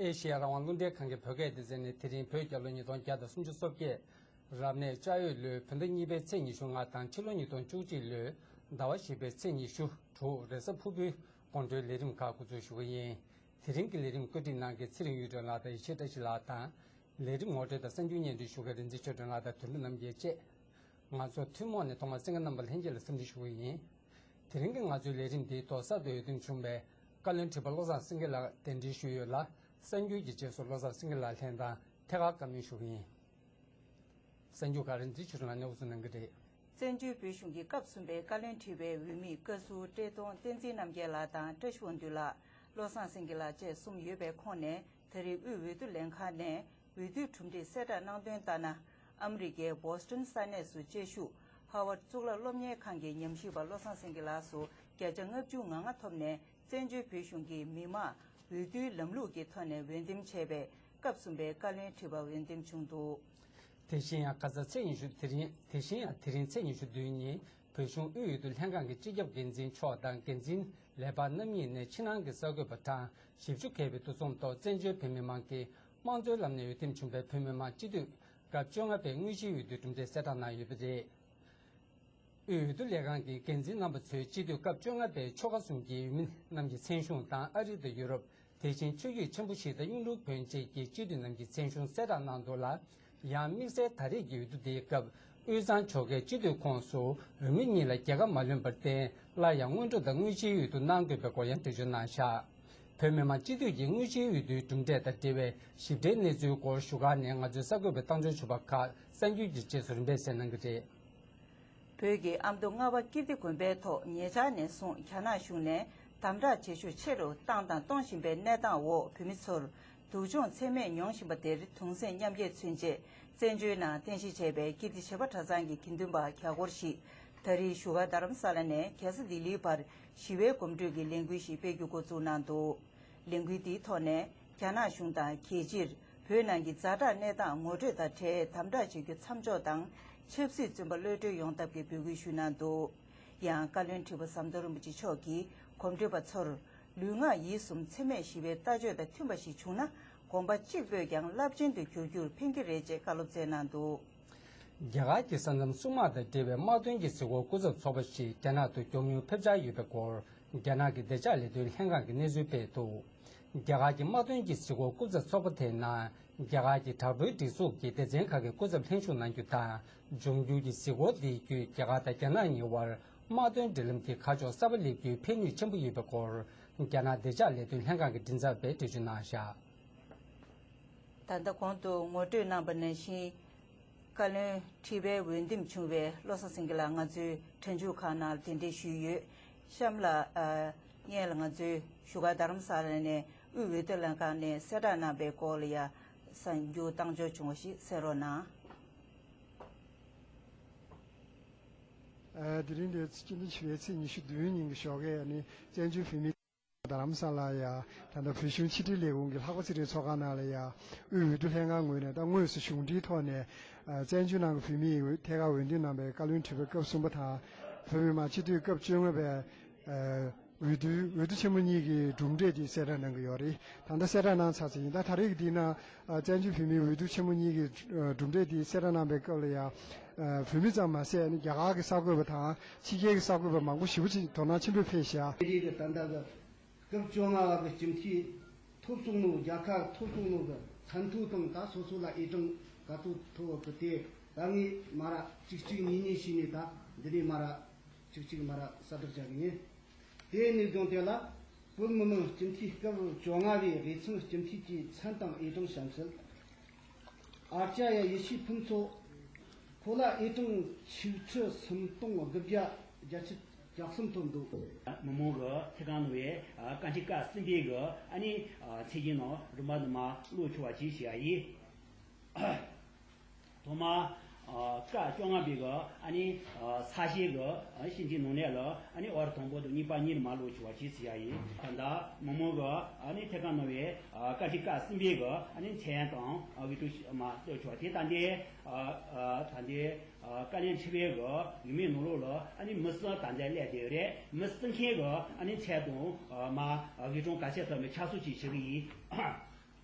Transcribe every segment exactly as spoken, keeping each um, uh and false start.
ཨེ་ཤེ་ཡ་རང་དབང་རླུང་འཕྲིན་ཁང་གི་བོད་སྐད་སྡེ་ཚན་ནས། དེ་རིང་བོད་རྒྱལ་ལོ་ཉིས་སྟོང་བརྒྱ་དང་སུམ་ཅུ་སོ་བརྒྱད། རབ་གནས་ལྕགས་ཡོས་ལོའི་བོད་ཟླ་གཉིས་པའི་ཚེས་ཉི་ཤུ་ལྔ་དང་ཕྱི་ལོ་ཉིས་སྟོང་བཅུ་གཅིག་ལོའི་ཟླ་བ་བཞི་པའི་ཚེས་ཉི་ཤུ་དྲུག་རེས་གཟའ་ཕུར་བུའི་དགོང་དྲོའི་ལས་རིམ་ཁག་འགོ་འཛུགས་ཞུ་གི་ཡིན། དེ་རིང་གི་ལས་རིམ་བཀོད་སྒྲིག་གནང་མཁན་ཚེ་རིང་གཡུ་སྒྲོན་ལགས་དང་ཡེ་ཤེས་བཀྲ་ཤིས་ལགས་དང་། ལས་རིམ་ངོ་སྤྲོད་དང་གསར་འགྱུར་སྙན་སྒྲོན་ཞུ་མཁན་རིག་འཛིན་ཆོས་སྒྲོན་ལགས་དང་དོན་གྲུབ་རྣམ་རྒྱལ་བཅས། ང་ཚོ་ཐུན་མོང་ནས་ཐོག་མར་གསན་མཁན་རྣམ་པ་ལྷན་རྒྱས་ལ་འཚམས་འདྲི་ཞུ་གི་ཡིན། དེ་རིང་གི་ང་ཚོའི་ལས་རིམ་འདིའི་ཐོག་གསར་དུ་འོས་བསྡུ་བྱུང་བའི་བཀའ་བློན་ཁྲི་པ་བློ་བཟང་སེང་གེ་ལགས་གདན་འདྲེན་ཞུས་ཡོད་ལ། གསར་འགྱུར་གྱི་རྗེས་སུ་བློ་བཟང་སེང་གེ་ལགས་ལྷན་དང་ཐད་ཀར་བཀའ་མོལ་ཞུ་གི་ཡིན། གསར་འགྱུར་ཁག་རིག་འཛིན་ཆོས་སྒྲོན་ལགས་ནས་དབུ་འཛུགས་གནང་གི་རེད། བཙན་བྱོལ་བོད་གཞུང་གི་སྐབས་གསུམ་པའི་བཀའ་བློན་ཁྲི་པའི་འོས་མིའི་བཀའ་ཟུར་བཀྲས་མཐོང་བསྟན་འཛིན་རྣམ་རྒྱལ་ལགས་དང་བཀྲ་ཤིས་དབང་འདུས་ལགས། བློ་བཟང་སེང་གེ་ལགས་བཅས་གསུམ་ཡོད་པའི་ཁོངས་ནས། ད་རེས་དབུས་འོས་བསྡུ་ལྷན་ཁང་ནས་འོས་བསྡུའི་གྲུབ་འབྲས་གསལ་བསྒྲགས་གནང་དོན་ལྟར་ན། ཨ་མི་རི་ཀའི་བོ་སི་ཊོན་ས་གནས་སུ་བཅའ་བཞུགས་ཧ་ཝར་ཌི་གཙུག་ལག་སློབ་གཉེར་ཁང་གི་ཉམས་ཞིབ་པ་བློ་བཟང་སེང་གེ་ལགས་སུ་བརྒྱ་ཆ་ལྔ་བཅུ་ང་ལྔ་ཐོབ་ནས། བཙན་བྱོལ་བོད་གཞུང་གི་མི་དམངས་འོས་བསྡུའི་ལམ་ལུགས་ཀྱི་ཐོག་ནས་འོས་འདེམས་བྱས་པའི་སྐབས་གསུམ་པའི་བཀའ་བློན་ཁྲི་པ་འོས་འདེམས་བྱུང་འདུག། དེ་བཞིན་ཡང་ཁ་སང་ཚེས་ཉི་ཤུ་དེ་རིང་། དེ་བཞིན་ཡང་དེ་རིང་ཚེས་ཉི་ཤུ་བདུན་ཉིན་བོད་གཞུང་དབུས་འོས་བསྡུ་ལྷན་ཁང་གི་སྤྱི་ཁྱབ་འགན་འཛིན་མཆོག་དང་འགན་འཛིན་ལས་འཕར་རྣམ་གཉིས་ནས་ཕྱི་ནང་གི་གསར་འགོད་པ་གྲངས་བཞི་བཅུ་ཁེལ་བའི་འདུ་འཛོམས་ཐོག་བཙན་བྱོལ་བོད་མི་མང་གིས་དམངས་གཙོའི་ལམ་ནས་འོས་འདེམས་བྱུང་བའི་བོད་མི་མང་སྤྱི་འཐུས་སྐབས་བཅོ་ལྔ་པའི་དངོས་གཞིའི་འོས་བསྡུའི་གྲུབ་འབྲས་གསལ་བསྒྲགས་གནང་ཡོད་པ་རེད། དབུས་འོས་བསྡུ་ལས་ཁང་གི་འགན་འཛིན་རྣམ་པ་ཚོས་སྤྱི་འཐུས་སྐབས་བཅོ་ལྔ་པའི་ཆོལ་ཁ་གསུམ་གྱི་འོས་མི་རྣམས་ཀྱི་མཚན་གཞུང་དང་ཨ་རི་དང་ཡུ་རོབ། དེ་བཞིན་ཆོས་བརྒྱུད་ཆེན་པོ་བཞི་དང་གཡུང་དྲུང་བོན་བཅས་ཀྱི་སྤྱི་འཐུས་རྣམས་ཀྱི་མཚན་གཞུང་གསལ་བསྒྲགས་གནང་འདུག་ལ། ཡང་དམིགས་བསལ་ད་རེས་ཀྱི་འོས་བསྡུ་དེའི་སྐབས་དབུས་གཙང་ཕྱོགས་ཁའི་སྤྱི་འཐུས་ཁོངས་སུ་འོས་མི་གཉིས་ལ་རྒྱལ་ཁ་མ་ལོན་པར་བརྟེན། སླར་ཡང་སྔོན་འགྲོ་དང་དངོས་གཞིའི་འོས་བསྡུ་གནང་དགོས་པའི་སྐོར་ཡང་འགྲེལ་བརྗོད་གནང་བཞག། བོད་མི་མང་སྤྱི་འཐུས་ཀྱི་དངོས་གཞིའི་འོས་བསྡུའི་གྲུབ་འབྲས་དང་འབྲེལ་བའི་ཞིབ་ཕྲའི་གནས་ཚུལ་སྐོར་བཞུགས་སྒར་ནས་ང་ཚོའི་གསར་འགོད་པ་བཏང་འབྱོར་བྱུང་བ་ཁག་གསར་འགྱུར་གྱི་རྗེས་སུ་རིམ་པས་གསན་གནང་གི་རེད། བོད་ཀྱི་ཨ་མདོ་རྔ་བ་ཀིརྟི་དགོན་པའི་ཐོག་ཉེ་ཆར་ནས་བཟུང་རྒྱ་ནག་གཞུང་ནས་དམ་དྲག་བྱེད་ཤུགས་ཆེ་རུ་བཏང་དང་གཏོང་བཞིན་པའི་གནས་སྟངས་འོག་བོད་མི་ཚོར་སྡུག་སྦྱོང་ཚད་མེད་མྱོང་བཞིན་པ་དེར་གདུང་སེམས་མཉམ་སྐྱེད་མཚོན་ཆེད། བཙན་བྱོལ་ནང་རྟེན་གཞི་བྱས་པའི་ཀིརྟི་བྱེས་པ་གྲྭ་ཚང་གི་དགེ་འདུན་པ་བརྒྱ་སྐོར་ཞིག་ད་རེས་བཞུགས་སྒར་རྡ་རམ་ས་ལ་ནས་རྒྱལ་ས་ལྡི་ལིའི་བར་ཞི་བའི་གོམ་བགྲོད་ཀྱི་ལས་འགུལ་ཞིག་སྤེལ་རྒྱུ་འགོ་འཛུགས་གནང་འདུག། ལས་འགུལ་འདིའི་ཐོག་ནས་རྒྱ་ནག་གཞུང་དང་རྒྱལ་སྤྱིར་བོད་ནང་གི་ཛ་དྲག་གནས་སྟངས་ངོ་སྤྲོད་དང་འབྲེལ་དམ་དྲག་བྱེད་རྒྱུ་མཚམས་འཇོག་དང་ཆབ་སྲིད་བཙོན་པ་གློད་གྲོལ་ཡོང་ཐབས་ཀྱི་འབོད་སྐུལ་ཞུས་གནང་འདུག། ཡང་བཀའ་བློན་ཁྲི་པ་ཟམ་གདོང་རིན་པོ་ཆེ་མཆོག་གིས་གོམ་བགྲོད་པ་ཚོར་ལུས་ངག་ཡིད་གསུམ་འཚེ་མེད་ཞི་བའི་ལྟ་སྤྱོད་དང་མཐུན་པ་ཞིག་བྱུང་ན་དགོངས་པ་གཅིག་པོས་ཀྱང་རླབས་ཆེན་དུ་འགྱུར་རྒྱུར་ཕན་གྱི་རེད་ཅེས་བཀའ་སློབ་སྩལ་གནང་འདུག། རྒྱ་གར་གྱི་ས་མཚམས་སྲུང་དམག་དང་འབྲེལ་བའི་དམག་དོན་གྱི་གཟིགས་སྐོར་སྐུ་ཚབ་ཚོགས་པ་ཞིག་རྒྱ་ནག་ཏུ་མགྱོགས་མྱུར་ཕེབས་འཆར་ཡོད་པའི་སྐོར་རྒྱ་ནག་གི་བདེ་འཇགས་ལས་དོན་ལྷན་ཁང་གིས་གནས་ཚུལ་སྤེལ་འདུག། རྒྱ་གར་གྱི་དམག་དོན་གྱི་གཟིགས་སྐོར་སྐུ་ཚབ་ཚོགས་པ་དེའི་ནང་རྒྱ་གར་གྱི་དྲག་པོའི་སྒྲིག་འཛུགས་ཀྱི་སྡེ་ཚན་ཁག་གི་སྐུ་ཚབ་ལྷན་ཞུགས་གནང་རྒྱུ་དང་། འབྱུང་འགྱུར་གྱི་གཟིགས་སྐོར་འདིའི་བརྒྱུད་རྒྱ་གར་དང་རྒྱ་ནག་གཉིས་བར་དམག་དོན་འབྲེལ་ལམ་གྱི་ཁ་ཕྱོགས་གསར་པ་སླེབས་རྒྱུའི་ཕན་ནུས་ཆེན་པོ་ཡོད་པའི་སྐོར་རྒྱ་ནག་བདེ་འཇགས་ལས་དོན་ལྷན་ཁང་གི་མགྲིན་ཚབ་པས་འགྲེལ་བརྗོད་གནང་བཞག། ད་ལྟ་གོང་དུ་ངོ་སྤྲོད་གནང་པ་ནང་བཞིན། བཀའ་བློན་ཁྲི་པའི་འོས་འདེམས་བྱུང་བའི་བློ་བཟང་སེང་གེ་ལགས་ང་ཚོའི་གྲ་འཇུག་ཁང་ནང་གདན་འདྲེན་ཞུས་ཡོད། གཤམ་ལ་ཨ་སྔོན་ལ་ང་ཚོའི་བཞུགས་སྒར་རྡ་རམ་ས་ལ་ནས་དབུས་འོས་བསྡུ་ལྷན་ཁང་ནས་གསལ་བསྒྲགས་གནང་པའི་སྐོར་ལ་ཡང་གསར་འགྱུར་བཏང་འབྱོར་བྱུང་བ་ཞིག་གསན་རོགས་གནང་། ཨ་དེ་རིང་འདིར་སྤྱི་ཟླ་བཞི་པའི་ཚེས་ཉི་ཤུ་བདུན་ཉིན་གྱི་ཞོགས་ཀས་ནི་བཙན་བྱོལ་བོད་མིའི་རྡ་རམ་ས་ལ་ཡ། ད་ལྟ་བོད་གཞུང་ཕྱི་དྲིལ་ལས་ཁུངས་ཀྱི་ལྷག་པ་ཚེ་རིང་ཚོགས་ཁང་ནང་ལ་ཡ། དབུས་འོས་བསྡུ་ལྷན་ཁང་ངོས་ནས་ད་དངོས་སུ་གཞུང་འབྲེལ་ཐོག་ནས་ཨ་བཙན་བྱོལ་ནང་གི་བོད་མིས་ཐད་ཀར་འོས་འདེམས་གནང་པའི་བཀའ་བློན་ཁྲི་པ་སྐབས་གསུམ་པ་དང་། བོད་མི་མང་སྤྱི་འཐུས་སྐབས་བཅོ་ལྔ་པའི་ཨ་འོས་བསྡུ་འོས་བསྡུ་ཆེན་མོ་གཉིས་ཀྱི་གྲུབ་འབྲས་དེ་གསལ་བསྒྲགས་གནང་གི་ཡོད་རེད། ད་ལྟ་གསལ་བསྒྲགས་གནང་ཚར་ཚར་ཡིན། ད་ད་རེས་ཀྱི་འདི་ན་ཨ་བཙན་བྱོལ་བོད་མིའི་འོས་བསྡུ་ཆེན་མོ་གཉིས་ཀྱི་ཨ་གྲུབ་འབྲས་དེ་གསལ་བསྒྲགས་གནང་པའི་སྐབས་ལ་ཡང་ཨ་བོད་མི་ཙམ་མ་ཟད་ནི་རྒྱ་གར་གྱི་གསར་འགོད་པ་དང་ཕྱི་རྒྱལ་གྱི་གསར་འགོད་པ་མང་པོ་ཞེ་པོ་ཅིག་དོ་སྣང་ཆེན་པོས་ཕེབས་ཤག། རེད་རེད། ད་ལྟ་གི་སྐབས་བཅོ་ལྔ་བ་གི་སྤྱི་འཐུས་ཐོབ་སོང་ནོ། རྒྱལ་ཁ་ཐོབ་སོང་ནོ་གི་མཚན་ཐོ་དང་ད་སོ་སོ་ལ་ཨེ་གྲངས་ག་ཚོད་ཐོབ་བ་གི་དེ་ད་ངས་མ་ར་གཅིག་གཅིག་གཉིས་གཉིས་བྱས་ནས་ད་འདི་ནས་མ་ར་གཅིག་གཅིག་མ་ར་གསལ་བསྒྲགས་བྱ་གི་ཡིན། དེ་ནས་བཟུང་སྟེ་ལ་བོད་མི་མང་སྤྱི་འཐུས་སྐབས་བཅོ་ལྔ་བའི་དབུས་གཙང་སྤྱི་འཐུས་ཀྱི་མཚན་དང་ཨེ་གྲངས་གཤམ་གསལ། ཨར་ཅ་ཡ་ཡེ་ཤེས་ཕུན་ཚོགས། ཁོ་ལ་ཨེ་གྲངས་ཆིག་ཁྲི་སུམ་སྟོང་དགུ་བརྒྱ་བརྒྱད་ཅུ་གྱ་གསུམ་ཐོབ་འདུག། མི་མང་གི་ཐད་ཀར་གནང་བའི་ཨ་བཀའ་ཁྲི་ཁག་གསུམ་པའི་གི་ཨ་ནི་ཨ་ཚད་གཞི་ནང་རིམ་པ་དུ་མ་ཀློག་ཆོག་པ་ཅིག་བྱེད་ཡ་ཡིན། ཐོག་མར་ཨ་སྐབས་བཅོ་ལྔ་པའི་གི་ཨ་ནི་ཨ་ས་གཞི་གི་ཨ་ཤེས་འཛིན་ནང་གནས་ལ་ཨ་ནི་ཨོ་རི་དང་པོ་དང་གཉིས་པ་གཉིས་ལ་མར་ཀློག་ཆོག་པ་ཅིག་བྱེད་ཡ་ཡིན། ད་ལྟ་མི་མང་གི་ཨ་ནི་ཐད་ཀར་གནང་བའི་ཨ་བཀའ་ཁྲི་ཁག་གསུམ་པའི་གི་ཨ་ནི་མཚན་དང་ཨ་འོས་ཤོག་མར་ཀློག་ཆོག་པ་དེ་ད་ལྟའི་ཨ་ཨ་ད་ལྟའི་ཨ་བཀའ་བློན་ཁྲི་པའི་གི་འོས་མིའི་ནང་ལོགས་ལ་ཨ་ནི་མི་གསུམ་ད་ལྟ་སླེབས་བསྡད་ཡོད་རེད། མི་གསུམ་མཁན་གི་ཨ་ནི་མཚན་དང་ཨ་མར་ཨ་འོས་གྲངས་ག་ཚད་ཐོབ་མིན་ཆ་ཚང་ཅིག་ཞུ་གི་ཡིན།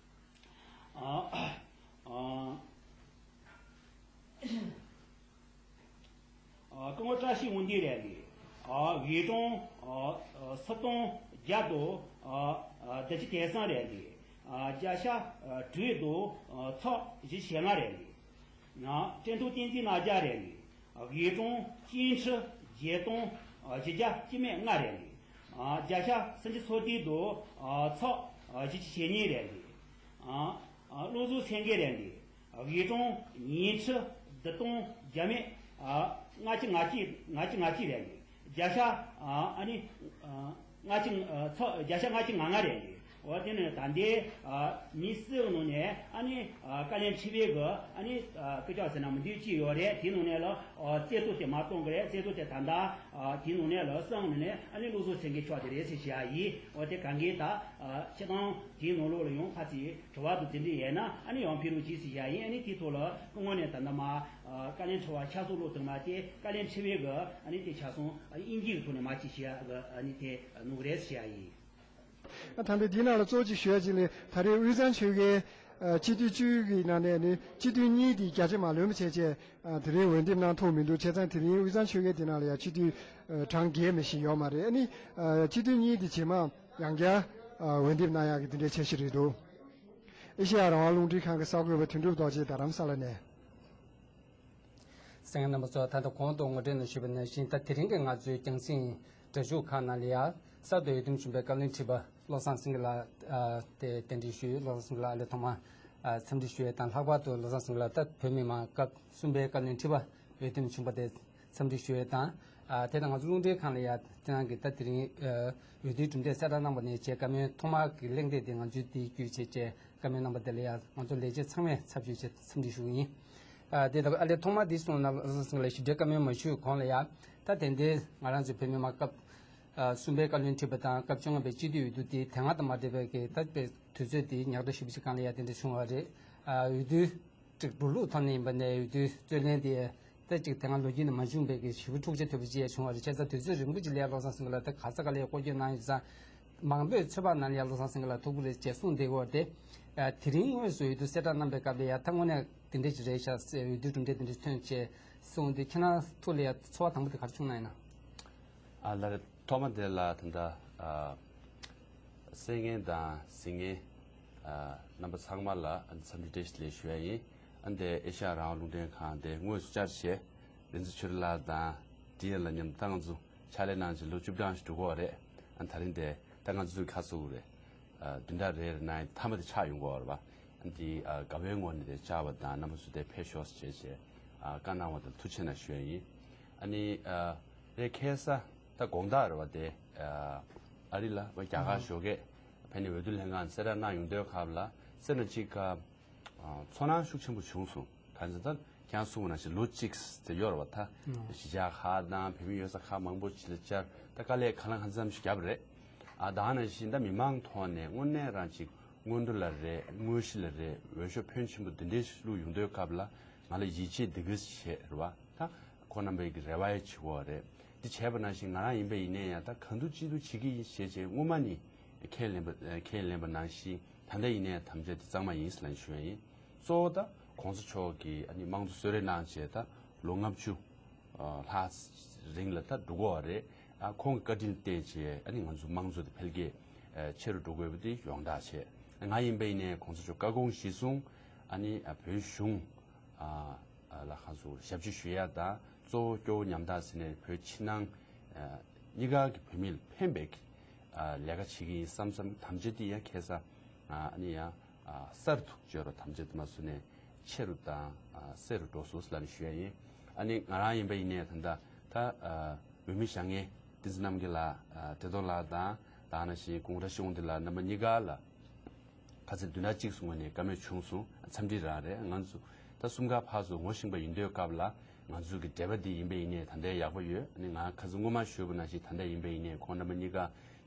ཨ། ཨ། ཨ། སྐུ་ངོ་བཀྲ་ཤིས་དབང་འདུས་རེད་འདུག་ཨ། ཝེ་ཀྲང་། ཨ། ཨ། སུམ་སྟོང་བརྒྱ་དང་། ཨ། ཨ། བདུན་ཅུ་དོན་གསུམ་རེད་འདུག་ཨ། བརྒྱ་ཆ་དྲུག་དང་ཚེག་བཞི་བཅུ་ཞེ་ལྔ་རེད་འདུག་ཨ། སྤྲིན་ཐང་བསྟན་འཛིན་རྣམ་རྒྱལ་རེད་འདུག་ཝེ་ཀྲང་སྐྱེ་འཕྲལ་བརྒྱད་སྟོང་བཞི་བརྒྱ་བཅུ་མེད་ལྔ་རེད་འདུག་ཨ། བརྒྱ་ཆ་སུམ་ཅུ་སོ་བདུན་དང་། ཨ། ཚེག་བཞི་བཅུ་ཞེ་གཉིས་རེད་འདུག་ཨ། ཨ། བློ་བཟང་སེང་གེ་རེད་འདུག་ཝེ་ཀྲང་ཉི་ཁྲི་བདུན་སྟོང་བརྒྱ་མེད། ཨ། ལྔ་བཅུ་ང་གཅིག་ལྔ་བཅུ་ང་གཅིག་རེད་འདུག་བརྒྱ་ཆ། ཨ། ཨ་ནི། ཨ། ལྔ་བཅུ། ཨ། ཚེག་བརྒྱ་ཆ་ལྔ་བཅུ་ང་ལྔ་རེད་འདུག་འོ། དེ་ནས་ད་ལྟའི། ཨ། མི་སུའི་ནང་ནས། ཨ་ནི། ཨ། བཀའ་བློན་ཁྲི་པའི་གི། ཨ་ནི། ཨ། སྐུ་ཕྱག་ཟེར་ན་མི་འདུག་ཅིག་ཡོད་རེད། དེའི་ནང་ནས་ལ། ཨ། རྩེ་ཏོ་དེ་མར་གཏོང་གི་རེད། རྩེ་ཏོ་དེ་ད་ལྟ། ཨ། དེའི་ནང་ནས་ལ་གསུམ་ནང་ནས། ཨ་ནི་བློ་བཟང་སེང་གེ་མཆོག་དེ་རེད་ཟེར་བཤད་ཡ་ཡིན། འོ། དེ་གང་གི་ད། ཨ། སྤྱིར་བཏང་དེའི་ནང་ལོགས་ལ་ཡང་ཕར་ཚུར་དྲི་བ་དང་དེ་འདྲ་ཡོད་ན། ཨ་ནི་ཡང་ཕུལ་རོགས་གྱིས་ཟེར་བཤད་ཡ་ཡིན། ཨ་ནི་དེའི་ཐོག་ལ་སྐུ་ངོ་ནས་ད་ལྟ་མར། ཨ། བཀའ་བློན་ཁྲི་པ་ཕྱག་སྲོལ་ལུགས་དང་མ་དེ། བཀའ་བློན་ཁྲི་པའི་གི། ཨ་ནི་དེ་ཕྱག་སྲོལ་དབྱིན་ཇིའི་ཐོག་ནས་མར་ཅིག་བཤད་ཡ་གི། ཨ་ནི་དེ་གནང་གི་རེད་ཟེར་བཤད་ཡ་ཡིན། ད་ལྟ་འདི་ནང་ལ་གཙོ་ཆེ་ཞུ་ཡ་ཅིག་ལས། ད་རེས་དབུས་གཙང་ཆོལ་ཁའི། ཨ། སྤྱི་འཐུས་བཅུ་གི་ནང་ནས་ནི་སྤྱི་འཐུས་གཉིས་དེ་རྒྱ་ཆེ་མ་ལོན་པ་བྱས་བྱས། ཨ། དེ་རིང་འོས་འདེམས་གནང་ཐུབ་མི་འདུག་བྱས་ཙང་དེ་རིང་དབུས་གཙང་ཆོལ་ཁའི་དེ་ནང་ལ་ཡང་སྤྱི་འཐུས། ཨ། གྲངས་བརྒལ་མི་ཞིག་ཡོད་མ་རེད། ཨ་ནི། ཨ། སྤྱི་འཐུས་གཉིས་དེ་རྗེས་མ་ཡང་བསྐྱར། ཨ། འོས་འདེམས་གནང་ཡག་གི་དེ་འདྲའི་འཆར་གཞི་རེད་འདུག་ཨེ་ཤེ་ཡ་རང་དབང་རླུང་འཕྲིན་ཁང་གི་གསར་འགོད་པ་དོན་གྲུབ་རྡོ་རྗེ་རྡ་རམ་ས་ལ་ནས། གསན་མཁན་རྣམ་པ་ཚོ། ད་ལྟ་གོང་དུ་ངོ་སྤྲོད་ནང་ཞུས་པ་ནང་བཞིན། ད་དེ་རིང་གི་ང་ཚོའི་རྒྱང་སྲིང་སྒྲ་འཇུག་ཁང་ནང་ལ་ཡ། གསར་དུ་འོས་འདེམས་བྱུང་བའི་བཀའ་བློན་ཁྲི་པ་བློ་བཟང་སེང་གེ་ལགས། ཨ། དེ་གདན་འདྲེན་ཞུས། བློ་བཟང་སེང་གེ་ལགས་ཨ་ལས་ཐོག་མར། ཨ། འཚམས་འདྲི་ཞུ་ཡས་དང་། ལྷག་པར་དུ་བློ་བཟང་སེང་གེ་ལགས་ད་བོད་མི་མང་སྐབས་གསུམ་པའི་བཀའ་བློན་ཁྲི་པ་འོས་འདེམས་བྱུང་བ་དེ་འཚམས་འདྲི་ཞུ་ཡས་དང་། ཨ། དེ་དང་ང་ཚོ་རླུང་འཕྲིན་ཁང་ལ་ཡ་དེ་རིང་གི་ད་དེ་རིང་འོས་བསྡུའི་གྲུབ་འབྲས་གསལ་བསྒྲགས་གནང་བ་ནས་བྱས། བཀའ་མོལ་ཐོག་མར་གྱི་གླེང་སྟེགས་དེ་ང་ཚོས་དེའི་བརྒྱུད་བྱས་བྱས། བཀའ་མོལ་གནང་བ་དེ་ལ་ཡ་ང་ཚོ་ལས་བྱེད་ཚང་མས་ཚབ་ཞུས་བྱས་འཚམས་འདྲི་ཞུ་གི་ཡིན། ཨ། དེ་ལྟ་བུ། ཨ་ལས་ཐོག་མ་འདི་གསུངས་ན། བློ་བཟང་སེང་གེ་ལགས་ཞིབ་ཕྲའི་བཀའ་མོལ་མ་ཞུས་གོང་ལ་ཡ། ད་དེ་འདྲའི་ང་རང་ཚོའི་བོད་མི་མང་སྐབས། ཨ། གསུམ་པའི་བཀའ་བློན་ཁྲི་པ་དང་སྐབས་བཅོ་ལྔ་པའི་སྤྱི་འཐུས་འོས་བསྡུ་དེ་དེ་སྔ་དང་མ་འདྲ་བའི་གི་ད་དཔེ་དུས་ཚོད་དེ་ཉག་ཕྲ་ཞེ་པོ་ཅིག་སྒང་ལ་ཡ་དེ་འདྲ་བྱུང་བ་རེད། ཨ། འོས་བསྡུ་ཅིག་འགྲོ་ལུགས་ཐོག་ནས་ཡིན་པ་ནས། འོས་བསྡུའི་རྩོད་ལེན་དེ་ད་ཅིག་དེ་སྔ་ལོ་རྒྱུས་ནས་མ་བྱུང་བའི་གི་ཞེ་པོ་འཁྲུག་ཆ་དོད་པོ་ཅིག་ཡ་བྱུང་བ་རེད། བྱས་ཙང་དུས་ཚོད་རིང་པོ་ཅིག་ལ་ཡ་བློ་བཟང་སེང་གེ་ལགས་ད་ག་ས་ག་ལ་ཡ་སྐོར་སྐྱོད་གནང་ཡོད་ཙང་། མང་པོས་ཚོད་དཔག་གནང་ཡ་བློ་བཟང་སེང་གེ་ལགས་ཐུག་གི་རེད་ཅེས་གསུངས་བསྡད་ཡོད་རེད། ཨ། དེ་རིང་དངོས་སུ་འོས་བསྡུ་གསལ་བསྒྲགས་གནང་པའི་སྐབས་ལ་ཡ་ད་དངོས་གནས་དེ་འདྲ་ཅིག་རེད་ཤག་ཟེར། འོས་བསྡུའི་གྲུབ་འབྲས་དེ་འདྲ་ཐོན་བྱས་གསུངས་དུས། ཁྱེད་རང་ཐུགས་ལ་ཡ་ཚོར་བ་དང་པོ་དེ་ག་རེ་བྱུང་གནང་ཡིན་ན། ཨ། ལགས་རེད། ཐོག་མ་དེ་ལ་ད་ལྟ། ཨ། གསན་མཁན་དང་གཟིགས་མཁན། ཨ། རྣམ་པ་ཚང་མ་ལ། ཨ། འཚམས་འདྲི་བཀྲ་ཤིས་བདེ་ལེགས་ཞུ་ཡ་ཡིན། ཨ། འདི་ཨེ་ཤ་ཡ་རང་དབང་རླུང་འཕྲིན་ཁང་དེ་དངོས་སུ་བཅར་བྱས། རིག་འཛིན་ཆོས་སྒྲོན་ལགས་དང་ཌི་ཨེན་ལགས་མཉམ་དུ་ད་ང་ཚོ་ཕྱག་ལས་གནང་བྱས་ལོ་བཅུ་གྲངས་ཤིག་འགྲོ་གི་ཡོད་རེད། ཨ། ད་རིང་དེ་ད་ང་ཚོའི་ཁ་སོ་རེད། ཨ། བདུན་ཕྲག་རེ་རེ་ནང་མཐའ་མ་དེ་ཆགས་ཡོང་གི་ཡོད་རེད་པ། ཨ། འདི། ཨ། དགའ་བའི་ངང་ནས་དེ་བཅར་བ་དང་། རྣམ་པ་ཚོ་དེ་ཕེབས་ཤོག་ཟེར་བྱས་བྱས། ཨ། བཀའ་གནང་བ་དེར་ཐུགས་རྗེ་ཆེ་གནང་ཞུ་ཡ་ཡིན། ཨ་ནི། ཨ། རེད། ཁ་སང་ད་དགོང་དག་རེད་པ། དེ། ཨ། ཨ་རི་ལ་པ་རྒྱ་གར་ཨ་ཞོགས་ཀས་ཕེབས་ནས་འོས་བསྡུ་ལྷན་ཁང་གསལ་བསྒྲགས་གནང་ཡོང་དུས་སྐབས་ལ། སེམས་ལ་གཅིག་ཁ། ཨ། ཚོར་སྣང་ཤུགས་ཆེན་པོ་བྱུང་སོང་། གང་ཟེར་ན་ད་ཁྱེད་རང་གསུངས་པ་ནང་བཞིན་ལོ་གཅིག་ཙམ་ཡོད་རེད་པ། ད་ཨ་གཞིས་ཆགས་ཁག་དང་བོད་མི་ཡོད་ས་ཁག་མང་པོ་ཅིག་ལ་བཅར། ད་དཀའ་ལས་ཁ་ལང་ཁ་འཚམ་ཞིག་བརྒྱབ་པ་རེད། ཨ། ད་ནང་བཞིན་ད་མི་མང་ཐོག་ནས་དངོས་གནས་རང་ཅིག་སྔོན་འགྲོ་ལ་རེད། དངོས་གཞི་ལ་རེད། འོས་ཤོག་ཕོན་ཆེན་པོ་འདི་འདྲའི་ཞིག་བླུགས་ཡོང་དུས་སྐབས་ལ། ང་ལ་ཡིད་ཆེས་འདི་ག་བྱས་རེད་པ། ད་ཁོང་རྣམ་པའི་གི་རེ་བ་ཡང་བྱེད་ཀྱི་ཡོད་རེད། འདི་བྱས་པ་ནང་བཞིན་ང་རང་ཡིན་པ་ཡིན་ནའི་ཡང་ད་གང་ཐུབ་ཅི་ཐུབ་བྱེད་ཀྱི་ཡིན་ཞེས་བྱས་སྔོན་མ་ནས་ཁས་ལེན་པ། ཁས་ལེན་པ་ནང་བཞིན་ད་ལྟ་ཡིན་ནའི་དམ་བཅའ་འདི་གཙང་མ་ཡིན་ཟེར་ལབ་ཞུ་ཡ་ཡིན། གཙོ་བོ་ད་གོང་ས་མཆོག་གིས། ཨ་ནི་དམངས་གཙོ་གསོལ་རས་གནང་བྱས་ད་ལོ་ལྔ་བཅུ་ལྷག་རིང་ལ་ད་འགྲོ་གི་ཡོད་རེད། ཨ། ཁོང་གི་བཀའ་དྲིན་བརྟེན་བྱས། ཨ་ནི་ང་ཚོ་དམངས་གཙོ་དེ་འཕེལ་རྒྱས་ཆེ་རུ་འགྲོ་དགོས་པ་དེ་ཡོངས་གྲགས་བྱས། ང་ཡིན་པ་ཡིན་ནའི་གོང་ས་མཆོག་བཀའ་དགོངས་གཞིར་བཟུང་། ཨ་ནི། ཨ། བོད་གཞུང་ཨ་ལ་ཁ་སོ་ཞབས་ཕྱི་ཞུ་ཡ་དང་། གཙོ་བོ་སྐྱོ་བོ་ཉམ་ཐག་ཟེར་ནས་བོད་ཕྱི་ནང་ཨ་གཉིས་ཀ་གི་བོད་མི་ལ་ཕན་པའི་ཨ་ལས་ཀ་བྱེད་ཀྱི་ཡིན་བསམ་བསམ། དམ་བཅའ་འདི་ཡང་ཁ་སང་ཨ་ནི་ཡང་ཨ་གསར་དུ་བཅོས་རོགས། དམ་བཅའ་འདི་མ་སུ་ནས་ཆེ་རུ་དང་ཨ་གསལ་རུ་འགྲོ་སོང་ཟེར་ལབ་ནས་ཞུ་ཡ་ཡིན། ཨ་ནི་ང་རང་ཡིན་པ་ཡིན་ནའི་ད་ལྟ་ད་ཨ་འོས་མི་བཞེངས་མཁན་བསྟན་འཛིན་རྣམ་རྒྱལ་ལགས། ཨ་བཀྲས་མཐོང་ལགས་དང་། ད་ནང་བཞིན་སྐུ་ངོ་བཀྲ་ཤིས་དབང་འདུས་ལགས། རྣམ་པ་གཉིས་ཀ་ལ་ཁ་སང་བདུན་ཕྲག་གཅིག་སྔོན་ནས་བཀའ་མོལ་བྱུང་སོང་། འཚམས་འདྲི་རང་རེད། ང་ཚོ་ད་གསུམ་ཀ་ཕར་ཚུར་ངོ་ཤེས་པ་ཡིན་དུས་སྐབས་ལ། ང་ཚོ་གི་འབྲེལ་བ་འདི་ཡིན་པ་ཡིན་ནའི་ད་ལྟའི་ཡག་པོ་ཡོད། ཨ་ནི་ང་ཁ་སང་སྔོན་མ་ཞུས་པ་ནང་བཞིན་ད་ལྟ་ཡིན་པ་ཡིན་ནའི་ཁོང་རྣམ་པ་གཉིས་ཀ་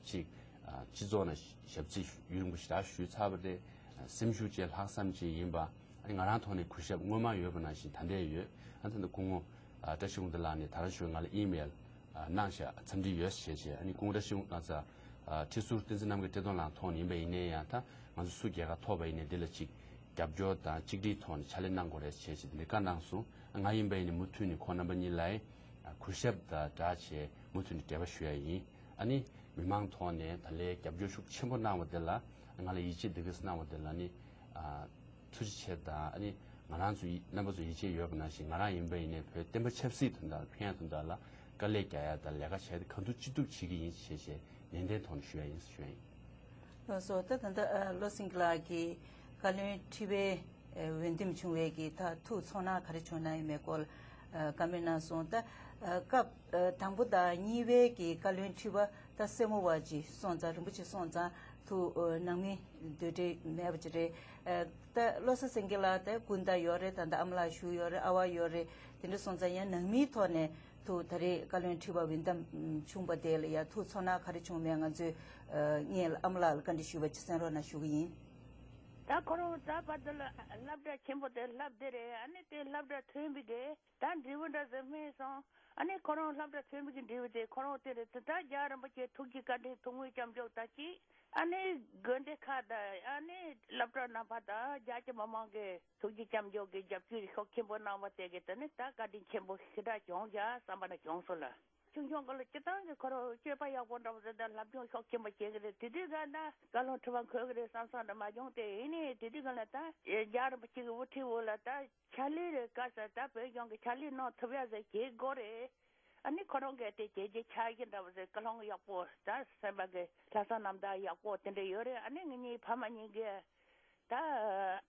ཅིག་ཨ་སྤྱི་ཚོགས་ནང་ཞབས་ཕྱི་ཡུན་རིང་པོ་ཞེ་དྲག་ཞུས་ཚར་བ་རེད། ཨ་སེམས་ཤུགས་བཅས་ལྷག་བསམ་ཅིག་ཡིན་པ། ཨ་ནི་ང་རང་ཐོག་ནས་གུས་ཞབས་སྔོན་མ་ཡོད་པ་ནང་བཞིན་ད་ལྟའི་ཡོད། ཨ་ད་ལྟ་སྐུ་ངོ་ཨ་བཀྲ་ཤིས་དབང་འདུས་ལགས་ནས་ད་རང་ཞོལ་ང་ལ་ཨི་མེལ་ཨ་གནང་ཤག་འཚམས་འདྲི་ཡོད་ཞེས་བྱས། ཨ་ནི་སྐུ་ངོ་བཀྲ་ཤིས་དབང་ང་ཚ་ཨ་ཁྲི་ཟུར་བསྟན་འཛིན་རྣམ་རྒྱལ་བཀྲས་མཐོང་ལགས་ཐོག་ནས་ཡིན་པ་ཡིན་ནའི་ཡང་། ད་ང་ཚོ་སུ་རྒྱལ་ཁ་ཐོབ་པ་ཡིན་ནའི་འདི་ལ་ཅིག་ རྒྱབ་སྐྱོར་དང་གཅིག་སྒྲིལ་ཐོག་ནས་ཕྱག་ལས་གནང་དགོས་རེད་ཞེས་ཞེས་འདི་འདྲའི་བཀའ་གནང་སོང་། ང་ཡིན་པ་ཡིན་ན་མུ་མཐུད་ནས་ཁོང་རྣམ་པ་གཉིས་ལ་གུས་ཞབས་དང་སྦྲགས་བྱས་མུ་མཐུད་ནས་འབྲེལ་བ་ཞུ་ཡ་ཡིན། ཨ་ནི་མི་མང་ཐོག་ནས་ད་ལན་རྒྱབ་སྐྱོར་ཤུགས་ཆེན་པོ་གནང་བ་དེ་ལ་ང་ལ་ཡིད་ཆེས་འདི་གས་གནང་བ་དེ་ལ་ནི་ཨ། ཐུགས་རྗེ་ཆེ་དང་ཨ་ནི་ང་རང་ཚོ་ཡི་རྣམ་པ་ཚོ་ཡིད་ཆེས་ཡོད་པ་ནང་བཞིན་ང་རང་ཡིན་པ་ཡིན་ནའི་བོད་བསྟན་པ་ཆབ་སྲིད་དོན་དག་ལ་ཕན་ཡ་དོན་དག་ལ་དཀའ་ལས་རྒྱག་ཡ་དང་ལས་ཀ་བྱས་ཏེ་གང་ཐུབ་ཅི་ཐུབ་བྱེད་ཀྱི་ཡིན་ཞེས་བྱས་ནན་ཏན་ཐོག་ནས་ཞུ་ཡ་ཡིན་ཞུ་ཡ་ཡིན། ལགས་སོ། ད་ད་ལྟ་ཨ་བློ་སེང་གེ་ལགས་ཀྱིས་བཀའ་བློན་ཁྲི་པའི་ཨ་འོས་འདེམས་བྱུང་བའི་གི་ད་ཐུགས་ཚོར་སྣང་ག་རེ་བྱུང་གནང་ཡོད་མེད་སྐོར་ཨ་བཀའ་མོལ་གནང་སོང་། ད་ཨ་སྐབས་ཨ་དང་པོ་དང་གཉིས་པའི་གི་བཀའ་བློན་ཁྲི་པ་ད་སེར་མོ་བ་ཅིག་སོང་ཙང་རིན་པོ་ཆེ་སོང་ཙང་ཐུགས་ཨ་ནང་མི་འདོད་འབྲེལ་མེད་པ་ཅིག་རེད། ཨ་ད་བློ་བཟང་སེང་གེ་ལགས་ད་སྐུ་ཟླ་ཡོད་རེད། ད་ད་ཨ་མ་ལགས་བཞུགས་ཡོད་རེད། ཨ་བ་ཡོད་རེད། དེ་འདྲ་སོང་ཙང་ཡང་ནང་མིའི་ཐོག་ནས་ཐུགས་ད་རེས་བཀའ་བློན་ཁྲི་པ་འོས་འདེམས་བྱུང་བ་དེ་ལ་ཡང་ཐུགས་ཚོར་སྣང་ག་རེ་བྱུང་མེད་ང་ཚོས་ཨ་ངས་ཨ་མ་ལགས་ལ་བཀའ་འདྲི་ཞུས་པ་ཅིག་གསན་རོགས་གནང་ཞུ་གི་ཡིན། ད་ཁོ་རང་ད་བར་དུ་ལ་སློབ་གྲྭ་ཆེན་པོ་དེ་སློབ་དེ་རེད། ཨ་ནི་དེ་སློབ་གྲྭ་ཐོན་པའི་གི་ད་འབྲས་བུ་འདྲ་ཟེར་སྨྲས་སོང་། ཨ་ནི་ཁོ་རང་སློབ་གྲྭ་ཐོན་པའི་གི་འབྲས་བུ་དེ་ཁོ་རང་དེ་རེད། དེ་ད་རྒྱལ་བ་རིན་པོ་ཆེ་ཐུགས་ཀྱི་བཀའ་དྲིན་ཐུགས་མོས་སྐྱབས་འཇུག་ད་ཅི། ཨ་ནི་དགོན་སྡེ་ཁག་དང་ཨ་ནི་སློབ་གྲྭ་རྣམ་པ་དང་རྒྱ་ཆེ་མི་མང་གི་ཐུགས་རྗེ་སྐྱབས་འཇུག་གི་རྒྱབ་སྐྱོར་ཤུགས་ཆེན་པོ་གནང་བ་དེ་གི་དེ་ནི་ད་བཀའ་དྲིན་ཆེན་པོ་ཞེ་དྲག་བྱུང་བཞག་བསམ་པ་ན་བྱུང་སོང་ལ། ཆུང་ཆུང་སྐབས་ལ་སྤྱིར་བཏང་གི་ཁོ་རང་སྤྱོད་པ་ཡག་པོ་འདྲ་བོ་ཟེར་ད་སློབ་སྦྱོང་ཤུགས་ཆེན་པོ་བྱེད་གི་རེད། དེ་དུས་ག་ད་བཀའ་བློན་ཁྲི་པ་འཁོད་གི་རེད་བསམ་བསམ་འདྲ་མ་བྱུང་སྟེ། ཡིན་ནའི་དེ་དུས་ག་ལ་ད་རྒྱལ་བ་རིན་པོ་ཆེ་གི་དབུ་ཁྲིད་འོག་ལ་ད་ཕྱག་ལས་རེ་དཀའ་ས་ད་བོད་གཞུང་གི་ཕྱག་ལས་གནང་ཐུབ་ཡ་ཟེར་བྱེད་དགོས་རེད། ཨ་ནི་ཁོ་རང་གིས་དེ་བྱས་རྗེས་ཆགས་ཀྱི་འདྲ་བ་ཟེར་ཀུན་སློང་ཡག་པོ་ད་སེམས་པ་གི་ལྷག་བསམ་རྣམ་དག་ཡག་པོ་དེ་འདྲ་ཡོད་རེད། ཨ་ནི་ངེད་གཉིས་ཕ་མ་གཉིས་ཀྱིས་ད་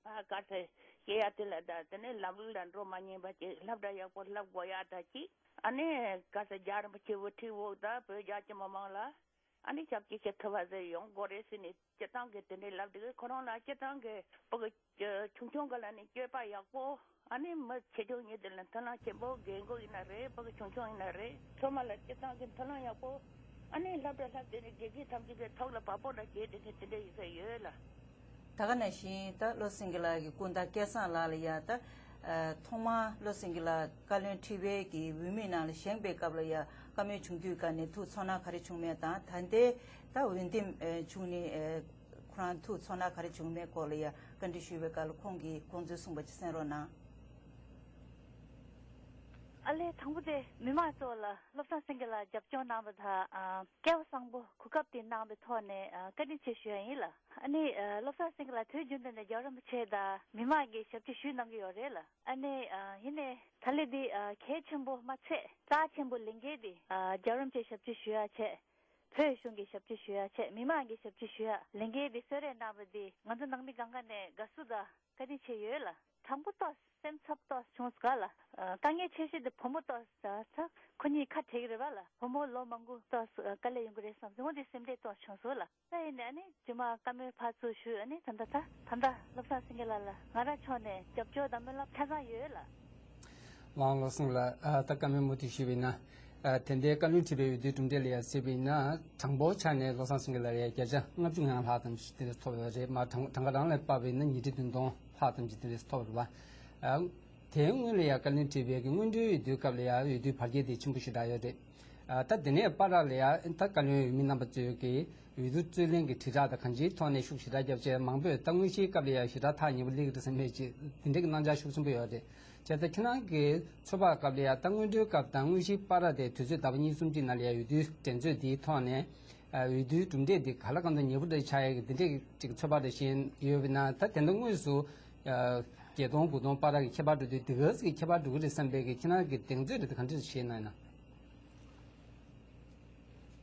ཕ་ག་ཚོད་སྐྱེ་ཡ་དེ་ལ་ད་དེ་ནས་ལམ་ལུགས་ལ་འགྲོ་མ་ཉན་པ་ཅིག་སློབ་གྲྭ་ཡག་པོ་སློབ་དགོས་ཡ་ད་ཅིག་ཨ་ནི་ག་ཚོད་རྒྱལ་བ་རིན་པོ་ཆེ་དབུ་ཁྲིད་འོག་ད་བོད་རྒྱ་ཆེ་མི་མང་ལ་ཨ་ནི་ཞབས་ཕྱི་བྱེད་ཐུབ་པ་ཟེར་ཡོང་དགོས་རེད་ཟེར་ནས་སྤྱིར་བཏང་གི་དེ་འདྲའི་ལབ་འདུག་ཁོ་རང་ལ་སྤྱིར་བཏང་གི་ཕྲུ་གུ་ཆུང་ཆུང་ག་ལ་ནི་སྤྱོད་པ་ཡག་པོ། ཨ་ནི་མི་ཆེ་ཆུང་གཉིས་དེ་ལ་མཐུན་ལམ་ཆེན་པོ། རྒན་རྒོན་ཡིན་ན་རེད། ཕྲུ་གུ་ཆུང་ཆུང་ཡིན་ན་རེད། ཚང་མ་ལ་སྤྱིར་བཏང་གི་མཐུན་ལམ་ཡག་པོ། ཨ་ནི་སློབ་གྲྭ་སློབ་དེ་ནི་དགེ་རྒན་ཐམས་ཅད་ཀྱི་ཐོག་ལ་བ་སྤུ་འདྲ་བྱས་དེ་ནི་དེ་འདྲ་ཡིན་ས་ཡོད་ལ། ད་ག་ནང་བཞིན་ད་བློ་སེང་གེ་ལགས་ཀྱི་སྐུ་ཟླ་སྐལ་བཟང་ལགས་ལ་ཡ་ད་ཐོག་མར་བློ་སེང་གེ་ལགས་བཀའ་བློན་ཁྲི་པའི་གི་འོས་མི་ནང་ལ་བཞེངས་པའི་སྐབས་ལ་ཡ་བཀའ་མོལ་བྱུང་རྒྱུའི་སྒང་ནས་ཐུགས་ཚོར་སྣང་ག་རེ་བྱུང་མེད་དང་ད་ལྟའི་ད་འོས་འདེམས་བྱུང་ནས་ཁོ་རང་ཐུགས་ཚོར་སྣང་ག་རེ་བྱུང་མེད་སྐོར་ལ་ཡ་བཀའ་འདྲི་ཞུས་པའི་སྐབས་ལ་ཁོང་གིས་ཁོང་ཚོས་གསུངས་པ་ཅིག་གསན་རོགས་གནང་། ཨ་ལས་དང་པོ་དེ་མི་མང་ཚོ་ལ་བློ་བཟང་སེང་གེ་ལགས་རྒྱབ་སྐྱོར་གནང་བ་དང་། སྐལ་བ་བཟང་པོ་གོ་སྐབས་དེ་གནང་བའི་ཐོག་ནས་བཀའ་དྲིན་ཆེ་ཞུ་ཡ་ཡིན་ལ། ཨ་ནི་བློ་བཟང་སེང་གེ་ལགས་དུས་རྒྱུན་དུ་ནས་རྒྱལ་བ་རིན་པོ་ཆེ་དང་མི་མང་གི་ཞབས་ཕྱི་ཞུས་གནང་གི་ཡོད་རེད་ལ། ཨ་ནི་ཡིན་ནའི་ད་ལོ་འདི་གལ་ཆེན་པོ་མ་ཚད་རྩ་ཆེན་པོ་ལས་འགན་དེ་རྒྱལ་བ་རིན་པོ་ཆེ་ཞབས་ཕྱི་ཞུ་ཡ་བྱས། བོད་གཞུང་གི་ཞབས་ཕྱི་ཞུ་ཡ་བྱས། མི་མང་གི་ཞབས་ཕྱི་ཞུ་ཡ་ལས་འགན་དེ་གསོལ་རས་གནང་བ་འདི་ང་ཚོ་ནང་མི་སྒང་ག་ནས་དགའ་བསུ་དང་བཀའ་དྲིན་ཆེ་ཡོད་ལ། དྲང་པོ་ཏོག་སེམས་འཚབ་ཏོག་བྱུང་སོང་ག་ལ། དཀའ་ངལ་ཆེ་ཤོས་དེ་བུ་མོ་ཏོག་ཁོ་གཉིས་ཁ་བྲལ་གི་རེད་པ་ལ། བུ་མོ་ལོ་མང་པོ་ཏོག་དཀའ་ལས་ཡོང་གི་རེད་བསམ་སོང་། འོ་དེ་སེམས་ཁྲལ་ཏོག་བྱུང་སོང་ལ། ད་ཡིན་ནའི་ཨ་ནི་རྗེས་མ་བཀའ་མོལ་ཕར་ཚུར་ཞུས། ཨ་ནི་ད་ལྟ་ད་ད་ལྟ་བློ་བཟང་སེང་གེ་ལགས་ལ་ང་རང་ཕྱོགས་ནས་རྒྱབ་སྐྱོར་དང་སྨོན་ལམ་ཆ་ཚང་ཡོད་ལ། ལགས་བློ་སེང་ལགས། ད་བཀའ་མོལ་མུ་མཐུད་ཞུས་པ་ཡིན་ན། དེ་འདྲའི་བཀའ་བློན་ཁྲི་པའི་འོས་བསྡུའི་གྲུབ་འབྲས་ལ་ཡང་གཟིགས་པ་ཡིན་ན་གྲངས་འབོར་ཆ་ནས་བློ་བཟང་སེང་གེ་ལགས་ལ་ཡང་བརྒྱ་ཆ་ལྔ་བཅུ་ང་ལྔ་ལྷག་ཙམ་ཞིག་དེ་འདྲ་ཐོབ་ཡོད་རེད། མ་གྲངས་གྲངས་ཀ་རང་ལ་དཔག་པ་ཡིན་ན་ཉིས་ཁྲི་བདུན་སྟོང་ལྷག་ཙམ་ཞིག་དེ་འདྲ་ཐོབ་རེད་པ། དེའི་སྔོན་ལ་ཡང་བཀའ་བློན་ཁྲི་པའི་གི་སྔོན་འགྲོའི་འོས་བསྡུའི་སྐབས་ལ་ཡང་འོས་བསྡུའི་བར་ཁྱད་དེ་ཆེན་པོ་ཞེ་དྲག་ཡོད་རེད། ད་དེ་ནས་བར་ལ་ཡང་ད་བཀའ་བློན་འོས་མི་རྣམ་པ་ཚོས་ཀྱི་འོས་བསྡུ་རྩོད་ལེན་གྱི་དྲིལ་བསྒྲགས་དང་གང་ཅིའི་ཐོག་ནས་ཤུགས་ཞེ་དྲག་བརྒྱབ་བྱས། མང་པོས་ད་དངོས་གཞིའི་སྐབས་ལ་ཡང་ཞེ་དྲག་ཐག་ཉེ་པོ་སླེབས་ཀྱི་རེད་བསམ་པའི་ཅིག་དེ་འདྲའི་གི་སྣང་ཆ་ཤུགས་ཆེན་པོ་ཡོད་རེད། བྱས་ཙང་ཁྱེད་རང་གི་ཚོད་དཔག་སྐབས་ལ་ཡང་ད་སྔོན་འགྲོའི་སྐབས་དང་དངོས་གཞིའི་བར་ལ་དེ་དུས་ཚོད་ཟླ་བ་གཉིས་གསུམ་གཅིག་ནང་ལ་ཡང་འོས་བསྡུའི་འགྲན་རྩོད་འདིའི་ཐོག་ནས་འོས་བསྡུའི་གྲུབ་འབྲས་འདི་ག་ལ་གང་འཚམ་ཉེ་པོ་འདྲ་ཆགས་ཡག་གི་འདི་འདྲའི་ཅིག་ཚོད་དཔག་འདྲ་ཞིག་ཡོད་པ་ན། ད་དེ་འདྲ་དངོས་སུ་བརྒྱད་སྟོང་དགུ་སྟོང་བར་གྱི་ཁྱད་པར་འགྲོ་དུས་འདི་ག་ཙམ་གྱི་ཁྱད་པར་འགྲོ་གི་རེད་བསམ་པའི་གི་ཁྱེད་རང་གི་གདེང་ཚོད་རེ་ད་ག་འདྲ་ཞིག་བྱས་གནང་ཡིན་ན།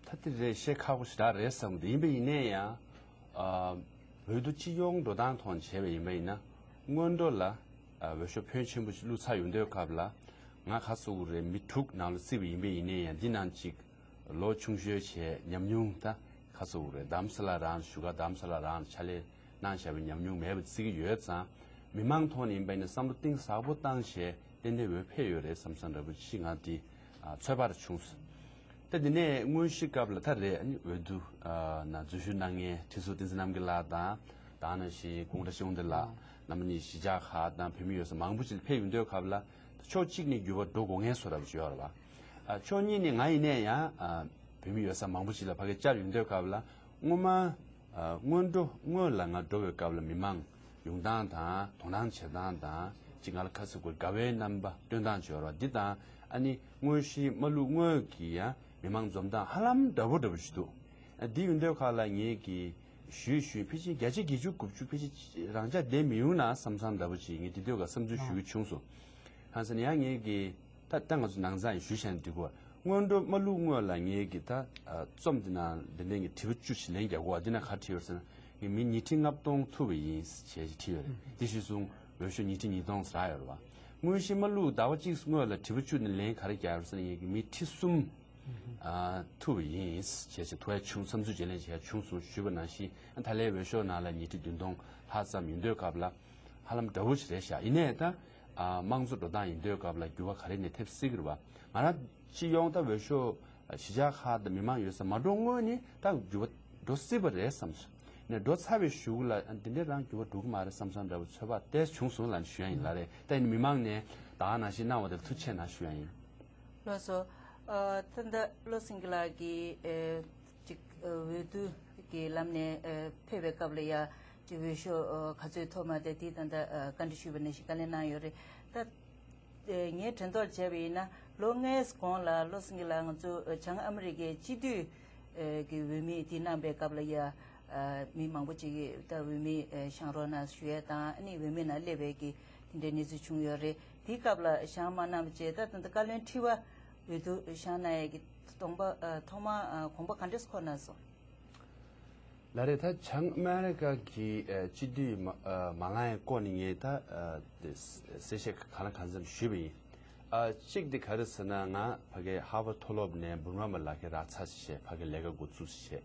ད་དེ་རེད་བཤད་ཁག་པོ་ཞེ་དྲག་རེད་བསམ་གི་འདུག་ཡིན་པ་ཡིན་ནའི་ཡང་། ཨ། འོས་བསྡུ་སྤྱི་ཡོངས་འགྲོ་སྟངས་ཐོག་ནས་བྱས་པ་ཡིན་པ་ཡིན་ན། སྔོན་འགྲོ་ལ། ཨ། འོས་ཤོག་ཕོན་ཆེན་པོ་ཞིག་བླུགས་ཚར་ཡོང་དུས་སྐབས་ལ། ང་ག་ཚོད་རེད་མི་དྲུག་ནང་ལ་བརྩིས་པ་ཡིན་པ་ཡིན་ནའི་ཡང་འདི་ནང་གཅིག་ལོ་ཆུང་ཤོས་བྱས་ཉམས་མྱོང་ད་ག་ཚོད་རེད་རྡ་རམ་ས་ལ་རང་བཞུགས་སྒར་རྡ་རམ་ས་ལ་རང་ཕྱག་ལས་གནང་བཞག་པའི་ཉམས་མྱོང་མེད་པ་བརྩི་གི་ཡོད་ཙང་། མི་མང་ཐོག་ནས་ཡིན་པ་ཡིན་ན་བསམ་བློ་གཏིང་ཟབ་པོ་བཏང་བྱས་ཏན་ཏན་འོས་ཕེབས་ཡོད་རེད་བསམ་བསམ་འདྲ་པོ་ཞིག་ང་འདི་ཚོད་དཔག་བྱུང་སོང་། ད་འདི་ནས་དངོས་གཞི་སྐབས་ལ་ད་རེད། ཨ་ནི་འོས་བསྡུ་ནང་འཛུལ་ཞུགས་གནང་མཁན་ཁྲི་ཟུར་བསྟན་འཛིན་རྣམ་རྒྱལ་ལགས་དང་། ད་ནང་བཞིན་ཀོང་ཏྲ་ཤོང་ཏི་ལགས། རྣམ་པ་གཉིས་གཞིས་ཆགས་ཁག་དང་བོད་མི་ཡོད་ས་མང་པོ་ཅིག་ཕེབས་ཡོང་དུས་སྐབས་ལ་ཕྱོགས་གཅིག་ནས་འགྱུར་བ་འགྲོ་དགོས་མཁན་བཟོ་འདྲ་པོ་ཅིག་ཡོད་རེད་པ། ཨ། ཕྱོགས་གཉིས་ནས་ང་ཡིན་ནའི་ཡང་། ཨ། བོད་མི་ཡོད་ས་མང་པོ་ཅིག་ལ་ཕ་གིར་བཅར་ཡོང་དུས་སྐབས་ལ་སྔོན་མ། ཨ། སྔོན་འགྲོ་སྔོན་ལ་ང་འགྲོ་བའི་སྐབས་ལ་མི་མང་ ཡོང་སྟངས་དང་དོ་སྣང་བྱེད་སྟངས་དང་ཅིག་ང་ལ་ཁ་ཚིག་གོ་དགའ་བའི་རྣམ་པ་སྟོན་སྟངས་བྱོས་རོགས་འདི་དང་ཨ་ནི་དངོས་གཞི་མ་ལུག་དངོས་ཀྱི་ཡང་མི་མང་འཛོམས་སྟངས་ཧ་ལམ་འདྲ་པོ་འདྲ་པོ་ཞིག་འདུག་འདི་ཡོང་དུས་ཁ་ལ་ངེད་ཀྱི་ཞུས་ཞུས་ཕལ་ཆེར་བརྒྱ་ཆ་བརྒྱད་ཅུ་དགུ་བཅུ་ཕལ་ཆེར་རང་འཇགས་བསྡད་མི་ཡོང་ན་བསམ་བསམ་འདྲ་པོ་ཅིག་ངས་འདི་དུས་ཀ་བསམ་ཚུལ་ཞུ་གི་བྱུང་སོང་། གང་ཟེར་ན་ཡང་ངེད་ཀྱི་ད་ལྟ་ང་ཚོ་ནང་ཚང་ཡིན་ཞུས་བྱས་ནས་འགྲིག་གོ། སྔོན་འགྲོ་མ་ལུག་སྔོན་ལ་ངེད་ཀྱི་ད་རྩོམ་འདི་ནང་འདི་འདྲའི་ངས་དྲི་བ་བཅུ་ཞིག་ལན་རྒྱག་གོ། འདི་ན་ག་བྲིས་ཡོད་ཟེར་ན་ངས་མི་ཉིས་ཁྲི་ལྔ་སྟོང་ཐུབ་པ་ཡིན་ཞེས་བྲིས་ཡོད་རེད། འདི་གཞིར་བཟུང་འོས་ཤོག་ཉིས་ཁྲི་ཉིས་སྟོང་ཟེར་ཡོད་རེད་བ། དངོས་གཞི་མ་ལུག་ཟླ་བ་གཅིག་སྔོན་ལ་དྲི་བ་བཅུ་ནས་ལན་ག་རེ་རྒྱག་ཡོད་ཟེར་ན་ངེད་ཀྱི་མི་ཁྲི་གསུམ་ཨ་ཐུབ་པ་ཡིན་ཞེས་བྱས་ཐུགས་ཡ་བྱུང་བསམ་ཚུལ་བརྗེ་ལེན་བྱས་བྱུང་སོང་ཞུས་པ་ནང་བཞིན་ད་ལན་འོས་ཤོག་ནང་ལ་ཉིས་ཁྲི་བདུན་སྟོང་ལྷག་ཙམ་ཡིན་དུས་སྐབས་ལ། ཧ་ལམ་འདྲ་བོ་ཞིག་རེད་ཤག་ཡིན་ནའི་ད་ཨ་དམངས་གཙོ་འགྲོ་སྟངས་ཡིན་དུས་སྐབས་ལ་འགྱུར་བ་ག་རེ་ནས་ཐེབས་སྲིད་ཀྱི་རེད་བ། ང་རང་སྤྱི་ཡོངས་ད་འོས་ཤོག་གཞིས་ཆགས་ཁག་དང་མི་མང་ཡོད་ས་མ་འགྲོ་སྔོན་ནས་ད་འགྱུར་བ་འགྲོ་སྲིད་པ་རེད་བསམ་སོང་། ནས་འགྲོ་ཚར་བའི་གཞུག་ལ་ཨ་འདི་འདྲས་རང་འགྱུར་བ་འགྲོ་གི་མ་རེད་བསམ་བསམ་འདྲ་བོ་ཚོད་དཔག་ཏོག་ཙམ་བྱུང་སོང་ལབ་ནས་ཞུ་ཡ་ཡིན་ལ་རེད། ད་ཡིན་ནའི་མི་མང་ནས་ད་ག་ནང་བཞིན་གནང་བ་དེར་ཐུགས་རྗེ་ཆེ་གནང་ཞུ་ཡ་ཡིན། ལགས་སོ། ཨ་ད་ལྟ་བློ་སེང་གེ་ལགས་ཀྱིས་ཨེ་ཅིག་ཨ་འོས་བསྡུ་གི་ལམ་ནས་ཨེ་ཕེབས་པའི་སྐབས་ལ་ཡ་ཅིག་འོས་ཤོག་ཨ་ག་ཚོད་ཐོབ་མ་དེ་དེ་ད་ལྟ་ཨ་བཀའ་འདྲི་ཞུས་པ་ནང་བཞིན་བཀའ་ལན་གནང་ཡོད་རེད། ད་ཨེ་ངས་དྲན་ཐོག་བྱས་པ་ཡིན་ན་ལོ་ལྔའི་གོང་ལ་བློ་སེང་གེ་ལགས་ང་ཚོ་ཨ་བྱང་ཨ་མི་རི་ཀའི་སྤྱི་འཐུས་ཨེ་གི་འོས་མི་དེ་གནང་པའི་སྐབས་ལ་ཡ་ཨ་མི་མང་པོ་ཅིག་གིས་ད་འོས་མི་ཨེ་བཞེངས་རོགས་གནང་ཞུ་ཡས་དང་ཨ་ནི་འོས་མི་ནང་སླེབས་པའི་གི་དེ་འདྲའི་གནས་ཚུལ་བྱུང་ཡོད་རེད། དེའི་སྐབས་ལ་བཞེངས་མ་གནང་བ་བྱས་ད་ད་ལྟ་བཀའ་བློན་ཁྲི་པ་འོས་བསྡུ་བཞེངས་གནང་ཡས་ཀྱི་གདོང་པ་ཨ་ཐོག་མ་ཨ་དགོངས་པ་ག་འདྲས་འཁོར་གནང་སོང་། ལགས་རེད། ད་བྱང་ཨ་མེ་རི་ཀ་གི་ཨ་སྤྱི་འཐུས་མ་ཨ་མ་ལངས་ཡས་སྐོར་ནས་ངས་ད་ཨ་དེ་གསལ་བཤད་གང་ལ་གང་འཚམ་ཞུས་པ་ཡིན། ཨ་གཅིག་དེ་ག་རེ་ཟེར་ན་ང་ཕ་གི་ཧར་ཝརཌ་མཐོ་སློབ་ནས་འབུམ་རམས་པ་ལག་ཁྱེར་རག་ཚར་བྱས་ཕ་གི་ལས་ཀ་འགོ་བཙུགས་བྱས།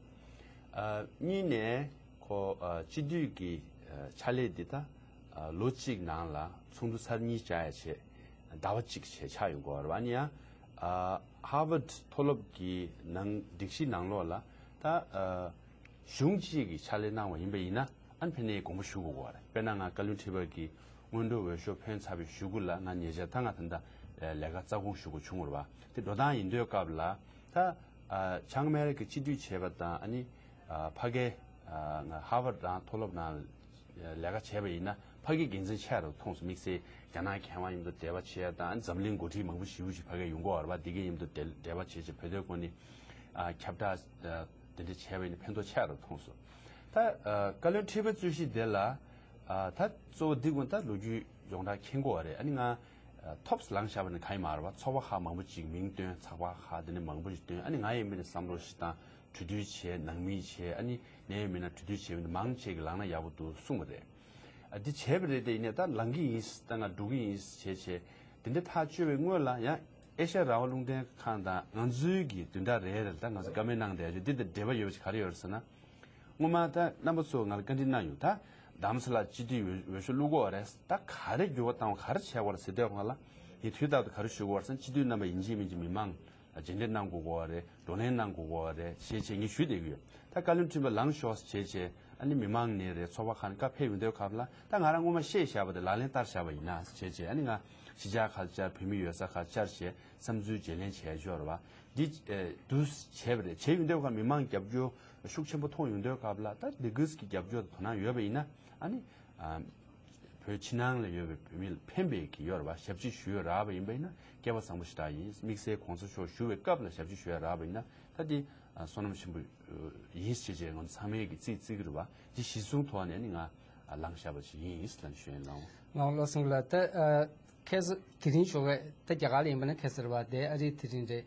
ཨ་གཉིས་ནས་ཁོ་ཨ་སྤྱི་འཐུས་ཀྱི་ཨ་ཕྱག་ལས་འདི་ད་ཨ་ལོ་གཅིག་ནང་ལ་ཚོགས་འདུ་ཚར་གཉིས་བཅར་ཡ་བྱས་ཟླ་བ་གཅིག་བྱས་ཆགས་ཡོང་གི་ཡོད་རེད་བ། ཨ་ནི་ཡང་ཨ་ཧར་ཝརཌ་མཐོ་སློབ་ཀྱི་ནང་སྒྲིག་གཞི་ནང་ལོགས་ལ་ད་ཨ་གཞུང་གཅིག་གི་ཕྱག་ལས་གནང་བ་ཡིན་པ་ཡིན་ན་ཨ་ནི་ཕན་ནས་དགོངས་པ་ཞུ་དགོས་ཀྱི་ཡོད་རེད། དཔེར་ན་ང་བཀའ་བློན་ཁྲི་པ་གི་སྔོན་འགྲོ་འོས་ཤོག་ཕོན་ཚར་བའི་གཞུག་གུ་ལ་ང་ཉེ་ཆར་ད་ང་ད་ལྟ་ལས་ཀ་རྩ་དགོངས་ཞུ་དགོས་བྱུང་བ་རེད་བ། དེ་འགྲོ་སྟངས་ཡིན་དུས་སྐབས་ལ་ད་ཨ་བྱང་ཨ་མེ་རི་ཀའི་སྤྱི་འཐུས་བྱས་པ་དང་ཨ་ནི་ཨ་ཕ་གའི་ཨ་ང་ཧར་ཝརཌ་རང་མཐོ་སློབ་ནང་ལས་ཀ་བྱས་པ་ཡིན་ན་ཕ་གིའི་འགན་འཛིན་ཆེ་རུ་མཐོང་སོང་། དམིགས་བསལ་རྒྱ་ནག་མཁས་དབང་མཉམ་དུ་འབྲེལ་བ་བྱེད་ཡ་དང་འཛམ་གླིང་འགོ་ཁྲིད་མང་པོ་ཞེ་པོ་ཅིག་ཕ་གིར་ཡོང་གི་ཡོད་རེད་བ། འདི་གའི་མཉམ་དུ་འབྲེལ་འབྲེལ་བ་བྱེད་བྱེད་བོད་དོན་སྐོར་ནས་ཨ་ཁྱབ་བསྒྲགས་ཨ་དེ་འདྲ་བྱས་པ་ཡིན་ན་ཕན་ཐོགས་ཆེ་རུ་མཐོང་སོང་། ད་ཨ་བཀའ་བློན་ཁྲི་པའི་རྩོད་གཞི་དེ་ལ་ཨ་ད་གཙོ་བོ་འདི་ཀུན་ད་ལོ་རྒྱུས་ཡོངས་གྲགས་མཁྱེན་གྱི་ཡོད་རེད། ཨ་ནི་ང་ཨ་ཐོབ་ལངས་བཞག་པ་ནི་གང་ཡང་མ་རེད་བ། ཚོགས་པ་ཁག་མང་པོ་ཅིག་མིང་བཏོན། ཚགས་པར་ཁག་དེ་འདྲ་མང་པོ་ཞིག་བཏོན། ཨ་ནི་ང་ཡིན་པ་ནི་བསམ་བློ་ཞིག་བཏང་། གྲོས་བསྡུར་བྱས། ནང་མི་བྱས། ཨ་ནི་ནད་ཡོད་མི་སྣ་གྲོས་བསྡུར་བྱས་པ་ནི་མང་ཆེ་གི་ལངས་ན་ཡག་པོ་འདུག་གསུངས་པ་རེད། ཨ་འདི་བྱས་པ་རེད་དེ་ཡིན་ནའི་ད་ལངས་ཀྱི་ཡིན་ད་ང་འགྲོ་གི་ཡིན་བྱས་བྱས་དེ་འདྲ་ཐག་གཅོད་པའི་སྔོན་ལ་ཡང་ཨེ་ཤ་ཡ་རང་དབང་རླུང་འཕྲིན་ཁང་དང་ང་ཚོའི་གི་བདུན་ཕྲག་རེ་རེ་ལ་ད་ང་ཚོ་བཀའ་མོལ་གནང་བསྡད་ཡོད། འདི་དང་འབྲེལ་བ་ཡོད་པ་ཞིག་ག་རེ་ཡོད་རེད་ཟེར་ན། སྔོན་མ་ད་རྣམ་པ་ཚོ་ང་ལ་བཀའ་འདྲི་གནང་ཡོད། ད་རྡ་རམ་ས་ལ་སྤྱི་འཐུས་འོས་འོས་ཤོག་བླུག་གི་ཡོད་རེད། ད་ག་རེ་འགྱུར་བ་བཏང་བ་ག་རེ་བྱས་པ་རེད་ཟེར་དུས་སྒང་ལ་ངས་དུས་རྟག་ཏུ་ག་རེ་ཞུ་གི་ཡོད་རེད་ཟེར་ན། སྤྱི་འཐུས་རྣམ་པ་ཡིན་གཅིག་མིན་གཅིག་མི་མང་ལ་མཇལ་འཕྲད་གནང་དགོས་ཀྱི་ཡོད་རེད། བགྲོ་གླེང་གནང་དགོས་ཀྱི་ཡོད་རེད་ཞེས་བྱས་ངས་ཞུས་བསྡད་ཀྱི་ཡོད། ད་བཀའ་བློན་ཁྲི་པ་ལངས་ཤོག་ཞེས་བྱས་ཨ་ནི་མི་མང་ནས་རེད། ཚོགས་པ་ཁག་ནས་བཀའ་ཕེབས་ཡོང་དུས་སྐབས་ལ་ད་ང་རང་སྔོན་མ་བཤད་བཞག་པ་དེ་ལག་ལེན་བསྟར་བཞག་པ་ཡིན་ན་ཞེས་བྱས་ཨ་ནི་ང་གཞིས་ཆགས་ཁག་བཅར། བོད་མི་ཡོད་ས་ཁག་བཅར་བྱས་བསམ་ཚུལ་བརྗེ་ལེན་བྱས་ཡོད་རེད་བ། འདི་ཨེ་འདུག་བྱས་པ་རེད། བྱས་ཡོང་དུས་སྒང་མི་མང་རྒྱབ་སྐྱོར་ཤུགས་ཆེན་པོ་མཐོང་ཡོང་དུས་སྐབས་ལ་ད་འདི་གུས་ཀྱི་རྒྱབ་སྐྱོར་དང་དོ་སྣང་ཡོད་པ་ཡིན་ན་ཨ་ནི་ཨ་བོད་ཕྱི་ནང་ལ་ཡོད་པའི་བོད་མི་ལ་ཕན་པའི་གི་ཡོད་རེད་བ། ཞབས་ཕྱི་ཞུ་ཡ་རག་པ་ཡིན་པ་ཡིན་ན་སྐལ་བ་བཟང་པོ་ཞིག་རག་ཡིན། དམིགས་བསལ་གོང་ས་མཆོག་བཞུགས་པའི་སྐབས་ལ་ཞབས་ཕྱི་ཞུ་ཡ་རག་པ་ཡིན་ན་ད་འདི་ཨ་བསོད་ནམས་ཆེན་པོ་ཡིན་ཞེས་བྱས་ང་ཚོ་ཚང་མས་གི་རྩིས་རྩིས་ཀྱི་རེད་བ། འདི་གཞི་བཟུང་ཐོག་ནས་ནི་ང་ལངས་བཞག་པ་ཞིག་ཡིན་ལབ་ཞུ་ཡིན་ལགས། ལགས་བློ་སེང་ལགས། ད་ཨ་ཁ་སང་དེ་རིང་ཞོགས་ཀས་ད་རྒྱ་གར་ལ་ཡིན་པ་ན་ཁ་སང་རེད་བ། དེ་ཨ་རིའི་དེ་རིང་རེད།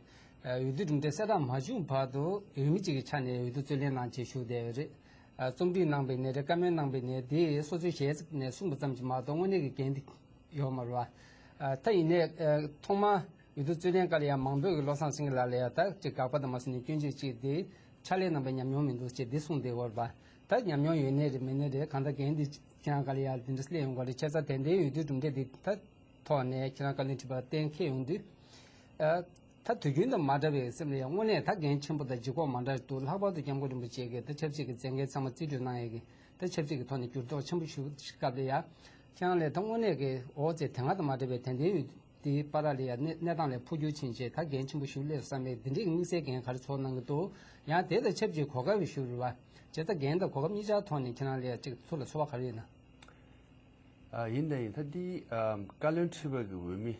ཨ་འོས་བསྡུ་གྲུབ་འབྲས་གསལ་བསྒྲགས་མ་བྱུང་བར་དུ་འོས་མི་གཅིག་གི་ཆ་ནས་འོས་བསྡུ་རྩོད་ལེན་གནང་བྱས་བཞུགས་བསྡད་ཡོད་རེད། ཨ་རྩོམ་སྒྲིག་གནང་པའི་ནས་རེད། བཀའ་མོལ་གནང་པའི་ནས་དེ་སོ་སོའི་ཞལ་ནས་གསུངས་པ་ཙམ་གྱིས་མ་གཏོགས་དངོས་གནས་ཀྱི་འགན་དེ་ཡོད་མ་རེད་བ། ཨ་ད་ཡིན་ནའི་ཨ་ཐོག་མར་འོས་བསྡུ་རྩོད་ལེན་སྐབས་ལ་ཡང་མང་པོས་ཀྱི་བློ་བཟང་སེང་གེ་ལགས་ལ་ཡང་ད་ཅིག་དགག་པ་དང་མ་ཟིན་ནས་སྐྱོན་བརྗོད་ཅིག་དེ་ཕྱག་ལས་གནང་པའི་ཉམས་མྱོང་མི་འདུག་ཅེས་འདི་གསུངས་བསྡད་ཡོད་རེད་པ། ད་ཉམས་མྱོང་ཡོད་ནའི་རེད་མེད་ནའི་རེད། གང་ལྟར་འགན་འདི་ཁྱེད་རང་སྒང་ལ་ཡང་འདི་འདྲ་སླེབས་ཡོང་གི་རེད། བྱས་ཙང་དེ་འདྲའི་འོས་བསྡུ་གྲུབ་འབྲས་འདི་ད་ཐོག་ནས་ཁྱེད་རང་བཀའ་བློན་ཁྲི་པ་གཏན་འཁེལ་ཡོང་དུས། ཨ་ད་དུས་རྒྱུན་དང་མ་འདྲ་བའི་སེམས་ལ་ཡང་དངོས་གནས་ད་འགན་ཆེན་པོ་དང་ལྗིད་ཁོག་མ་འདྲ་ཞིག་འདུག་ལྷག་པར་དུ་སྐྱབས་མགོན་རིན་པོ་ཆེ་གིས་ད་ཆབ་སྲིད་ཀྱི་མཛད་འགན་ཚང་མ་རྩིས་སྤྲོད་གནང་ཡས་ཀྱི་ད་ཆབ་སྲིད་ཀྱི་ཐོག་ནས་འགྱུར་ལྡོག་ཆེན་པོ་ཞིག་སྐབས་ལ་ཡང་ཁྱེད་རང་ལ་ད་དངོས་གནས་ཀྱི་འོ་ཙེ་དེ་སྔ་དང་མ་འདྲ་བའི་དེ་འདྲའི་འོས་དེའི་བར་ལ་ཡང་གནས་གནས་སྟངས་ལ་འཕོ་འགྱུར་ཕྱིན་བྱས་ད་འགན་ཆེན་པོ་ཞིག་སླེབས་བསམ་པའི་འདི་འདྲའི་དམིགས་བསལ་འགན་ག་རེ་ཚོར་གནང་གི་འདུག་ཡང་དེ་དང་ཆབས་ཅིག་གོ་སྐབས་ཤིག་རེད་བ། བྱས་ཙང་འགན་དང་གོ་སྐབས་གཉིས་ཆར་ཐོག་ནས་ཁྱེད་རང་ལ་ཡང་ཅིག་ཚུར་ལ་ཚོར་བ་ག་རེ་ཡོད་ན། ཨ་ཡིན་དང་ཡིན། ད་འདི་ཨ་བཀའ་བློན་ཁྲི་པ་གི་འོས་མི་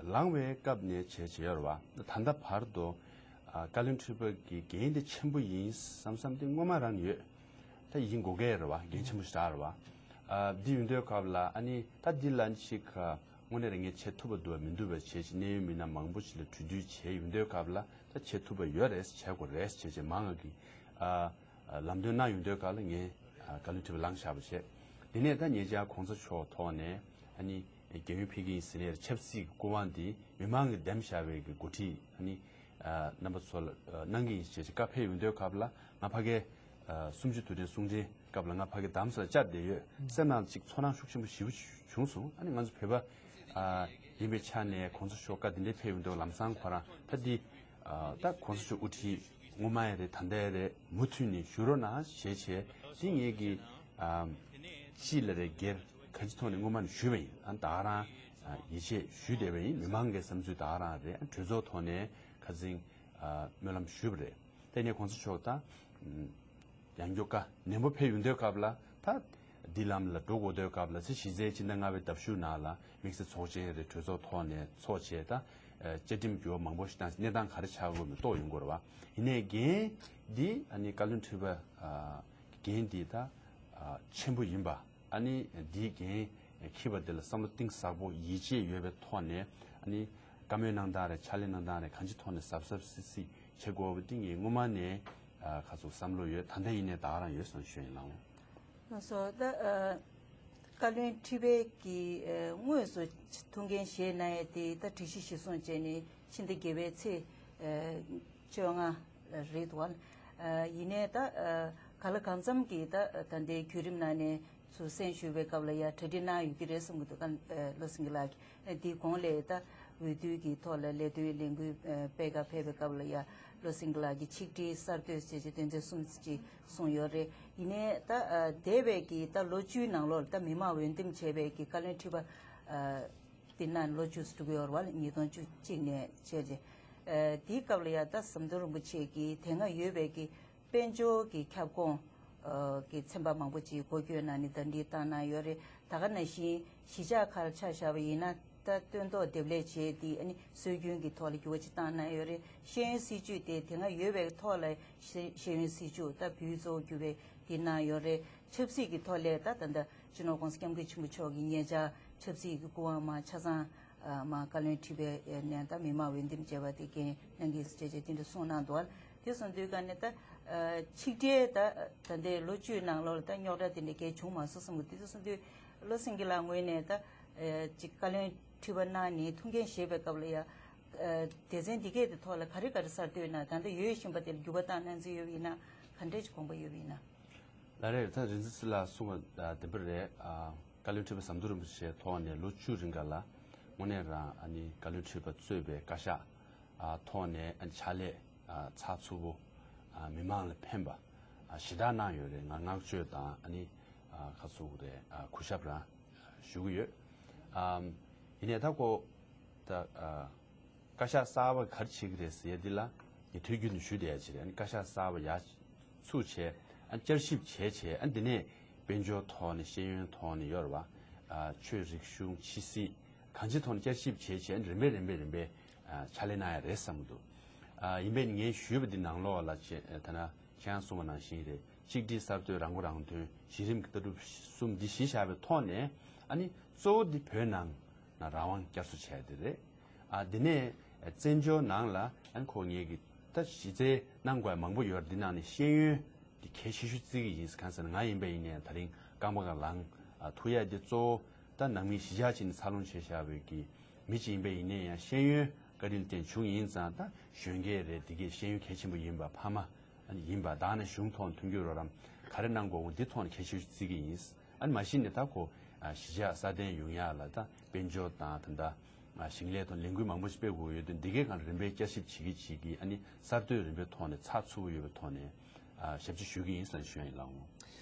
ལངས་པའི་སྐབས་ནས་བྱས་བྱས་ཡོད་རེད་བ། ད་ལྟ་བར་དུ་ཨ་བཀའ་བློན་ཁྲི་པ་གི་འགན་དེ་ཆེན་པོ་ཡིན་བསམ་བསམ་དེ་སྔོན་མ་རང་ཡོད། ད་ཡིན་དགོས་ཀྱི་རེད་བ། འགན་ཆེན་པོ་ཞེ་དྲག་རེད་བ། ཨ་འདི་ཡོད་དུས་སྐབས་ལ་ཨ་ནི་ད་འདི་ལ་ཅིག་ཨ་དངོས་གནས་རང་ངས་བྱེད་ཐུབ་པ་འདུག་བ་མི་འདུག་བ་བྱས་ཅིག་གནད་ཡོད་མི་སྣ་མང་པོ་ཅིག་ལ་གྲོས་བསྡུར་བྱས་ཡོང་དུས་སྐབས་ལ་ད་བྱེད་ཐུབ་པ་ཡོད་རེད། བྱེད་དགོས་རེད་བྱས་བྱས་མང་ང་གི་ཨ་ལམ་སྟོན་གནང་ཡོང་དུས་སྐབས་ལ་ངས་ཨ་བཀའ་བློན་ཁྲི་པ་ལངས་བཞག་པ་བྱས། དེ་ནས་ད་ཉེ་ཆར་གོང་ས་མཆོག་ཐོག་ནས་ཨ་ནི་རྒྱལ་ཡོངས་འཕེལ་གྱི་ཡིན་ཟེར་ནས་ཆབ་སྲིད་ཀྱི་སྐུ་དབང་འདི་མི་མང་གིས་འདེམས་བཞག་པའི་གི་འགོ་ཁྲིད་ཨ་ནི་ཨ་རྣམ་པ་ཚོ་ལ་ཨ་གནང་གི་ཡིན་ཞེས་བཀའ་ཕེབས་ཡོང་དུས་སྐབས་ལ་ང་ཕ་གིའི་ཨ་གསུམ་བཅུ་དུས་དྲན་གསུང་འཕྲིན་སྐབས་ལ་ང་ཕ་གི་རྡ་རམ་ས་ལ་བཅར་བསྡད་ཡོད། སེམས་ནང་ཅིག་ཚོར་སྣང་ཤུགས་ཆེན་པོ་ཞེ་པོ་བྱུང་སོང་། ཨ་ནི་ང་ཚོ་བོད་པ་ཨ་ཡིན་པའི་ཆ་ནས་གོང་ས་མཆོག་བཀའ་འདི་འདྲའི་ཕེབས་ཡོང་དུས་ལམ་སང་ཁོ་རང་ད་འདི་ཨ་ད་གོང་ས་མཆོག་དབུ་ཁྲིད་སྔོན་མ་ཡང་རེད། ད་ལྟ་ཡང་རེད། མུ་མཐུད་ནས་བཞུགས་རོགས་གནང་ཞེས་བྱས། འདི་ངེད་ཀྱི་ཨ་སྤྱི་ལ་རེད་སྒེར་གང་ཅི་ཐོག་ནས་སྔོན་མ་ནས་ཞུས་པ་ཡིན། ཨ་ད་ག་རང་ཨ་ཡིད་ཆེས་ཞུས་བསྡད་པ་ཡིན། མི་མང་གི་བསམ་ཚུལ་ད་ག་རང་རེད། ཨ་གྲོས་ཚོགས་ཐོག་ནས་ཁ་སང་ཨ་སྨོན་ལམ་ཞུས་པ་རེད། དེ་ནས་གོང་ས་མཆོག་ད་ཨ་ཡང་བསྐྱར་བཀའ་ནན་པོ་ཕེབས་ཡོང་དུས་སྐབས་ལ་ད་འདི་ལམ་ལ་འགྲོ་དགོས་དུས་སྐབས་ལ་ཚེས་བཞི་ཚེས་སྤྱི་ཟླ་ལྔ་པའི་ཟླ་གཞུག་ནང་ལ་དམིགས་བསལ་ཚོགས་ཆེན་རེ་གྲོས་ཚོགས་ཐོག་ནས་ཚོགས་བྱས། ད་ཨ་བཅའ་ཁྲིམས་འགྱུར་བ་མང་པོ་ཞིག་བཏང་། གནས་སྟངས་ག་རེ་ཆགས་དགོས་མིན་རྟོགས་ཡོང་དགོས་རེད་བ། ཡིན་ནའི་འགན་འདི་ཨ་ནི་བཀའ་བློན་ཁྲི་པ་ཨ་འགན་འདི་ད་ཨ་ཆེན་པོ་ཡིན་པ། ཨ་ནི་འདིའི་འགན་འཁྱེར་བ་དེ་ལ་བསམ་བློ་གཏིང་ཟབ་པོ་ཡིད་ཆེས་ཡོད་པའི་ཐོག་ནས་ཨ་ནི་བཀའ་མོལ་གནང་སྟངས་རེད། ཕྱག་ལས་གནང་སྟངས་རེད། གང་ཅི་ཐོག་ནས་གཟབ་གཟབ་སིག་སིག་བྱེད་དགོས་པ་འདི་ངས་སྔོན་མ་ནས་ཨ་ཁ་ཚུགས་བསམ་བློ་ཡོད། ད་ལྟ་ཡིན་ནའི་ད་ག་རང་ཡོད་བསམ་ཞུ་ཡིན་ལགས། ལགས་སོ། ད་ཨ་བཀའ་བློན་ཁྲི་པའི་གི་ཨ་དངོས་སུ་ཐུགས་འགན་བཞེས་གནང་ཡས་དེ་ད་སྒྲིག་གཞི་གཞིར་བཟུང་བྱས་ནས་ཕྱི་ཟླ་བརྒྱད་པའི་ཚེས་ཨ་བཅོ་ལྔ་རེད་འདུག་བ། ཨ་ཡིན་ནའི་ད་ཨ་གང་ལ་གང་འཚམ་གྱིས་ད་ད་ལྟའི་བརྒྱུད་རིམ་ནང་ནས་ཚུར་གསན་ཞུ་བའི་སྐབས་ལ་ཡ་གྲ་སྒྲིག་གནང་ཡོད་ཀྱི་རེད་བསམ་གྱི་འདུག། ཨ་བློ་སེང་གེ་ལགས་ཀྱིས་འདིའི་གོང་ལ་ད་འོས་བསྡུ་གི་ཐོག་ལ་ལས་དོན་ལས་འགུལ་ཨ་སྤེལ་ག་ཕེབས་པའི་སྐབས་ལ་ཡ་བློ་སེང་གེ་ལགས་ཀྱིས་ཆིག་སྒྲིལ་གསར་གཏོད་ཟེར་བྱས་དོན་ཚན་གསུམ་ཅིག་གསུངས་ཡོད་རེད། ཡིན་ནའི་ད་ཨ་འདས་པའི་གི་ད་ལོ་བཅུའི་ནང་ལོགས་ལ་ད་མི་མང་འོས་འདེམས་བྱས་པའི་གི་བཀའ་བློན་ཁྲི་པ་ཨ་དེ་ན་ལོ་བཅུ་ཙམ་འགྲོ་གི་ཡོད་རེད་བ། ཉིས་སྟོང་བཅུ་གཅིག་ནས་བྱས་རྗེས། ཨ་དེའི་སྐབས་ལ་ཡ་ད་ཟམ་གདོང་རིན་པོ་ཆེ་གི་དེ་སྔ་ཡོད་པའི་གི་དཔལ་འབྱོར་གྱི་ཁྱབ་ཁོངས་ཨ་གི་ཚན་པ་མང་པོ་ཅིག་འགོ་བསྐྱོད་གནང་ནས་ད་འདི་བཏང་གནང་ཡོད་རེད། ད་ག་ནང་བཞིན་གཞིས་ཆགས་ཁག་ལ་ཆ་བཞག་པ་ཡིན་ན་ད་སྟོན་ཐོག་འདེབས་ལས་བྱས་ཏེ་ཨ་ནི་སྲོལ་རྒྱུན་གྱི་ཐོག་ལ་འགྱུར་བ་ཅིག་བཏང་གནང་ཡོད་རེད། ཤེས་ཡོན་སྲིད་བྱུས་དེ་དེ་སྔ་ཡོད་པའི་ཐོག་ལ་ཤེས་ཤེས་ཡོན་སྲིད་བྱུས་ད་བོད་གཙོ་བོ་གྱུར་པའི་དེ་གནང་ཡོད་རེད། ཆབ་སྲིད་ཀྱི་ཐོག་ལ་ད་ད་ལྟ་སྤྱི་ནོར་༸གོང་ས་༸སྐྱབས་མགོན་ཆེན་པོ་མཆོག་གིས་ཉེ་ཆར་ཆབ་སྲིད་ཀྱི་སྐུ་དབང་མར་ཆ་ཚང་ཨ་མར་བཀའ་བློན་ཁྲི་པའི་ནས་ད་མི་མང་འོས་འདེམས་བྱས་པ་དེ་འགན་གནང་གི་ཡིན་ཟེར་བྱས་དེ་འདྲ་གསུངས་གནང་འདུག་བ། དེ་སོང་དུས་ག་ནས་ད་ཨ་ཆིག་སྒྲིལ་ད་ད་ལྟའི་ལོ་བཅུའི་ནང་ལོགས་ལ་ད་རྙོག་དྲ་དེ་འདྲ་གས་བྱུང་མ་སོང་བསམ་གི་འདུག། དེ་སོང་དུས་བློ་སེང་གེ་ལགས་ངོས་ནས་ད་ཨ་ཅིག་བཀའ་བློན་ཁྲི་པ་གནང་ནས་ཐུགས་འགན་བཞེས་པའི་སྐབས་ལ་ཡ་ཨ་སྡེ་ཚན་འདི་གས་དེ་ཐོག་ལ་ག་རེ་ག་རེ་གསར་གཏོད་གནང་། ད་ལྟ་ཡོད་བཞིན་པ་དེ་ལ་འགྱུར་བ་བཏང་གནང་རྩིས་ཡོད་པ་ཡིན་ན་ག་འདྲས་ཀྱི་དགོངས་པ་ཡོད་པ་ཡིན་ན། ལགས་རེད། ད་རིག་འཛིན་སྲིད་ལགས་གསུངས་པ་བདེན་པ་རེད། ཨ་བཀའ་བློན་ཁྲི་པ་ཟམ་གདོང་རིན་པོ་ཆེའི་ཐོག་ནས་ལོ་བཅུ་རིང་ག་ལ་དངོས་གནས་རང་ཨ་ནི་བཀའ་བློན་ཁྲི་པ་གཙོས་པའི་བཀའ་ཤག་ཨ་ཐོག་ནས་ཨ་ནི་ཕྱག་ལས་ཨ་ཚགས་ཚུད་པོ་ཨ་མི་མང་ལ་ཕན་པ་ཨ་ཞེ་དྲག་གནང་ཡོད་རེད། ང་བསྔགས་བརྗོད་དང་ཨ་ནི་ཨ་ག་ཚོད་རེད་ཨ་གུས་ཞབས་རང་ཞུ་གི་ཡོད། ཨ་ཡིན་ནའི་ད་ཁོ་ད་ཨ། བཀའ་ཤག་གསར་པ་ག་རེ་བྱེད་ཀྱི་རེད་ཟེར་ཡ་འདི་ལ་ངས་དུས་རྒྱུན་དུ་ཞུ་བསྡད་ཡ་ཅིག་རེད། ཨ་ནི་བཀའ་ཤག་གསར་པ་ཡར་ཚུགས་བྱས། ཨ་ནི་བསྐྱར་ཞིབ་བྱས་བྱས། ཨ་ནི་འདི་ནས་དཔལ་འབྱོར་ཐོག་ནས་ཤེས་ཡོན་ཐོག་ནས་ཡོད་རེད་བ། ཨ་ཆོས་རིག་གཞུང་ཕྱི་སྲིད་གང་ཅིའི་ཐོག་ནས་བསྐྱར་ཞིབ་བྱས་བྱས། ཨ་ནི་རིམ་པས་རིམ་པས་རིམ་པས་ཨ་ཕྱག་ལས་གནང་ཡ་རེད་བསམ་གྱི་འདུག། ཨ་ཡིན་པས་ངས་ཞུས་པ་འདི་ནང་ལོགས་ལ་བྱས་ད་ན་ཁྱེད་རང་གསུངས་པ་ནང་བཞིན་རེད། གཅིག་སྒྲིལ་གསར་གཏོད་རང་མགོ་རང་ཐོན་གཞི་རིམ་གྱི་ལྟ་གྲུབ་གསུམ་འདི་གཞི་བཞག་པའི་ཐོག་ནས་ཨ་ནི་གཙོ་བོ་འདི་བོད་ནང་ན་རང་དབང་བསྐྱར་གསོ་བྱས་ཏེ་རེད། ཨ་དེ་ནས་བཙན་བྱོལ་ནང་ལ་ཨ་ནི་ཁོ་ངེད་ཀྱི་ད་གཞི་རྩའི་གནང་དགོས་མང་པོ་ཡོད་རེད། འདི་ནང་ནས་ཤེས་ཡོན་འདི་གལ་ཆེ་ཤོས་བརྩི་གི་ཡིན། གང་ཟེར་ན་ང་ཡིན་པ་ཡིན་ནའི་ད་རིང་རྐང་པ་སྒང་ལངས་ཨ་ཐུག་ཡ་འདི་གཙོ་བོ་ད་ནང་མི་གཞིས་ཆགས་ཅིག་ནས་འཚར་ལོངས་བྱས་བཞག་པའི་གི་མི་ཅིག་ཡིན་པ་ཡིན་ནའི་ཡང་ཤེས་ཡོན་བཀའ་དྲིན་ལ་བརྟེན་བྱུང་ཡིན་ཙང་། ད་གཞོན་སྐྱེས་རེད། འདི་གས་ཤེས་ཡོན་གལ་ཆེན་པོ་ཡིན་པ་ཕ་མ་ཨ་ནི་ཡིན་པ། ད་ནི་གཞུང་ཐོག་ནས་མཐུན་འགྱུར་རོགས་རམ་ག་རེ་གནང་དགོས་འོ་འདི་ཐོག་ནས་གལ་ཆེ་ཤོས་བརྩི་གི་ཡིན། ཨ་ནི་མ་གཞི་ནས་ད་ཁོ་ཨ་གཞིས་ཆགས་སྲ་བརྟན་ཡོང་ཡག་ལ་ད་དཔལ་འབྱོར་དང་ད་ལྟ་ཨ་ཞིང་ལས་ཐོག་ལས་འགུལ་མང་པོ་ཞིག་སྤེལ་དགོས་ཡོད་དུས། འདི་གའི་སྒང་རིམ་པས་བསྐྱར་ཞིབ་བྱེད་ཀྱི་བྱེད་ཀྱི་ཨ་ནི་གསར་གཏོད་རིམ་པའི་ཐོག་ནས་ཚགས་ཚུད་པོ་ཡོད་པའི་ཐོག་ནས་ཨ་ཞབས་ཕྱི་ཞུ་གི་ཡིན་ཟེར་ཞུ་ཡ་ཡིན་ལགས་འོང་།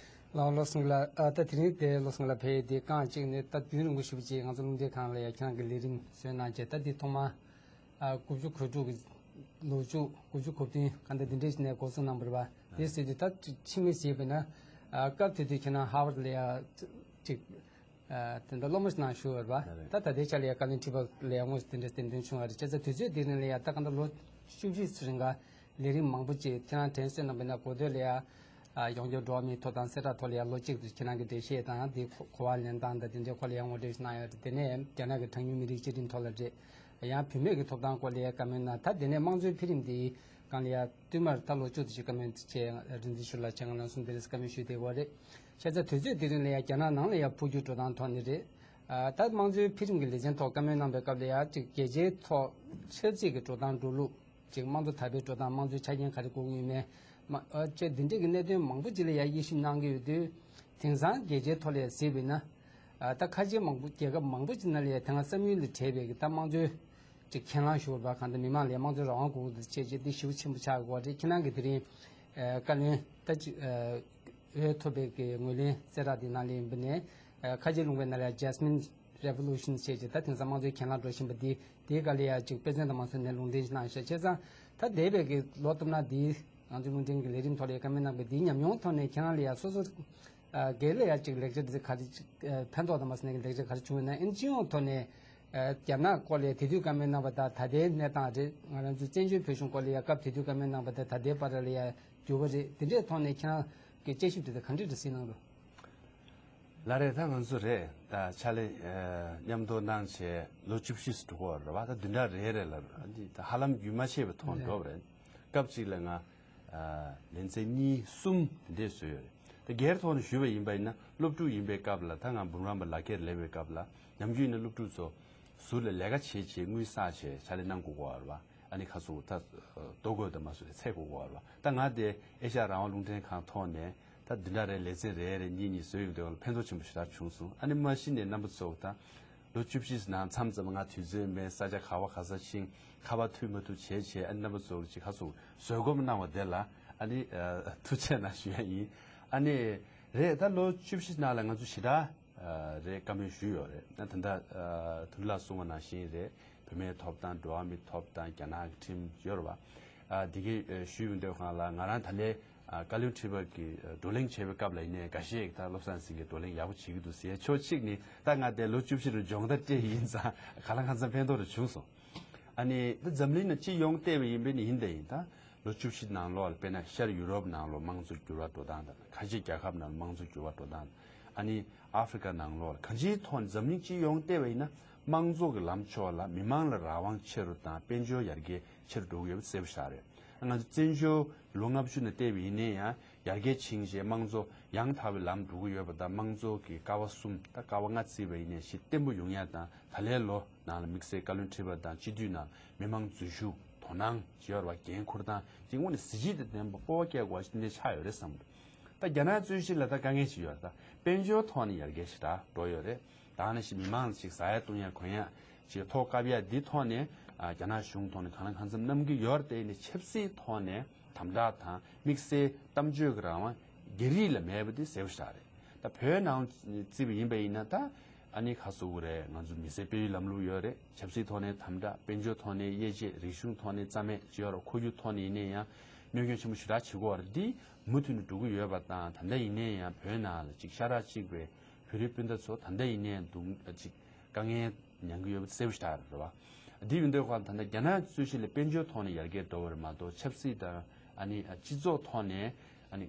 ལགས་བློ་བཟང་ལགས། ཨ་ད་དེ་རིང་དེ་བློ་བཟང་ལགས་ཕེབས་དེ་རྐང་གཅིག་ནས་ད་དུས་རིང་པོ་ཞེ་པོ་ཅིག་ང་ཚོ་རླུང་འཕྲིན་ཁང་ལ་ཡ་ཁྱེད་རང་གི་ལས་རིམ་བཟོས་གནང་བྱས། ད་འདི་ཐོག་མ་ཨ་དགུ་བཅུ་གོ་དྲུག་གི་ལོ་མཇུག་དགུ་བཅུ་གོ་བདུན་ག་འདྲ་འདི་འདྲས་ནས་འགོ་བཙུགས་གནང་བ་རེད་བ། དེ་ཟེར་དུས་ད་ཕྱི་མིག་བྱས་པས་ན་ཨ་སྐབས་དེ་དུས་ཁྱེད་རང་ཧར་ཝརཌ་ལ་ཡ་ཅིག་ ཨ་དེ་འདྲ་སློབ་མ་ཞིག་ནང་ཞུགས་ཡོད་རེད་པ། ད་ད་ལྟའི་ཆ་ལ་ཡ་བཀའ་བློན་ཁྲི་པ་ལ་ཡ་དངོས་སུ་དེ་འདྲ་སྟེར་འདུན་བྱུང་བ་རེད། བྱས་ཙང་དུས་ཚོད་འདི་རིང་ལ་ཡ་ད་ག་འདྲ་ལོ་བཅུ་བཞི་རིང་ག་ལས་རིམ་མང་པོ་ཅིག་ཁྱེད་རང་དྲན་གསོས་གནང་པ་ཡིན་ན་འགོ་སྟོད་ལ་ཡ་ཡོངས་ཁྱབ་འགྲོ་བ་མིའི་ཐོབ་ཐང་གསལ་བསྒྲགས་ཐོག་ལ་ཡ་ལོ་གཅིག་ཏུ་ཁྱེད་རང་གི་འགྲེལ་བཤད་དང་དེ་གོ་བ་ལེན་སྟངས་དང་དེ་འདྲའི་སྐོར་ལ་ཡ་ངོ་སྤྲོད་ཞིག་གནང་ཡོད་རེད། དེ་ནས་རྒྱ་ནག་གི་གྲངས་ཉུང་མི་རིགས་བཅའ་ཁྲིམས་ཐོག་ལ་རེད། ཡང་བུད་མེད་ཀྱི་ཐོབ་ཐང་སྐོར་ལ་ཡ་བཀའ་མོལ་གནང་། ད་དེ་ནས་དམངས་གཙོའི་འཕེལ་རིམ་དེའི་སྒང་ལ་ཡ་བསྟུད་མར་ད་ལོ་བཅུ་དེ་ཅིག་བཀའ་མོལ་བྱས། རིག་འཛིན་ཆོས་ལགས་བྱས་ང་རང་གསུམ་དེ་རིང་བཀའ་མོལ་ཞུས་བསྡད་ཡོད་རེད། བྱས་ཙང་དུས་ཚོད་དེ་རིང་ལ་ཡ་རྒྱ་ནག་ནང་ལ་ཡ་འཕོ་འགྱུར་འགྲོ་སྟངས་ཐོག་ནས་རེད། ཨ་ད་དམངས་གཙོའི་འཕེལ་རིམ་གྱི་ལེ་ཚན་ཐོག་བཀའ་མོལ་གནང་པའི་སྐབས་ལ་ཡ་ཅིག་རྒྱལ་སྤྱིའི་ཐོག་ཆབ་སྲིད་ཀྱི་འགྲོ་སྟངས་འགྲོ་ལུགས། ཅིག་དམངས་གཙོ་དར་སྤེལ་འགྲོ་སྟངས། དམངས་གཙོའི་ཆ་རྐྱེན་ག་རེ་དགོས་ཀྱི་ཡོད་མེད། མ་ཨ་ཅེ་འདི་འདྲའི་གི་གནད་དོན་མང་པོ་ཅིག་ལ་ཡ་དབྱེ་ཞིབ་གནང་གི་ཡོད་དུས། དེང་སང་རྒྱལ་སྤྱིའི་ཐོག་ལ་ཡ་གཟིགས་པ་ཡིན་ན། ཨ་ད་ཁ་ཆེ་མང་པོ་རྒྱལ་ཁབ་མང་པོ་ཅིག་ནང་ལ་ཡ་དེ་སྔ་བསམ་ཡུལ་ལས་བྲལ་བའི་གི་ད་དམངས་གཙོའི་ཅིག་ཁས་བླངས་ཞུ་བ་གང་ལྟར་མི་མང་ལ་ཡ་དམངས་གཙོའི་རང་དབང་དགོས་ཀྱི་འདུག་བྱས་རྗེས་འདི་ཞེ་པོ་ཆེན་པོ་ཆགས་དགོས་པ་རེད། ཁྱེད་རང་གི་དེ་རིང་ཨ་བཀའ་བློན་ད་ཅིག་ཨ་འོས་ཐོབ་པའི་གི་ངོས་ལེན་གསལ་བསྒྲགས་འདི་ནང་ལ་ཡིན་པ་ནས། ཨ་ཁ་ཆེ་ལུང་པའི་ནང་ལ་ཡ་Jasmine Revolution བྱས་རྗེས་ད་དེང་སང་དམངས་གཙོའི་གྱེན་ལངས་འགྲོ་བཞིན་པ་འདི། དེའི་སྒང་ལ་ཡ་ཅིག་དཔེ་མཚོན་དང་མ་སོན་ནས་ལུང་འདྲེན་ཞིག་གནང་ཤག་བྱས་ཙང་ད་འདས་པའི་གི་ལོ་བསྟུད་མར་འདི་ང་ཚོའི་རླུང་འཕྲིན་གྱི་ལས་རིམ་ཐོག་ལ་ཡ་བཀའ་མོལ་གནང་པའི་འདིའི་ཉམས་མྱོང་ཐོག་ནས་ཁྱེད་རང་ལ་ཡ་སོ་སོ་ཨ་སྒེར་ལ་ཡ་ཅིག་ལེགས་ཆ་འདི་ག་རེ་ཅིག་ཨ་ཕན་ཐོགས་དང་མ་སོན་ནས་ལེགས་ཆ་ག་རེ་བྱུང་ཡོད་ན། ཨ་ནི་སྤྱི་ཡོངས་ཐོག་ནས་ཨ་རྒྱ་ནག་སྐོར་ལ་ཡ་དེ་དུས་བཀའ་མོལ་གནང་པ་དང་ད་ལྟའི་གནས་སྟངས་རེད། ང་རང་ཚོའི་བཙན་བྱོལ་བོད་གཞུང་སྐོར་ལ་ཡ་སྐབས་དེ་དུས་བཀའ་མོལ་གནང་པ་དང་ད་ལྟའི་བར་ལ་ཡ་འགྱུར་བ་རེད། དེ་འདྲའི་ཐོག་ནས་ཁྱེད་རང་གི་དཔྱད་ཞིབ་དེ་དག་ག་འདྲས་རེད་གཟིགས་གནང་རོགས། ལགས་རེད། ད་ང་ཚོ་རེད། ད་ཕྱག་ལས་ཨ་མཉམ་དུ་གནང་བྱས་ལོ་བཅུ་བཞི་ཙམ་འགྲོ་གི་ཡོད་རེད་པ། ད་འདི་འདྲ་རེད་རེད་ལབ་ཨ་འདི་ད་ཧ་ལམ་རྒྱུན་མ་ཆད་པའི་ཐོག་འགྲོ་བ་རེད། སྐབས་གཅིག་ལ་ང་ཨ་ལེ་ཚན་གཉིས་གསུམ་དེ་འདྲས་བཟོས་ཡོད་རེད། ད་སྒེར་ཐོག་ནས་ཞུས་པ་ཡིན་པ་ཡིན་ན་སློབ་ཕྲུག་ཡིན་པའི་སྐབས་ལ་ད་ང་འབུམ་རམས་པ་ལག་འཁྱེར་ལེན་པའི་སྐབས་ལ་ནམ་རྒྱུན་ནས་སློབ་ཕྲུག་ཚོ་ཟུར་ལ་ལས་ཀ་བྱེད་བྱེད་དངུལ་བསགས་བྱས་ཕྱག་ལས་གནང་དགོས་ཀྱི་ཡོད་རེད་པ། ཨ་ནི་ཁ་སང་ད་ལྟོ་གོས་དང་མ་སོ་དེ་ཚད་དགོས་ཀྱི་ཡོད་རེད་པ། ད་ང་དེ་ཨེ་ཤ་ཡ་རང་དབང་རླུང་འཕྲིན་ཁང་ཐོག་ནས་ད་འདི་འདྲ་རེད། ལེ་ཚན་རེ་རེ་གཉིས་གཉིས་བཟོས་ཡོང་དུས་ལ་ཕན་ཐོགས་ཆེན་པོ་ཞེ་དྲག་བྱུང་སོང་། ཨ་ནི་མ་གཞི་ནས་རྣམ་པ་ཚོ་ད་ལོ་བཅུ་བཞི་ནང་མཚམས་མཚམས་ང་དུས་ཚོད་མེད། ས་ཆ་ག་བ་ག་ས་ཕྱིན། ཁ་པར་མཐུད་མ་ཐུབ་བྱས་བྱས། ཨ་ནི་རྣམ་པ་ཚོ་ཅིག་ཁ་སང་བཟོད་སྒོམ་གནང་བ་དེ་ལ་ཨ་ནི་ཨ་ཐུགས་རྗེ་གནང་ཞུ་ཡ་ཡིན། ཨ་ནི་རེད། ད་ལོ་བཅུ་བཞི་ནང་ལ་ང་ཚོ་ཞེ་དྲག་ཨ་རེད། བཀའ་མོལ་ཞུས་ཡོད་རེད། ད་ད་ལྟ་ཨ་དོན་ལ་གསུངས་པ་ནང་བཞིན་རེད། བུད་མེད་ཐོབ་ཐང་འགྲོ་བ་མིའི་ཐོབ་ཐང་རྒྱ་ནག་གི་ཁྲིམས་ཡོད་རེད་པ། ཨ་དེ་གའི་ཨ་ཞུས་པའི་འདོད་ཁང་ལ་ང་རང་ད་ལས་ཨ་བཀའ་བློན་ཁྲི་པ་གི་ཨ་བགྲོ་གླེང་བྱེད་པའི་སྐབས་ལ་ཡིན་ནའི་འགའ་ཤས་ཀྱིས་ད་བློ་བཟང་སེང་གེ་བགྲོ་གླེང་ཡག་པོ་བྱེད་ཀྱི་འདུག་ཟེར། ཕྱོགས་གཅིག་ནས་ད་ང་དེ་ལོ་བཅུ་བཞི་རུ་སྦྱོང་བརྡར་སྤྲད་ཡིན་ཙང་གང་ལ་གང་འཚམ་ཕན་ཐོགས་རུ་བྱུང་སོང་། ཨ་ནི་ད་འཛམ་གླིང་ནང་སྤྱི་ཡོངས་བལྟས་པ་ཡིན་པས་ནི་ཡིན་ད་ཡིན། ད་ལོ་བཅུ་བཞི་ནང་ལོགས་ལ་དཔེར་ན་ཤར་ཡུ་རོབ་ནང་ལོགས་དམངས་གཙོ་འགྱུར་བ་འགྲོ་སྟངས་དང་། ཁ་ཆེ་རྒྱལ་ཁབ་ནང་དམངས་གཙོ་འགྱུར་བ་འགྲོ་སྟངས་དང་། ཨ་ནི་ཨ་ཧྥེ་རི་ཁ་ནང་ལོགས་ལ་གང་ཅིའི་ཐོག་ནས་འཛམ་གླིང་སྤྱི་ཡོངས་བལྟས་པ་ཡིན་ན་དམངས་གཙོ་གི་ལམ་ཕྱོགས་ལ་མི་མང་ལ་རང་དབང་ཆེ་རུ་དང་དཔལ་འབྱོར་ཡར་རྒྱས་ཆེ་རུ་འགྲོ་གི་ཡོད་པ་གསལ་པོ་ཞིག་རེད། ང་ཚོ་བཙན་བྱོལ་ལོ་ལྔ་བཅུ་ནས་བལྟས་པ་ཡིན་ན་ཡང་ཡར་རྒྱས་ཕྱིན་བྱས་དམངས་གཙོ་ཡང་དག་པའི་ལམ་འགྲོ་གི་ཡོད་པ་དང་། དམངས་གཙོ་གི་ཀ་བ་གསུམ་ད་ཀ་བ་ལྔ་བརྩིས་པ་ཡིན་ན་ཞེ་བརྟན་པོ་ཡོང་ཡ་དང་། ད་ལོའི་ལོ་ནང་ལ་དམིགས་བསལ་བཀའ་བློན་ཁྲི་པ་དང་སྤྱི་འཐུས་ནང་མི་མང་འཛུལ་ཞུགས། དོ་སྣང་བྱེད་པར་འགན་འཁུར་སྟངས་ཅིག་དངོས་གནས་གཟི་བརྗིད་དང་ལྡན་པ་སྤོབས་པ་སྐྱེ་དགོས་པ་ཅིག་འདི་ཆགས་ཡོད་རེད་བསམ་གི་འདུག་ད་རྒྱ་ནག་རྩོད་གཞི་ལ་ད་དཀའ་ངལ་ཅིག་ཡོད་རེད། ད་དཔལ་འབྱོར་ཐོག་ནས་ཡར་རྒྱས་ཞེ་དྲག་འགྲོ་ཡོད་རེད། ད་ནང་བཞིན་མི་མང་ཅིག་ཟ་ཡ་བཏུང་ཡ་གོན་ཡ་ཅིག་ཐོག་བཀབ་ཡ་འདི་ཐོག་ནས་ཨ་རྒྱ་ནག་གཞུང་ཐོག་ནས་གང་ལ་གང་འཚམ་བསྣམས་ཀྱི་ཡོད་རེད། དེ་ནས་ཆབ་སྲིད་ཐོག་ནས་དམ་དྲག་དང་དམིགས་བསལ་གཏམ་བརྗོད་ཀྱི་རང་དབང་རྒྱ་རིགས་ལ་མེད་པ་འདི་གསལ་པོ་ཞིག་རེད། ད་བོད་ནང་བརྩིས་པ་ཡིན་པ་ཡིན་ན་ད་ཨ་ནི་ཁ་གསོ་གི་རེད། ང་ཚོ་མི་སེར་སྤེལ་ཡུལ་ལམ་ལུགས་ཡོད་རེད། ཆབ་སྲིད་ཐོག་ནས་དམ་དྲག་དཔལ་འབྱོར་ཐོག་ནས་དབྱེ་འབྱེད། རིག་གཞུང་ཐོག་ནས་རྩ་མེད་བྱེད་ཡོད་རེད། ཁོར་ཡུག་ཐོག་ནས་ཡིན་ན་ཡང་གནོད་སྐྱོན་ཆེན་པོ་ཞེ་དྲག་བྱེད་ཀྱི་ཡོད་རེད། འདི་མུ་མཐུད་ནས་འགྲོ་གི་ཡོད་པ་དང་། ད་ལྟ་ཡིན་ན་ཡང་བོད་ནང་ལ་ཅིག་ཤ་ཁྲག་གཅིག་པའི་བོད་རིགས་སྤུན་ཟླ་ཚོ་ད་ལྟ་ཡིན་ན་ཡང་སྡུག་ཅིག་དཀའ་ངལ་མྱངས་ཀྱི་ཡོད་པ་གསལ་པོ་ཞིག་རེད་བ། འདི་ཡིན་དུས་ཁོ་ད་ལྟ་རྒྱ་ནག་རྩོད་གཞི་ལ་དཔལ་འབྱོར་ཐོག་ནས་ཡར་རྒྱས་འགྲོ་བ་རེད་མ་གཏོགས་ཆབ་སྲིད་དང་ཨ་ནི་སྤྱི་ཚོགས་ཐོག་ནས་ཨ་ནི་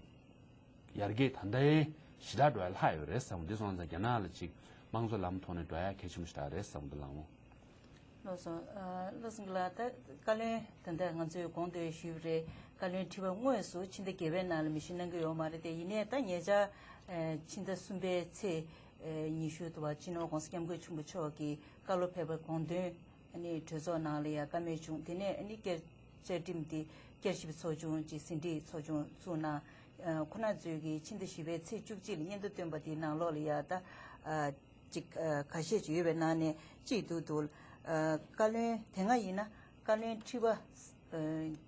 ཡར་རྒྱས་ད་ལྟའི་ཞེ་དྲག་འགྲོ་ཡ་ལྷག་ཡོད་རེད་བསམ། འདི་སོང་ཙང་རྒྱ་ནག་ལ་ཅིག་དམངས་གཙོ་ལམ་ཐོག་ནས་འགྲོ་ཡ་གལ་ཆེན་པོ་ཞེ་དྲག་རེད་བསམ་འདུག་ལགས་འོང་། ལགས་སོ། ཨ་བློ་བཟང་ལགས། ད་བཀའ་བློན་ད་ལྟ་ང་ཚོས་གོང་དུ་ཞུས་པ་རེད། བཀའ་བློན་ཁྲི་པ་དངོས་སུ་ཕྱི་ཟླ་བརྒྱད་པའི་ནང་ལ་མི་ཞིག་གནང་གི་ཡོད་མ་རེད་དེ། ཡིན་ནའི་ད་ཉེ་ཆར་ཨ་ཕྱི་ཟླ་གསུམ་པའི་ཚེས་ཨ་ཉི་ཤུ་དུ་བ་སྤྱི་ནོར་༸གོང་ས་༸སྐྱབས་མགོན་ཆེན་པོ་མཆོག་གིས་ཀ་ལོ་བྷེ་བྷ་དགོངས་དོན་ཨ་ནི་གྲོས་ཚོགས་ནང་ལ་ཡ་བཀའ་མོལ་བྱུང་། དེ་ནས་ཨ་ནི་བསྐྱར་བཅའ་ཁྲིམས་དེ་བསྐྱར་ཞིབ་ཚོགས་ཆུང་ཅིག་ཟིན་བྲིས་ཚོགས་ཆུང་བཙུགས་གནང་། ཨ་ཁོ་རང་ཚོས་ཀྱིས་ཕྱི་ཟླ་བཞི་པའི་ཚེས་བཅུ་གཅིག་ལ་སྙན་ཐོ་བཏོན་པ་དེའི་ནང་ལོགས་ལ་ཡ་ད་ཨ་ཅིག་ཨ་ཁ་ཤས་ཅིག་ཡོད་པའི་ནང་ནས་གཅིག་འདུག་འདུག་ཨ་བཀའ་བློན་དེ་སྔ་ཡིན་ན་བཀའ་བློན་ཁྲི་པ་ཨ་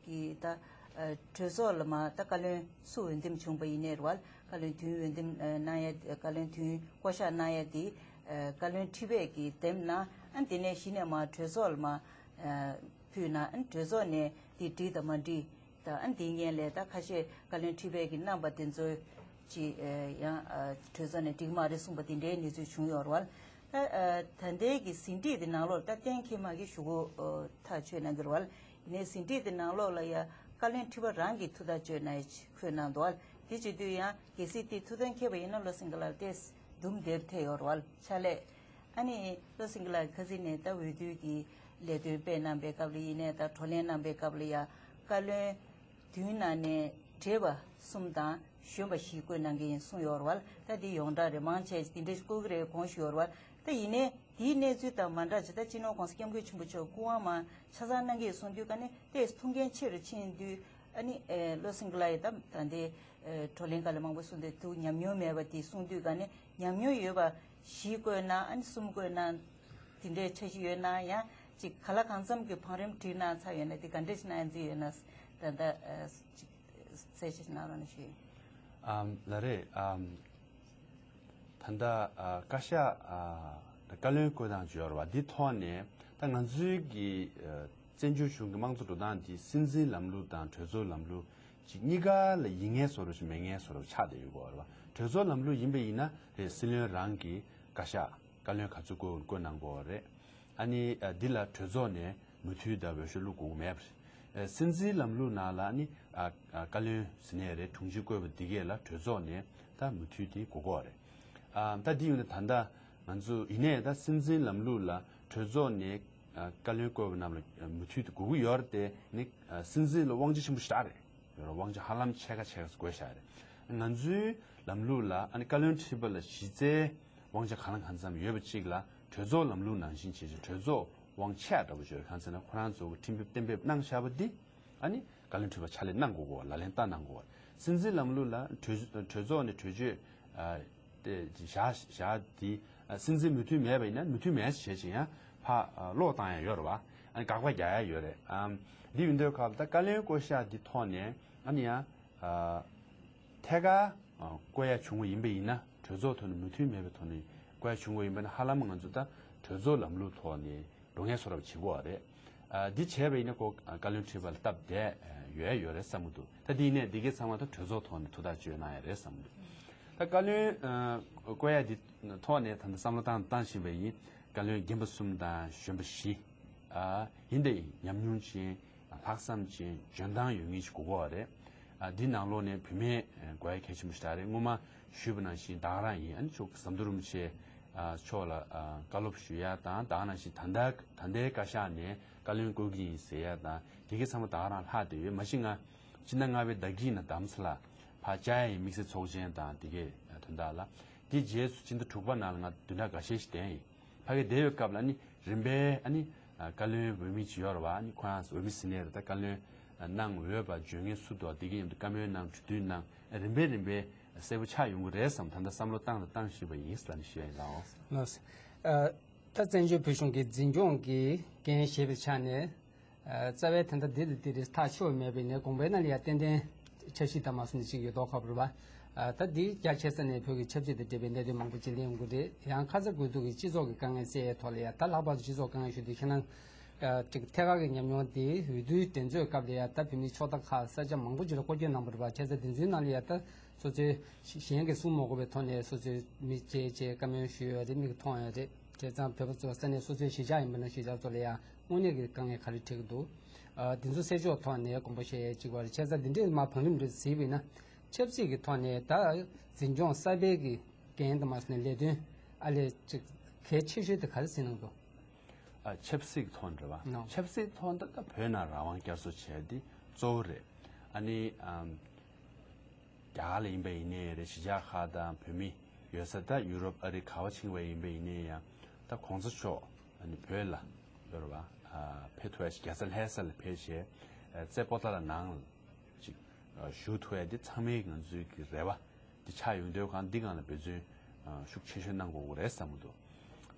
གི་ད་ཨ་གྲོས་ཚོགས་ལ་མ་ད་བཀའ་བློན་སུ་འོས་འདེམས་བྱུང་པ་ཡིན་ནའི་རེད་བ། བཀའ་བློན་དོན་འོས་འདེམས་ཨ་གནང་ཡ། བཀའ་བློན་དོན་བསྐོ་གཞག་གནང་ཡ་དེ་ཨ་བཀའ་བློན་ཁྲི་པས་ཀྱིས་འདེམས་གནང་། ཨ་དེ་ནས་གཞི་ནས་མ་གྲོས་ཚོགས་ལ་མ་ཨ་ཕུལ་གནང་། ཨ་གྲོས་ཚོགས་ནས་དེ་འགྲིག་དང་མ་འགྲིག་དང་། ཨ་དེ་སྔོན་ལ་ད་ཁ་ཤས་བཀའ་བློན་ཁྲི་པས་ཀྱིས་གནང་པ་དེ་ཚོའི་ ཅིག་ཡང་གྲོས་ཚོགས་ནས་འགྲིག་མ་རེད་གསུངས་པ་དེ་འདྲའི་གནས་ཚུལ་བྱུང་ཡོད་རེད་བ། ད་ད་ལྟའི་གི་ཟིན་བྲིས་དེ་ནང་ལོགས་ད་གཏན་འཁེལ་མ་གི་ཞུ་སྒོ་ཐག་ཆོད་གནང་གི་རེད་བ། ཡིན་ནའི་ཟིན་བྲིས་དེ་ནང་ལོགས་ལ་ཡ་བཀའ་བློན་ཁྲི་པ་རང་གིས་ཐུགས་ཐག་གཅོད་གནང་ཡ་ཅིག་འཁོད་གནང་འདུག་བ། དེ་བྱེད་དུས་ཡང་གལ་སྲིད་དེ་ཐུགས་གཏན་འཁེལ་བ་ཡིན་ན་བློ་སེང་གེ་ལགས་ཏོག་ཙམ་འདུམ་འདེབས་ཐེབས་ཡོད་རེད་བ། ཕྱག་ལས། ཨ་ནི་བློ་སེང་གེ་ལགས་ཁ་སང་ནས་ད་འོས་བསྡུ་གི་ལས་དོན་སྤེལ་གནང་པའི་སྐབས་ལ་ཡིན་ནའི་ད་བགྲོ་གླེང་གནང་པའི་སྐབས་ལ་ཡ་བཀའ་བློན་བདུན་ནང་ནས་བགྲེས་པ་གསུམ་དང་གཞོན་པ་བཞི་བསྐོས་གནང་གི་ཡིན་གསུངས་ཡོད་རེད་བ། ད་འདི་ཡོངས་གྲགས་རེད། མང་ཆེ་འདི་འདྲ་ཞིག་བསྐོ་གི་རེད་དགོངས་ཞུ་ཡོད་རེད་བ། ད་ཡིན་ནའི་དེའི་གནས་ཚུལ་དང་མ་འདྲ་ཅིག་ད་སྤྱི་ནོར་༸གོང་ས་༸སྐྱབས་མགོན་ཆེན་པོ་མཆོག་སྐུ་དབང་མ་ཆ་ཚང་གནང་གི་ཡོད་གསུངས་དུས་ཀ་ནས་ཏོག་ཙམ་ཐུགས་འགན་ཆེ་རུ་ཕྱིན་དུས། ཨ་ནི་ཨེ་བློ་སེང་གེ་ལགས་ཡིས་ད་ད་འདི་ཨེ་བགྲོ་གླེང་སྐབས་ལ་མང་པོ་གསུངས་དུས་ཐུགས་ཉམས་མྱོང་མེད་པ་དེ་གསུངས་དུས་ཀ་ནས་ཉམས་མྱོང་ཡོད་པ་བཞི་བསྐོས་གནང་། ཨ་ནི་གསུམ་བསྐོས་གནང་། དེ་འདྲའི་འཆར་གཞི་ཡོད་ན་ཡང་ཅིག་ག་ལ་གང་འཚམ་གྱི་བང་རིམ་བསྒྲིགས་གནང་ཚར་ཡོད་ན་དེ་ག་འདྲ་ཞིག་གནང་རྩིས་ཡོད་ན་ད་ལྟ་ཨེ་ཅིག་གསལ་བཤད་ཞིག་གནང་རོགས་གནང་ཞུ་ཡིན། ཨམ་ལགས་རེད། ཨམ་ད་ལྟ་ཨ་བཀའ་ཤག་ཨ་བཀའ་བློན་བསྐོས་གནང་བྱས་ཡོད་རེད་བ། འདི་ཐོག་ནས་ད་ང་ཚོའི་གི་ཨ་བཙན་བྱོལ་གཞུང་གི་དམངས་གཙོ་འགྲོ་སྟངས་འདི་སྲིད་འཛིན་ལམ་ལུགས་དང་གྲོས་ཚོགས་ལམ་ལུགས་ཅིག་གཉིས་ཀ་ལ་ཡིན་ངེས་བཟོ་འདྲ་ཞིག་མེད་ངེས་བཟོ་འདྲ་ཆགས་བསྡད་ཡོད་རེད་བ། གྲོས་ཚོགས་ལམ་ལུགས་ཡིན་པ་ཡིན་ན་རེད། སྲིད་བློན་རང་གི་བཀའ་ཤག་བཀའ་བློན་ག་ཚོད་བསྐོས་བསྐོས་གནང་དགོས་རེད། ཨ་ནི་ཨ་འདི་ལ་གྲོས་ཚོགས་ནས་མོས་མཐུན་དང་འོས་ཤོག་བླུག་དགོས་མེད་པ་རེད། ཨ་སྲིད་འཛིན་ལམ་ལུགས་ནང་ལ་ཨ་ནི་ཨ་ཨ་བཀའ་བློན་ཟེར་ནས་རེད། དྲུང་ཆེ་བསྐོས་པ་འདི་གས་ལ་གྲོས་ཚོགས་ནས་ད་མོས་མཐུན་དེ་དགོས་ཀྱི་ཡོད་རེད། ཨ་ད་འདི་ཡོང་ནས་ད་ལྟ་ང་ཚོ་ཡིན་ནའི་ད་སྲིད་འཛིན་ལམ་ལུགས་ལ་གྲོས་ཚོགས་ནས་ཨ་བཀའ་བློན་བསྐོས་པ་རྣམས་ལ་མོས་མཐུན་དེ་དགོས་ཀྱི་ཡོད་རེད་དེ། ནི་ཨ་སྲིད་འཛིན་ལ་དབང་ཆ་ཆེན་པོ་ཞེ་དྲག་རེད། ཡོད་རེད། དབང་ཆ་ཧ་ལམ་ཕྱེད་ཀ་ཕྱེད་ཀ་དགོས་ཤག་རེད། ང་ཚོའི་ལམ་ལུགས་ལ་ཨ་ནི་བཀའ་བློན་ཁྲི་པ་ལ་གཞི་རྩའི་དབང་ཆ་གང་ལ་གང་འཚམ་ཡོད་པ་གཅིག་ལ་གྲོས་ཚོགས་ལམ་ལུགས་ནང་བཞིན་བྱས་ཀྱི་གྲོས་ཚོགས་དབང་ཆེ་འདྲ་པོ་ཡོད། གང་ཟེར་ན་ཁོ་རང་ཚོ་གི་ཁྲིམས་དཔེ་གཏན་འབེབས་གནང་བཞག་པ་འདི་ཨ་ནི་བཀའ་བློན་ཁྲི་པ་ཕྱག་ལས་གནང་དགོས་གོ། ལག་ལེན་བསྟར་གནང་དགོས་གོ། སྲིད་འཛིན་ལམ་ལུགས་ལ་གྲོས་གྲོས་ཚོགས་ནས་གྲོས་ཆོད་ཨ་དེ་བཞག་བཞག་དེ་ཨ་སྲིད་འཛིན་མོས་མཐུན་མེད་པ་ཡིན་ན་མོས་མཐུན་མེད་ཅེས་བྱས་ཀྱི་ཡང་ཕར་ཨ་ལོག་བཏང་ཡ་ཡོད་རེད་བ། ཨ་ནི་དགག་པ་རྒྱག་ཡ་ཡོད་རེད། ཨམ་འདི་ཡིན་དུས་སྐབས་ད་བཀའ་བློན་བསྐོ་བཞག་འདི་ཐོག་ནས་ཨ་ནི་ཡང་ཨ་ཐད་ཀར་ཨ་བསྐོ་ཡ་བྱུང་བ་ཡིན་པ་ཡིན་ན། གྲོས་ཚོགས་ཐོག་ནས་མོས་མཐུན་མེད་པའི་ཐོག་ནས་བསྐོ་ཡ་བྱུང་བ་ཡིན་པ་ན་ཧ་ལམ་ང་ཚོ་ད་གྲོས་ཚོགས་ལམ་ལུགས་ཐོག་ནས་འགྲོ་ངེས་བཟོ་འདྲ་བྱེད་དགོས་པ་རེད། ཨ་འདི་བྱས་པ་ཡིན་ན་ཁོ་བཀའ་བློན་ཁྲི་པ་ལ་སྟབས་བདེ་ཡོད་ཡོད་རེད་བསམ་གྱི་འདུག་ད་འདི་ཡིན་ནའི་འདི་གའི་ཚང་མ་ད་གྲོས་ཚོགས་ཐོག་ནས་ཐུགས་ཐག་གཅོད་གནང་ཡ་རེད་བསམ་གྱི་འདུག་ད་བཀའ་བློན་ཨ་བསྐོ་ཡ་འདི་ཐོག་ནས་ད་ལྟ་བསམ་བློ་བཏང་བཏང་བཞིན་པ་ཡིན། བཀའ་བློན་རྒན་པ་གསུམ་དང་གཞོན་པ་བཞི། ཨ་ཡིན་ཏེ་ཉམས་མྱོང་ཅན། ལྷག་བསམ་ཅན། འཇོན་ཐང་ཡོད་མཁན་ཞིག་དགོས་ཀྱི་ཡོད་རེད། ཨ་འདི་ནང་ལོགས་ནས་བུད་མེད་དགོས་ཡ་གལ་ཆེན་པོ་ཞིག་རེད། སྔོན་མ་ཞུས་པ་ནང་བཞིན་ད་ག་རང་ཡིན། ཨ་ནི་མཆོག་ཟམ་གདོང་རིན་པོ་ཆེ་ཨ་མཆོག་ལ་ཨ་བཀའ་སློབ་ཞུ་ཡ་དང་། ད་ག་ནང་བཞིན་ད་ལྟ་ད་ལྟའི་བཀའ་ཤག་ནས་བཀའ་བློན་བསྐོ་གི་ཡིན་ཟེར་ཡ་དང་། དེ་གའི་ཚང་མ་ད་ག་རང་ལྷག་བསྡད་ཡོད། མ་གཞི་ང་སྤྱི་ཟླ་ལྔ་པའི་ཟླ་དཀྱིལ་ནས་རྡ་རམ་ས་ལ་ཕར་བཅར་ཡ་ཡིན། དམིགས་བསལ་ཚོགས་ཆེན་དང་དེ་གའི་དོན་དག་ལ། དེ་རྗེས་སུ་ཕྱི་ཟླ་དྲུག་པ་ནང་ལ་ང་བདུན་ཕྲག་འགའ་ཤས་ཤིག་བསྡད་ཡིན། ཕ་གི་བསྡད་ཡོད་སྐབས་ལ་ནི་རིམ་པས་ཨ་ནི་ཨ་བཀའ་བློན་འོས་མི་ཅིག་ཡོད་རེད་བ། ཨ་ནི་ཁོ་རང་འོས་མི་ཟེར་ནའི་རེད། ད་བཀའ་བློན་གནང་འོས་པ་བརྗོད་མཁན་སུ་འདུག་དེ་གི་མཉམ་དུ་བཀའ་མོལ་གནང་། གྲོས་བསྡུར་གནང་། རིམ་པས་རིམ་པས་གསལ་པོ་ཆགས་ཡོང་གི་རེད་བསམ། ད་ལྟ་བསམ་བློ་བཏང་དང་བཏང་བཞིན་པ་ཡིན་ཟེར་ནས་ཞུ་ཡ་ཡིན། ལགས་འོ། ལགས་སོ། ཨ་ད་བཙན་བྱོལ་བོད་གཞུང་གི་འཛིན་སྐྱོང་གི་འགན་བཞེས་པའི་ཆ་ནས། ཨ་རྩ་བའི་ད་ལྟ་འདི་ལ་འདི་རེད་ཐག་ཆོད་མེད་པའི་ནས་དགོངས་པའི་ནང་ལ་ཡ་ཏན་ཏན་འཆར་གཞི་དང་མ་སོང་ནས་ཅིག་ཡོད་མདོག་ཁ་པོ་རེད་བ། ཨ་ད་འདི་རྒྱ་ཆེ་ས་ནས་བོད་ཀྱི་ཆབ་སྲིད་དང་འབྲེལ་བའི་གནད་དོན་མང་པོ་ཅིག་གླེང་ཡོང་གི་རེད། ཡང་ཁ་ཚ་དགོས་གཏུག་གི་སྤྱི་ཚོགས་ཀྱི་དཀའ་ངལ་སེལ་ཡའི་ཐོག་ལ་ཡ་ད་ལྷག་པར་དུ་སྤྱི་ཚོགས་དཀའ་ངལ་ཞུ་དུས་ཁྱེད་རང་ཨ་ཅིག་ཐད་ཀར་གྱི་ཉམས་མྱོང་དེ་འོས་བསྡུའི་འགྲན་རྩོད་སྐབས་ལ་ཡ་ད་བོད་མིའི་ཕྱོགས་མཐའ་ཁག་ས་ཆ་མང་པོ་ཅིག་ལ་སྐོར་སྐྱོད་གནང་བ་རེད་བ། བྱས་ཙང་དེ་ཚོའི་ནང་ལ་ཡ་ད་སོ་སོའི་གཞན་གྱིས་གསུང་མ་དགོས་པའི་ཐོག་ནས་སོ་སོའི་མིག་འབྱེད་བྱས་བཀའ་མོལ་ཞུས་ཡོད་རེད། མིག་མཐོང་ཡོད་རེད། བྱས་ཙང་བོད་པ་ཚོ་ས་གནས་སོ་སོའི་གཞིས་ཆགས་ཡིན་པ་ན་གཞིས་ཆགས་ཚོ་ལ་ཡང་དངོས་གནས་ཀྱི་དཀའ་ངལ་ག་རེ་འཕྲད་ཀྱི་འདུག་ཨ་འདི་ཚོ་སེལ་ཕྱོགས་ཐོག་ནས་དགོངས་པ་བཞེས་ཡས་གཅིག་པ་རེད། བྱས་ཙང་འདི་འདྲའི་མར་བང་རིམ་རེ་གཟིགས་པ་ཡིན་ན་ཆབ་སྲིད་ཀྱི་ཐོག་ནས་ད་འཛིན་སྐྱོང་གསར་སྤེལ་གྱི་འགན་དུ་མ་སོང་ནས་ལས་དོན་ཨ་ལས་ཅིག་གལ་ཆེ་ཤོས་དེ་ག་རེ་ཟིན་གནང་འདུག་ཨ་ཆབ་སྲིད་ཀྱི་ཐོག་ནས་རེད་བ། ནོ། ཆབ་སྲིད་ཐོག་ནས་ད་བོད་ནང་རང་དབང་བསྐྱར་གསོ་བྱས་འདི་གཙོ་བོ་རེད། ཨ་ནི་ཨམ། རྒྱ་གར་ལ་ཡིན་པ་ཡིན་ནའི་རེད། གཞིས་ཆགས་ཁག་དང་བོད་མི་ཡོད་ས་ད་ཡུ་རོབ་ཨ་རི་ག་བ་ཕྱིན་པ་ཡིན་པ་ཡིན་ནའི་ཡང་ད་གོང་ས་མཆོག་ཨ་ནི་བོད་ལ་ཡོད་རེད་བ། ཨ་ཕེབས་ཐུབ་ཡ་ཞིག་རྒྱལ་ས་ལྷ་ས་ལ་ཕེབས་བྱས་ཨ་རྩེ་པོ་ཏ་ལ་ནང་ལ་ཅིག་ཨ་བཞུགས་ཐུབ་ཡ་འདི་ཚང་མའི་ང་ཚོའི་གི་རེ་བ་འདི་ཆགས་ཡོང་དུས་གང་འདི་སྒང་ལ་འབད་བརྩོན་ཨ་ཤུགས་ཆེ་ཤོས་གནང་དགོས་ཀྱི་རེད་བསམ་གྱི་འདུག་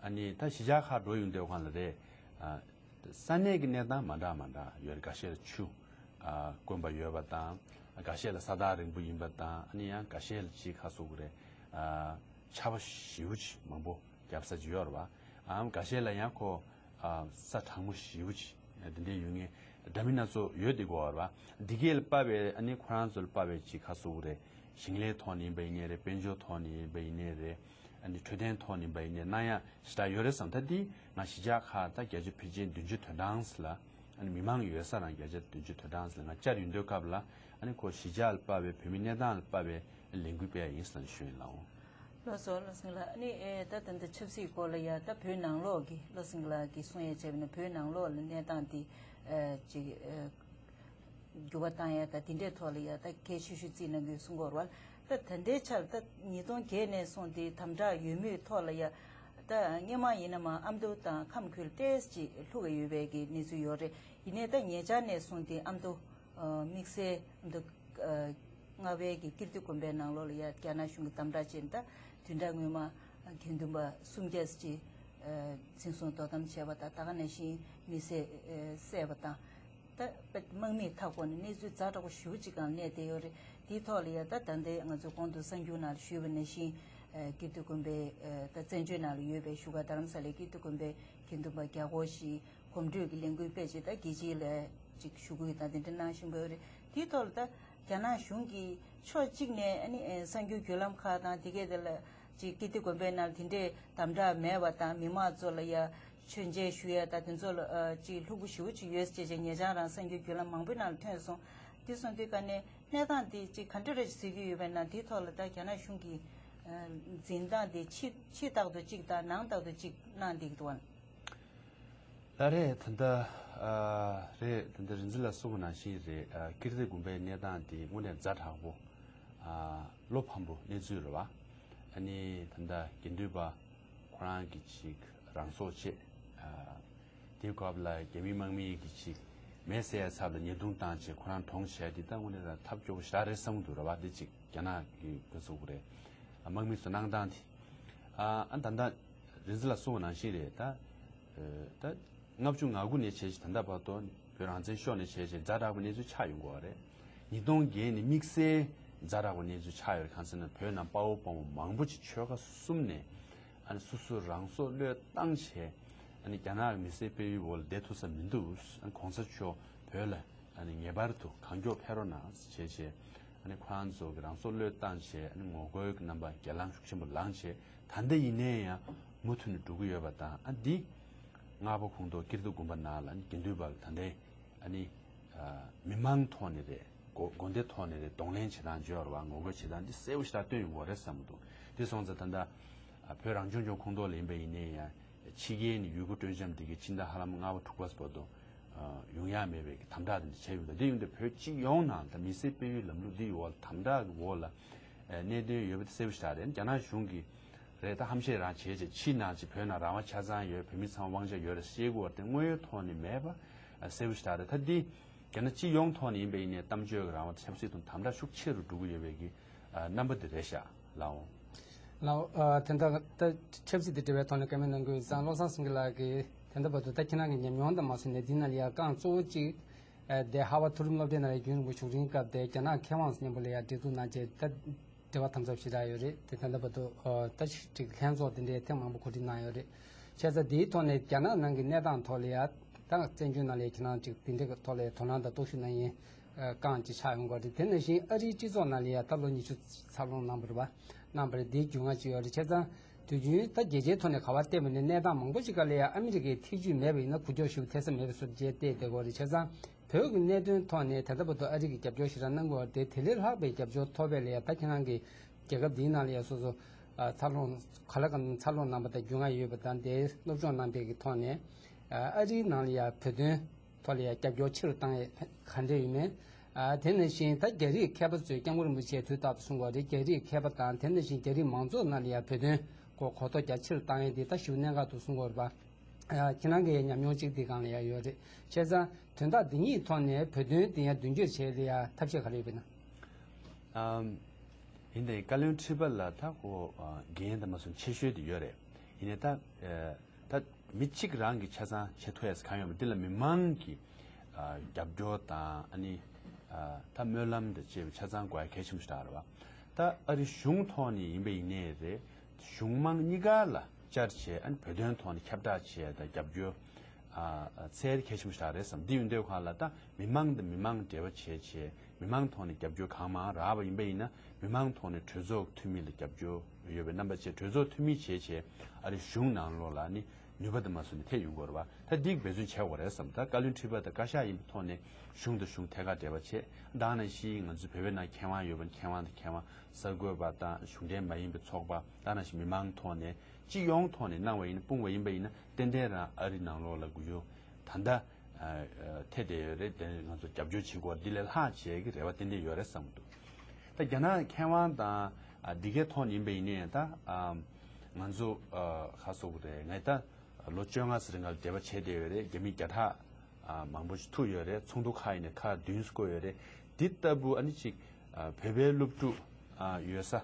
ཨ་ནི་ད་གཞིས་ཆགས་ཁག་འགྲོ་ཡོང་དུས་གང་ལ་རེད། ཨ་ས་གནས་ཀྱི་གནས་སྟངས་མ་འདྲ་མ་འདྲ་ཡོད་རེད། འགའ་ཤས་ལ་ཆུ་ཨ་དཀོན་པ་ཡོད་པ་དང་། འགའ་ཤས་ལ་ས་ཐག་རིང་པོ་ཡིན་པ་དང་། ཨ་ནི་ཡང་འགའ་ཤས་ལ་ཅིག་ཁ་སོ་གི་རེད། ཨ་ཆར་པ་ཞེ་པོ་ཅིག་མང་པོ་བརྒྱབ་ས་ཅིག་ཡོད་རེད་བ། ཨམ་འགའ་ཤས་ལ་ཡང་ཁོ་ཨ་ས་གྲང་མོ་ཞེ་པོ་ཅིག་དེ་འདྲའི་ཡོད་ངེས་འདྲ་མིན་སྣ་ཚོགས་ཡོད་དེ་གོ་བ་རེད་བ། འདི་གས་ལ་དཔག་པའི་ཨ་ནི་ཁོ་རང་ཚོ་ལ་དཔག་པའི་ཅིག་ཁ་སོ་གི་རེད། ཞིང་ལས་ཐོག་ནས་ཡིན་པ་ཡིན་ནའི་རེད། དཔལ་འབྱོར་ཐོག་ནས་ཡིན་པ་ཡིན་ནའི་རེད། ཨ་ནི་འཕྲོད་བསྟེན་ཐོག་ནས་ཡིན་པ་ཡིན་ནའི་གནང་ཡ་ཞེ་དྲག་ཡོད་རེད་བསམ། ད་འདི་ང་གཞིས་ཆགས་ཁག་ད་བརྒྱ་ཆ་ཕལ་ཆེར་བདུན་ཅུ་དོན་གྲངས་ལ་ཨ་ནི་མི་མང་ཡོད་ས་རང་བརྒྱ་ཆ་བདུན་ཅུ་དོན་གྲངས་ལ་ང་བཅར་ཡོང་དུས་སྐབས་ལ་ཨ་ནི་ཁོ་གཞིས་ཆགས་ལ་དཔག་པའི་བོད་མི་གནས་སྟངས་ལ་དཔག་པའི་ལས་འགུལ་སྤེལ་ཡ་ཡིན་ཟེར་ནས་ཞུ་ཡིན་ལགས། ལགས་སོ། བློ་བཟང་ལགས། ཨ་ནི་ཨེ་ད་ད་ལྟ་ཆབ་སྲིད་སྐོར་ལ་ཡ་ད་བོད་ནང་ལོགས་ཀྱི་བློ་བཟང་ལགས་ཀྱིས་གསུང་ཡ་བྱས་པ་ན་བོད་ནང་ལོགས་ལ་གནས་སྟངས་འདི་ཨེ་ཅིག་ཨེ་འགྱུར་བ་བཏང་ཡ་ད་དེ་འདྲའི་ཐོག་ལ་ཡ་ད་གལ་ཆེ་ཤོས་བརྩིས་གནང་གི་གསུང་གི་ཡོད་རེད་བ། ད་ད་ལྟའི་ཆར་ད་ཉིས་སྟོང་བརྒྱད་ནས་བཟུང་སྟེ་དམ་དྲག་ཡོད་མུས་ཐོག་ལ་ཡ་ད་སྔོན་མ་ཡིན་ན་མ་ཨ་མདོ་དང་ཁམས་ཁུལ་ཏོག་ཙམ་ཅིག་ལྷུག་གི་ཡོད་པའི་གི་གནས་ཚུལ་ཡོད་རེད། ཡིན་ནའི་ད་ཉེ་ཆར་ནས་བཟུང་སྟེ་ཨ་མདོ་ཨ་དམིགས་བསལ་ཨ་མདོ་ཨ་རྔ་བའི་གི་ཀིརྟི་དགོན་པའི་ནང་ལོགས་ལ་ཡ་རྒྱ་ནག་གཞུང་གི་དམ་དྲག་བྱས་ནས་ད་བདུན་ཕྲག་སྔོན་མ་དགེ་འདུན་པ་སུམ་བརྒྱ་ཅིག་ཨ་འཛིན་བཟུང་དོ་དམ་བྱས་པ་དང་ད་ག་ནང་བཞིན་མི་བསད་ཨ་བསད་པ་དང་། ད་དམག་མིས་མཐའ་བསྐོར་ནས་གནས་ཚུལ་ཛ་དྲག་པོ་ཞེ་པོ་ཅིག་སྒང་གནས་བསྡད་ཡོད་རེད། དེའི་ཐོག་ལ་ཡ་ད་ད་ལྟའི་ང་ཚོ་གོང་དུ་གསར་འགྱུར་ནང་ལ་ཞུས་པ་ནང་བཞིན་ཨ་ཀིརྟི་དགོན་པའི་ཨ་ད་བཙན་བྱོལ་ནང་ལ་ཡོད་པའི་བཞུགས་སྒར་རྡ་རམ་ས་ལའི་ཀིརྟི་དགོན་པའི་དགེ་འདུན་པ་བརྒྱ་སྐོར་ཞིག་གོམ་བགྲོད་ཀྱི་ལས་འགུལ་སྤེལ་བྱས་ད་རྒྱལ་སྤྱིའི་ལ་ཅིག་ཞུ་སྐུལ་དང་དེ་འདྲ་གནང་བཞིན་པ་ཡོད་རེད། དེའི་ཐོག་ལ་ད་རྒྱ་ནག་གཞུང་གིས་ཕྱོགས་གཅིག་ནས་ཨ་ནི་ཨ་གསར་འགྱུར་བརྒྱུད་ལམ་ཁག་དང་དེ་གའི་དེ་ལ་ཅིག་ཀིརྟི་དགོན་པའི་ནང་དེ་འདྲའི་དམ་དྲག་མེད་པ་དང་མི་མང་ཚོ་ལ་ཡ་མཆོད་མཇལ་ཞུ་ཡ་དང་དེ་ཚོ་ལ་ཨ་ཅིག་ལྷུག་པོ་ཞེ་པོ་ཅིག་ཡོད་ཅེས་བྱས་ཉེ་ཆར་རང་གསར་འགྱུར་བརྒྱུད་ལམ་མང་པོའི་ནང་ལ་ཐོན་སོང་། དེ་སོང་དུས་ཀ་ནས་གནས་སྟངས་དེ་ཅིག་ག་འདྲ་རེ་གཟིགས་ཀྱི་ཡོད་པས་ན་དེའི་ཐོག་ལ་ད་རྒྱ་ནག་གཞུང་གི་ཨ་འཛིན་སྟངས་དེ་ཕྱི་ཕྱི་ལྟར་དུ་གཅིག་དང་ནང་ལྟར་དུ་གཅིག་གནང་བསྡད་ཀྱི་འདུག་བ། ལགས་རེད། ད་ལྟ་ཨ་རེད། ད་ལྟ་རིག་འཛིན་ལགས་གསུངས་པ་ནང་བཞིན་རེད། ཨ་ཀིརྟི་དགོན་པའི་གནས་སྟངས་དེ་དངོས་གནས་ཛ་དྲག་པོ་ཨ་བློ་ཕམ་པོ་གནས་ཚུལ་རེད་བ། ཨ་ནི་ད་ལྟ་དགེ་འདུན་པ་ཁོ་རང་གི་ཅིག་རང་སྲོག་བཅད། ཨ་དེའི་སྐབས་ལ་རྒྱ་མི་དམག་མི་གི་ཅིག་མེ་བསད་ཡ་ཚབ་ལ་ཉེས་རྡུང་བཏང་བྱས་ཁོ་རང་གྲོངས་བྱས་དེ་ད་དངོས་གནས་ད་ཐབས་སྐྱོ་པོ་ཞེ་དྲག་རེད་བསམ་གྱི་འདུག་རེད་བ། དེ་ཅིག་རྒྱ་ནག་གི་ག་ཟེར་དགོས་རེད། ཨ་དམག་མི་ཚོ་གནང་སྟངས་དེ། ཨ་ཨ་ད་ལྟ་རིག་འཛིན་ལགས་གསུངས་པ་ནང་བཞིན་རེད་ད། ཨ་ད་ལྔ་བཅུ་ང་དགུ་ནས་བྱས་ཤིང་ད་ལྟ་བར་དུ་བོད་རང་བཙན་ཤོར་ནས་བྱས་ཤིང་ཛ་དྲག་པོ་གནས་ཚུལ་ཆགས་ཡོང་གི་ཡོད་རེད། ཉིས་སྟོང་བརྒྱད་ནས་དམིགས་བསལ་ཛ་དྲག་པོ་གནས་ཚུལ་ཆགས་ཡོད་རེད། གང་ཟེར་ན་བོད་ནང་དཔའ་བོ་དཔའ་མོ་མང་པོ་ཅིག་ཆོལ་ཁ་གསུམ་ནས་ཨ་ནི་སོ་སོ་རང་སྲོག་བློས་བཏང་བྱས་ཨ་ནི་རྒྱ་ནག་གི་མི་སེར་སྤེལ་ཡུལ་འོག་ལ་བསྡད་ཐུབ་ས་མི་འདུག་ཨ་ནི་གོང་ས་མཆོག་བོད་ལ་ཨ་ནི་ངེས་པར་དུ་གང་མགྱོགས་ཕེབས་རོགས་གནང་བྱས་བྱས་ཨ་ནི་ཁོ་རང་ཚོ་གི་རང་སྲོག་བློས་བཏང་བྱས་ཨ་ནི་ངོ་རྒོལ་གྱི་རྣམ་པ་སྒེར་ལངས་ཤུགས་ཆེན་པོ་ལངས་བྱས་ད་ལྟ་ཡིན་ནའི་ཡང་མུ་མཐུད་ནས་འགྲོ་གི་ཡོད་པ་དང་། ཨ་འདི་སྔགས་པ་ཁོངས་གཏོགས་ཀིརྟི་དགོན་པ་ནང་ལ་ཨ་ནི་དགེ་འདུན་པ་ལ་ད་ལྟའི་ཨ་ནི་ཨ་མི་མང་ཐོག་ནས་རེད། དགོན་དགོན་སྡེ་ཐོག་ནས་རེད། གདོང་ལེན་བྱེད་སྟངས་བརྗོད་པ་ངོ་རྒོལ་བྱེད་སྟངས་འདི་གསལ་པོ་ཞེ་དྲག་སྟོན་ཡོང་གི་ཡོད་རེད་བསམ་གྱི་འདུག་དེ་སོང་ཙང་ད་ལྟ་ཨ་བོད་རང་སྐྱོང་ལྗོངས་ཁོངས་གཏོགས་ལ་ཡིན་པ་ཡིན་ནའི་ཡང་ཕྱི་རྒྱལ་ནས་ཡུལ་སྐོར་སྤྲོ་འཆམ་དེ་གའི་ཕྱི་ཟླ་ཧ་ལམ་ལྔ་པ་དྲུག་པ་བར་དུ་ཨ་ཡོང་ཡ་མེད་པའི་གི་དམ་དྲག་དེ་འདྲ་བྱས་ཡོད་འདུག་དེ་ཡིན་དུས་བོད་སྤྱི་ཡོངས་ནང་ད་མི་སེར་སྤེལ་ཡུལ་ལམ་ལུགས་འདི་ཡི་འོག་ལ་དམ་དྲག་གི་འོག་ལ་ཨ་གནད་དོན་ཡོད་པ་དེ་གསལ་པོ་ཞེ་དྲག་རེད། རྒྱ་ནག་གཞུང་གིས་རེད། ད་ཧམ་བཤད་རང་བྱས་བྱས་ཕྱི་ནང་གཅིག་བོད་ནང་རང་དབང་ཆ་ཚང་ཡོད། བོད་མི་ཚང་མ་དབང་ཆ་ཡོད་རེད་བཤད་དགོས་པ་དེ་དངོས་ཡོད་ཐོག་ནས་མེད་པ་ཨ་གསལ་པོ་ཞིག་རེད། ད་འདི་རྒྱ་ནག་སྤྱི་ཡོངས་ཐོག་ནས་ཡིན་པ་ཡིན་ནའི་གཏམ་བརྗོད་ཀྱི་རང་དབང་དང་ཆབ་སྲིད་དང་དམ་དྲག་ཤུགས་ཆེ་རུ་འགྲོ་གི་ཡོད་པའི་གི་ཨ་རྣམ་པ་འདི་རེད་ཤག་ལགས་འོང་། ལགས་འོང་། ཨ་དེ་འདྲ་ད་ཆབ་སྲིད་དང་འབྲེལ་བའི་ཐོག་ནས་བཀའ་མོལ་གནང་དགོས་ཡོད་ཙང་བློ་བཟང་སེང་གེ་ལགས་ཀྱིས་དེ་འདྲ་བར་དུ་ད་ཁྱེད་རང་གི་ཉམས་མྱོང་དང་མ་སོང་ནས་འདི་ན་ལ་ཡ་རྐང་གཙོ་བོ་གཅིག་ཨ་དེ་ཧར་ཝརཌ་མཐོ་རིམ་སློབ་གྲྭའི་ནང་ལ་རྒྱུན་རིང་པོ་བཞུགས་རིང་སྐབས་དེ་རྒྱ་ནག་མཁས་དབང་ཟེར་མཁན་པོ་ལ་ཡ་འབྲེལ་གཏུག་གནང་བྱས་ད། འབྲེལ་བ་དམ་ཟབ་ཞེ་དྲག་ཡོད་རེད། དེ་ད་ལྟ་བར་དུ་ཨ་ད་ཅིག་ལྷན་ཚོགས་དེ་འདྲའི་ཐེངས་མང་པོ་གོ་སྒྲིག་གནང་ཡོད་རེད། བྱས་ཙང་དེའི་ཐོག་ནས་རྒྱ་ནག་ནང་གི་གནས་སྟངས་ཐོག་ལ་ཡ་ད་བཙན་བྱོལ་ནང་ལ་ཡ་ཁྱེད་རང་ཅིག་དེ་འདྲའི་ཐོག་ལ་ཡ་དོ་སྣང་དང་རྟོག་ཞིབ་གནང་ཡས་ཨ་རྐང་ཅིག་ཆགས་ཡོང་གི་རེད། དེ་ནང་བཞིན་ཨ་རིའི་སྤྱི་ཚོགས་ནང་ལ་ཡ་ད་ལོ་ཉི་ཤུ་འཚར་ལོངས་གནང་བ་རེད་པ། གནང་བ་རེད། དེའི་རྒྱུས་མངའ་ཅིག་ཡོད་རེད། བྱས་ཙང་དུས་རྒྱུན་ད་རྒྱལ་སྤྱིའི་ཐོག་ནས་ག་པར་བལྟས་པ་ནས་གནས་སྟངས་མང་པོ་ཅིག་སྒང་ལ་ཡ་ཨ་མི་རི་ཀའི་ཐེ་བྱུས་མེད་པ་ཡིན་ན་འགུལ་སྐྱོད་ཞིག་ཐེབས་ས་མེད་པའི་བཟོ་འདྲ་ཅིག་བལྟས་བསྡད་ཀྱི་ཡོད་རེད། བྱས་ཙང་། བོད་ཀྱི་གནད་དོན་ཐོག་ནས་ད་ལྟ་བར་དུ་ཨ་རི་གི་རྒྱབ་སྐྱོར་ཞེ་དྲག་གནང་དགོས་པ་དེ་དེ་ལས་ལྷག་པའི་རྒྱབ་སྐྱོར་ཐོབ་པ་ལ་ཡ་ད་ཁྱེད་རང་གི་རྒྱལ་ཁབ་འདིའི་ནང་ལ་ཡ་སོ་སོ་ཨ་འཚར་ལོངས་ག་ལ་གང་འཚར་ལོངས་གནང་པ་དང་རྒྱུས་མངའ་ཡོད་པ་དང་དེ་སློབ་སྦྱོང་གནང་པའི་གི་ཐོག་ནས་ཨ་ཨ་རིའི་ནང་ལ་ཡ་བོད་དོན་ཐོག་ལ་ཡ་རྒྱབ་སྐྱོར་ཆེ་རུ་བཏང་ཡས་ག་འདྲས་ཡོད་མེད། ཨ་དེ་ནང་བཞིན་ད་རྒྱ་རིགས་མཁས་པ་ཚོས་སྐྱབས་མགོན་རིན་པོ་ཆེ་དུས་རྟག་ཏུ་གསུང་གི་ཡོད་རེད། རྒྱ་རིགས་མཁས་པ་དང་དེ་ནང་བཞིན་རྒྱ་རིགས་མང་ཚོགས་ནང་ལ་ཡ་བོད་དོན་སྐོར་གོ་རྟོགས་རྒྱ་ཆེ་རུ་བཏང་ཡས་དེ་ད་ཞེ་པོ་གནད་འགག་འདུག་གསུང་གི་ཡོད་རེད་པ། ཨ་ཁྱེད་རང་གི་ཉམས་མྱོང་གཅིག་འདི་སྒང་ལ་ཡང་ཡོད་རེད། བྱས་ཙང་དོན་དག་འདི་གཉིས་ཐོག་ནས་བོད་དོན་འདི་ཡང་མདུན་སྐྱོད་བྱེད་ལ་ཡང་ཐབས་ཤེས་ག་རེ་ཡོད་པ་ན། ཨམ། ཡིན་ནའི་བཀའ་བློན་ཁྲི་པ་ལ་ད་ཁོ་ཨ་འགན་དང་མ་སོང་ཆེ་ཤོས་དེ་ཡོད་རེད། ཡིན་ནའི་ད་ཨ་ད་མི་གཅིག་རང་གིས་ཆ་ཚང་བྱེད་ཐུབ་ཡས་གང་ཡོད་མ་འདི་ལ་མི་མང་གིས་ཨ་རྒྱབ་སྐྱོར་དང་ཨ་ནི་ཨ་ད་སྨོན་ལམ་དང་བཅས་པ་ཆ་ཚང་དགོས་ཡ་གལ་ཆེན་པོ་ཞིག་རེད་བ། ད་ཨ་རི་གཞུང་ཐོག་ནས་ཡིན་པ་ཡིན་ནའི་རེད། གཞུང་མང་གཉིས་ཀ་ལ་བཅར་བྱས་ཨ་ནི་བོད་དོན་ཐོག་ནས་ཁྱབ་བསྒྲགས་བྱས་དང་རྒྱབ་སྐྱོར་ ཚད་གལ་ཆེན་པོ་ཞིག་རེད་བསམ། འདི་ཡིན་དུས་གང་ལ་ད་མི་མང་དང་མི་མང་འབྲེལ་བ་བྱས་བྱས་མི་མང་ཐོག་ནས་རྒྱབ་སྐྱོར་གང་མང་རག་པ་ཡིན་པ་ཡིན་ན། མི་མང་ཐོག་ནས་གྲོས་ཚོགས་འཐུས་མི་ལ་རྒྱབ་སྐྱོར་ཡོད་པའི་རྣམ་པ་བྱས། གྲོས་ཚོགས་འཐུས་མི་བྱས་བྱས་ཨ་རི་གཞུང་ནང་ལོགས་ལ་ནི་ནུས་པ་དང་མ་སོན་ནས་ཐེབས་ཡོང་གི་ཡོད་རེད་བ། ད་འདི་འབད་བརྩོན་བྱེད་དགོས་རེད་བསམ། ད་བཀའ་བློན་ཁྲི་པ་དང་བཀའ་ཤག་ཡིན་པའི་ཐོག་ནས་གཞུང་དང་གཞུང་ཐད་ཀར་འབྲེལ་བ་བྱས། ད་ནང་བཞིན་ང་ཚོའི་བོད་པའི་ནང་མཁས་དབང་ཡོད་པ་ནི་མཁས་དབང་དང་མཁས་དབང་། གསར་འགོད་པ་དང་གཞུང་འབྲེལ་མ་ཡིན་པའི་ཚོགས་པ། ད་ནང་བཞིན་མི་མང་ཐོག་ནས་སྤྱི་ཡོངས་ཐོག་ནས་གནང་བ་ཡིན་ན། སྤུངས་པ་ཡིན་པ་ཡིན་ན། ཏན་ཏན་རང་ཨ་རི་ནང་ལོགས་ལ་གུ་ཡོ་ད་ལྟ་ཐེ་བསྡད་ཡོད་རེད། དེ་ང་ཚོ་རྒྱབ་སྐྱོར་བྱེད་དགོས། འདི་ལས་ལྷག་བྱེད་ཀྱི་རེ་བ་ཏན་ཏན་ཡོད་རེད་བསམ་གྱི་འདུག་ད་རྒྱ་ནག་མཁས་དབང་དང་འདི་གའི་ཐོག་ནས་ཡིན་པ་ཡིན་ནའི་ད་ང་ཚོ་ཁ་གསོ་གི་རེད། ངས་ད་ལོ་བཅོ་ལྔ་ཙམ་རིང་ལ་འབྲེལ་བ་བྱས་བསྡད་ཡོད་རེད། རྒྱ་མི་བརྒྱ་ཕྲག་མང་པོ་ཞིག་ཐུག་ཡོད་རེད། ཚོགས་འདུ་ཁག་ཡིན་ནའི་ཁག་བདུན་བསྐོས་ཡོད་རེད། འདི་ལྟ་བུ་ཨ་ནི་ཅིག་བོད་པའི་སློབ་ཕྲུག་ཡོད་ས།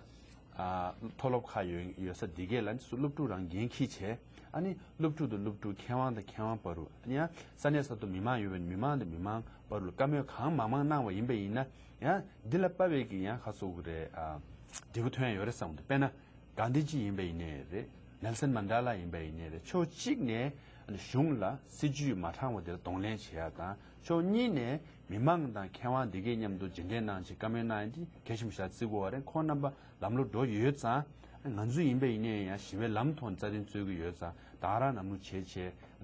མཐོ་སློབ་ཁག་ཡོད་ཡོད་ས་འདི་གས་ལ་ནི་སློབ་ཕྲུག་རང་འགན་འཁྱེར་བྱས། ཨ་ནི་སློབ་ཕྲུག་དང་སློབ་ཕྲུག་མཁས་དབང་དང་མཁས་དབང་བར་དུ། ཨ་ནི་ཡང་ས་གནས་ས་ཐོག་མི་མང་ཡོད་པའི་མི་མང་དང་མི་མང་བར་དུ་བཀའ་མོལ་གང་མང་མང་གནང་བ་ཡིན་པ་ཡིན་ན། ཡང་འདི་ལ་དཔག་པའི་གི་ཡང་ཁ་གསོ་གི་རེད། འབྲས་བུ་ཐོན་ཡོད་རེད་བསམ་གི་འདུག་དཔེར་ན་གྷན་དྷི་ཇི་ཡིན་པ་ཡིན་ནའི་རེད། ནེལ་སན་མན་ཌེ་ལ་ཡིན་པ་ཡིན་ནའི་རེད། ཕྱོགས་གཅིག་ནས་གཞུང་ལ་སྲིད་ཇུས་མ་དྲང་བ་དེ་ལ་གདོང་ལེན་བྱེད་ཡ་དང་། ཕྱོགས་གཉིས་ནས་མི་མང་དང་མཁས་དབང་འདི་གས་མཉམ་དུ་མཇལ་འཕྲད་གནང་བྱས་བཀའ་མོལ་གནང་ཡ་འདི་གལ་ཆེན་པོ་ཞིག་བརྩི་དགོས་པ་རེད། ཁོང་རྣམ་པ་ལམ་ལྷོང་འགྲོ་ཡོད་ཙང་། ང་ཚོ་ཡིན་པ་ཡིན་ནའི་ཡང་ཞི་བའི་ལམ་ཐོག་ནས་རྩ་དོན་རྩོད་ཀྱི་ཡོད་ཙང་། ད་ག་རང་ལམ་ལྷོང་བྱེད་བྱས་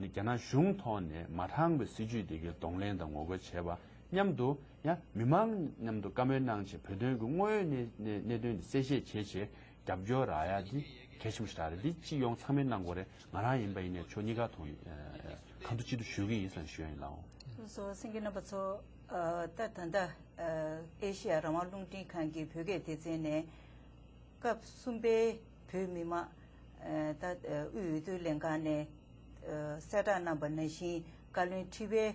རྒྱ་ནག་གཞུང་ཐོག་ནས་མ་དྲང་བའི་སྲིད་ཇུས་འདི་གའི་གདོང་ལེན་དང་ངོ་རྒོལ་བྱས་པ་མཉམ་དུ། ཡང་མི་མང་མཉམ་དུ་བཀའ་མོལ་གནང་བྱས་བོད་དོན་གྱི་དངོས་ཡོད་གནས་གནས་དོན་འདི་གསལ་བཤད་བྱས་བྱས་རྒྱབ་སྐྱོར་རག་ཡ་འདི་གལ་ཆེན་པོ་ཞིག་རེད། འདི་སྤྱི་ཡོངས་ཚང་མས་གནང་དགོས་རེད། ང་རང་ཡིན་པ་ཡིན་ནའི་ཕྱོགས་གཉིས་ཀ་ཐོག་ནས་གང་ཐུབ་ཅི་ཐུབ་ཞུ་གི་ཡིན་ཟེར་ཞུ་ཡ་ཡིན་ལགས། སོ་སེང་གེ་རྣམ་པ་ཚོ། ད་ད་ལྟ་ཨེ་ཤེ་ཡ་རང་དབང་རླུང་འཕྲིན་ཁང་གི་བོད་སྐད་སྡེ་ཚན་ནས་སྐབས་གསུམ་པའི་བོད་མི་མང་ད་དབུས་འོས་བསྡུ་ལྷན་ཁང་ནས་གསལ་བསྒྲགས་གནང་བ་ནང་བཞིན། བཀའ་བློན་ཁྲི་པའི་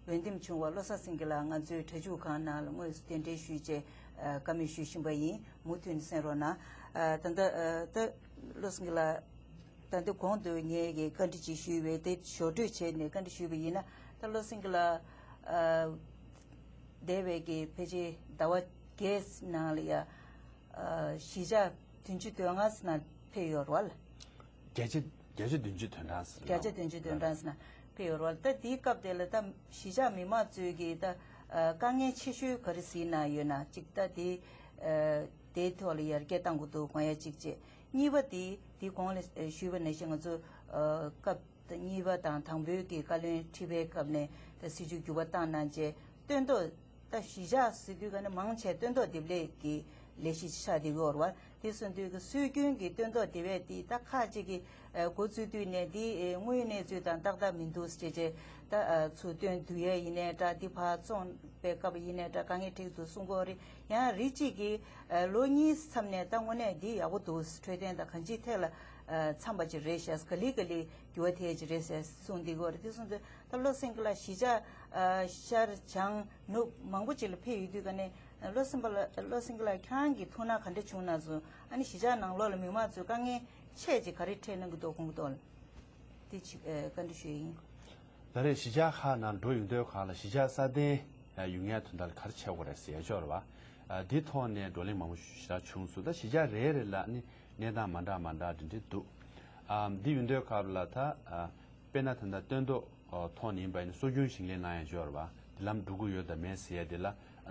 འོས་འདེམས་བྱུང་བ་བློ་བཟང་སེང་གེ་ལགས་ང་ཚོའི་སྒྲ་འཇུག་ཁང་ནང་ལ་དངོས་སུ་གདན་འདྲེན་ཞུས་བྱས་བཀའ་མོལ་ཞུ་བཞིན་པ་ཡིན། མུ་མཐུད་ནས་གསན་རོགས་གནང་། ད་ལྟ་ད་བློ་བཟང་སེང་གེ་ལགས། ད་ལྟ་གོང་དུ་ངས་ཀྱི་བཀའ་འདྲི་ཅིག་ཞུས་པས་དེ་ཞོར་འཕྲོས་བྱས་ནས་བཀའ་འདྲི་ཞུས་པ་ཡིན་ན། ད་བློ་བཟང་སེང་གེ་ལགས་འདས་པའི་གི་ཕལ་ཆེར་ཟླ་བ་བརྒྱད་ནང་ལ་ཡ་གཞིས་ཆགས་བདུན་ཅུ་དོན་ལྔ་ཙམ་ནང་ཕེབས་ཡོད་རེད་བ། བརྒྱ་ཆ་བརྒྱ་ཆ་བདུན་ཅུ་དོན་གྲངས་ཟེར། བརྒྱ་ཆ་བདུན་ཅུ་དོན་གྲངས་ཟེར་ན་ཕེབས་ཡོད་རེད་བ། ད་དེའི་སྐབས་དེ་ལ་ད་གཞིས་ཆགས་མི་མང་ཚོས་ཀྱིས་ད་དཀའ་ངལ་ཆེ་ཤོས་ག་རེ་གཟིགས་གནང་ཡོད་ན་གཅིག་ད་དེ་དེའི་ཐོག་ལ་ཡར་རྒྱས་གཏང་དགོས་འདུག་དགོངས་ཡ་གཅིག་བྱས། གཉིས་པ་དེ་དེའི་གོང་ལ་ཞུས་པ་ནང་བཞིན་ང་ཚོ་སྐབས་གཉིས་པ་དང་དང་པོའི་གི་བཀའ་བློན་ཁྲི་པའི་སྐབས་ནས་ད་སྲིད་བྱུས་འགྱུར་བ་བཏང་གནང་རྗེས་སྟོན་ཐོག་ད་གཞིས་ཆགས་ཟེར་དུས་ཀ་ནས་མང་ཆེ་སྟོན་ཐོག་འདེབས་ལས་ཀྱི་ལས་གཞི་ཆགས་བསྡད་ཀྱི་ཡོད་རེད་བ། དེ་སོང་དུས་ཀྱི་སྲོལ་རྒྱུན་གྱི་སྟོན་ཐོག་དེ་བས་དེ་ད་ཁག་ཅིག་གིས་འགོ་བཙུགས་དུས་ནས་དེ་དངོས་ཡོད་གནས་ཚུལ་དང་ཏག་ཏག་མི་འདུག་ཟེར་བྱས་ད་ཚུར་སྟོན་བསྡུ་ཡས་ཡིན་ནའི་འདྲ། དེ་ཕར་བཙོང་པའི་སྐབས་ཡིན་ནའི་འདྲ། དཀའ་ངལ་འཕྲད་ཀྱི་འདུག་གསུང་གི་ཡོད་རེད། ཡང་རིགས་གཅིག་གིས་ལོ་གཉིས་མཚམས་ནས་ད་དངོས་གནས་འདི་ཡག་པོ་འདུག་འཕྲོད་བསྟེན་དང་གང་ཅིའི་ཐད་ལ་འཚམ་པ་ཅིག་རེད་ཤག་ག་ལེ་ག་ལེ་འགྱུར་བ་ཐེབས་ཀྱི་རེད་ཟེར་གསུངས་བསྡད་ཀྱི་ཡོད་རེད། དེ་སོང་དུས་ད་བློ་སེང་གེ་ལགས་གཞིས་ཆགས་ཨ་ཤར་བྱང་ནུབ་མང་པོ་ཅིག་ལ་ཕེབས་ཡོད་དུས་ཀ་ནས་བློ་སེང་པ་ལ་བློ་སེང་གེ་ལགས་ཁྱེད་རང་གི་ཐུགས་སྣང་ག་འདྲ་བྱུང་ན་སོང་། ཨ་ནི་གཞིས་ཆགས་ནང་ལོགས་ལ་མི་མང་ཚོས་དཀའ་ངལ་ཆེ་ཅིག་ག་རེ་འཕྲད་གནང་གི་འདུག་དགོངས་ཀྱི་འདུག་ལ། དེ་ཅིག་ཨ་བཀའ་འདྲི་ཞུ་ཡིན། ད་རེས་གཞིས་ཆགས་ཁག་ནང་འགྲོ་ཡོང་དུས་གང་ལ་གཞིས་ཆགས་སྲ་བརྟན་ཡོང་ཡ་དོན་དག་ལ་ག་རེ་བྱེད་དགོས་རེད་ཟེར་ཡ་ཅིག་ཡོད་རེད་བ། ཨ་དེ་ཐོག་ནས་བགྲོ་གླེང་མང་པོ་ཞེ་དྲག་བྱུང་སོང་། ད་གཞིས་ཆགས་རེ་རེ་ལ་ནི་གནས་སྟངས་མ་འདྲ་མ་འདྲ་འདི་འདྲ་འདུག་ཨ་འདི་ཡོང་དུས་སྐབས་ལ་ད་ཨ་དཔེར་ན་ད་ལྟ་སྟོན་ཐོག་ཐོག་ནས་ཡིན་པ་ཡིན་ན་སྲོལ་རྒྱུན་ཞིང་ལས་གནང་ཡ་ཅིག་ཡོད་རེད་བ། འདི་ལམ་འགྲོ་གི་ཡོད་དམ་མེད་ཟེར་ཡ་དེ་ལ་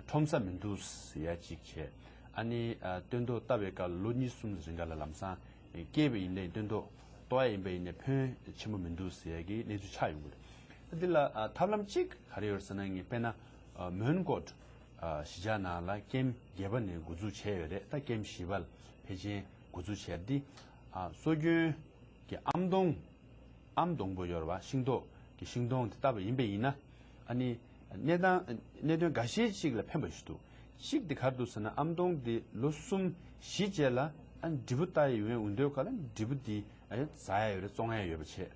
ཁྲོམ་ས་མི་འདུག་ཟེར་ཡ་གཅིག་བྱས། ཨ་ནི་ཨ་སྟོན་ཐོག་བཏབ་པའི་སྐབས་ལོ་གཉིས་གསུམ་རིང་ག་ལ་ལམ་སང་སྐྱེས་པ་ཡིན་ནའི་སྟོན་ཐོག་གཏོང་ཡ་ཡིན་པ་ཡིན་ནའི་ཕོན་ཆེན་པོ་མི་འདུག་ཟེར་ཡ་གི་གནས་ཚུལ་ཆགས་ཡོང་གི་རེད། འདི་ལ་ཨ་ཐབས་ལམ་གཅིག་ག་རེ་ཡོད་ཟེར་ན། ངས་དཔེར་ན་ཨ་མོན་གྷོ་ཨ་གཞིས་ཆགས་ནང་ལ་ཀེམ་བརྒྱད་པ་ནས་འགོ་འཛུགས་བྱས་ཡོད་རེད། ད་ཀེམ་བཞི་པ་ལ་ཕལ་ཆེར་འགོ་འཛུགས་བྱས་འདི་ཨ་སྲོལ་རྒྱུན་གྱི་ཨམ་སྡོང་ཨམ་སྡོང་པོ་ཡོད་རེད་བ། ཤིང་ཏོག་གི་ཤིང་སྡོང་དེ་བཏབ་པ་ཡིན་པ་ཡིན་ན། ཨ་ནི་གནས་སྟངས་གནད་དོན་འགའ་ཤས་ཅིག་ལ་ཕན་པ་ཞིག་འདུག་གཅིག་དེ་ག་རེ་འདུག་ཟེར་ན། ཨམ་སྡོང་དེ་ལོ་གསུམ་བཞི་རྗེས་ལ་ཨ་ནི་འབྲས་བུ་བཏབ་ཡོང་འོང་དུས་ག་ལ་འབྲས་བུ་དེ་ཨ་ནི་ཟ་ཡ་ཡོད་རེད། བཙོང་ཡ་ཡོད་པ་བྱས།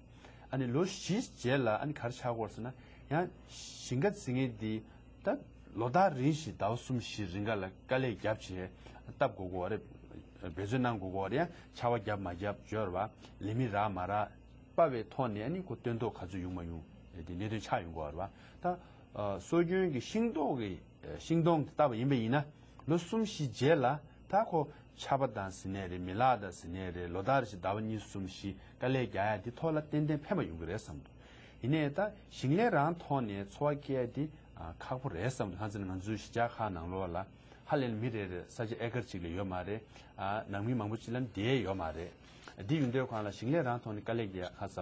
ཨ་ནི་ལོ་བཞི་རྗེས་ལ་ཨ་ནི་ག་རེ་ཆགས་ཀྱི་ཡོད་རེད་ཟེར་ན། ཡང་ཞིང་ཁ་འཛིན་མཁན་དེ་ད་ལོ་ལྟར་རིང་ཞིག་ཟླ་བ་གསུམ་བཞི་རིང་ག་ལ་དཀའ་ལས་བརྒྱབ་བྱས་བཏབ་དགོས་ཀྱི་ཡོད་རེད། འབད་བརྩོན་གནང་དགོས་ཀྱི་ཡོད་རེད། ཡང་ཆར་པ་བརྒྱབ་མ་བརྒྱབ་ཅིག་ཡོད་རེད་བ། ལས་མི་རག་མ་རག་དཔག་པའི་ཐོག་ནས་ཨ་ནི་ཁོ་སྟོན་ཐོག་ག་ཚོད་ཡོང་མ་ཡོང་དེ་གནད་དོན་ཆགས་ཡོང་གི་ཡོད་རེད་བ། ད་ཨ་སྲོལ་རྒྱུན་གྱི་ཤིང་ཏོག་གི་ཤིང་སྡོང་དེ་བཏབ་པ་ཡིན་པ་ཡིན་ན། ལོ་གསུམ་བཞི་རྗེས་ལ་ད་ཁོ་ཆར་པ་དང་ཟེར་ནའི་རེད། མེ་ལག་དང་ཟེར་ནའི་རེད། ལོ་ལྟར་ཞིག་ཟླ་བ་གཉིས་གསུམ་བཞི་དཀའ་ལས་རྒྱག་ཡ་དེ་ཐོག་ལ་ཏན་ཏན་ཕན་པ་ཡོང་གི་རེད་བསམ་འདུག་ཡིན་ནའི་ད་ཞིང་ལས་རང་ཐོག་ནས་འཚོ་བ་སྐྱེལ་ཡ་དེ་ཨ་ཁག་པོ་རེད་བསམ་འདུག་གང་ཟེར་ན་ང་ཚོའི་གཞིས་ཆགས་ཁག་ནང་ལོགས་ལ་ཧ་ལས་མི་རེ་རེ་ས་ཆ་ཨེ་ཀར་གཅིག་ལས་ཡོད་མ་རེད། ཨ་ནང་མི་མང་པོ་ཅིག་ལ་འདི་ཡོད་མ་རེད། འདི་ཡིན་དུས་གང་ལ་ཞིང་ལས་རང་ཐོག་ནས་དཀའ་ལས་ཀྱི་ཁ་ས་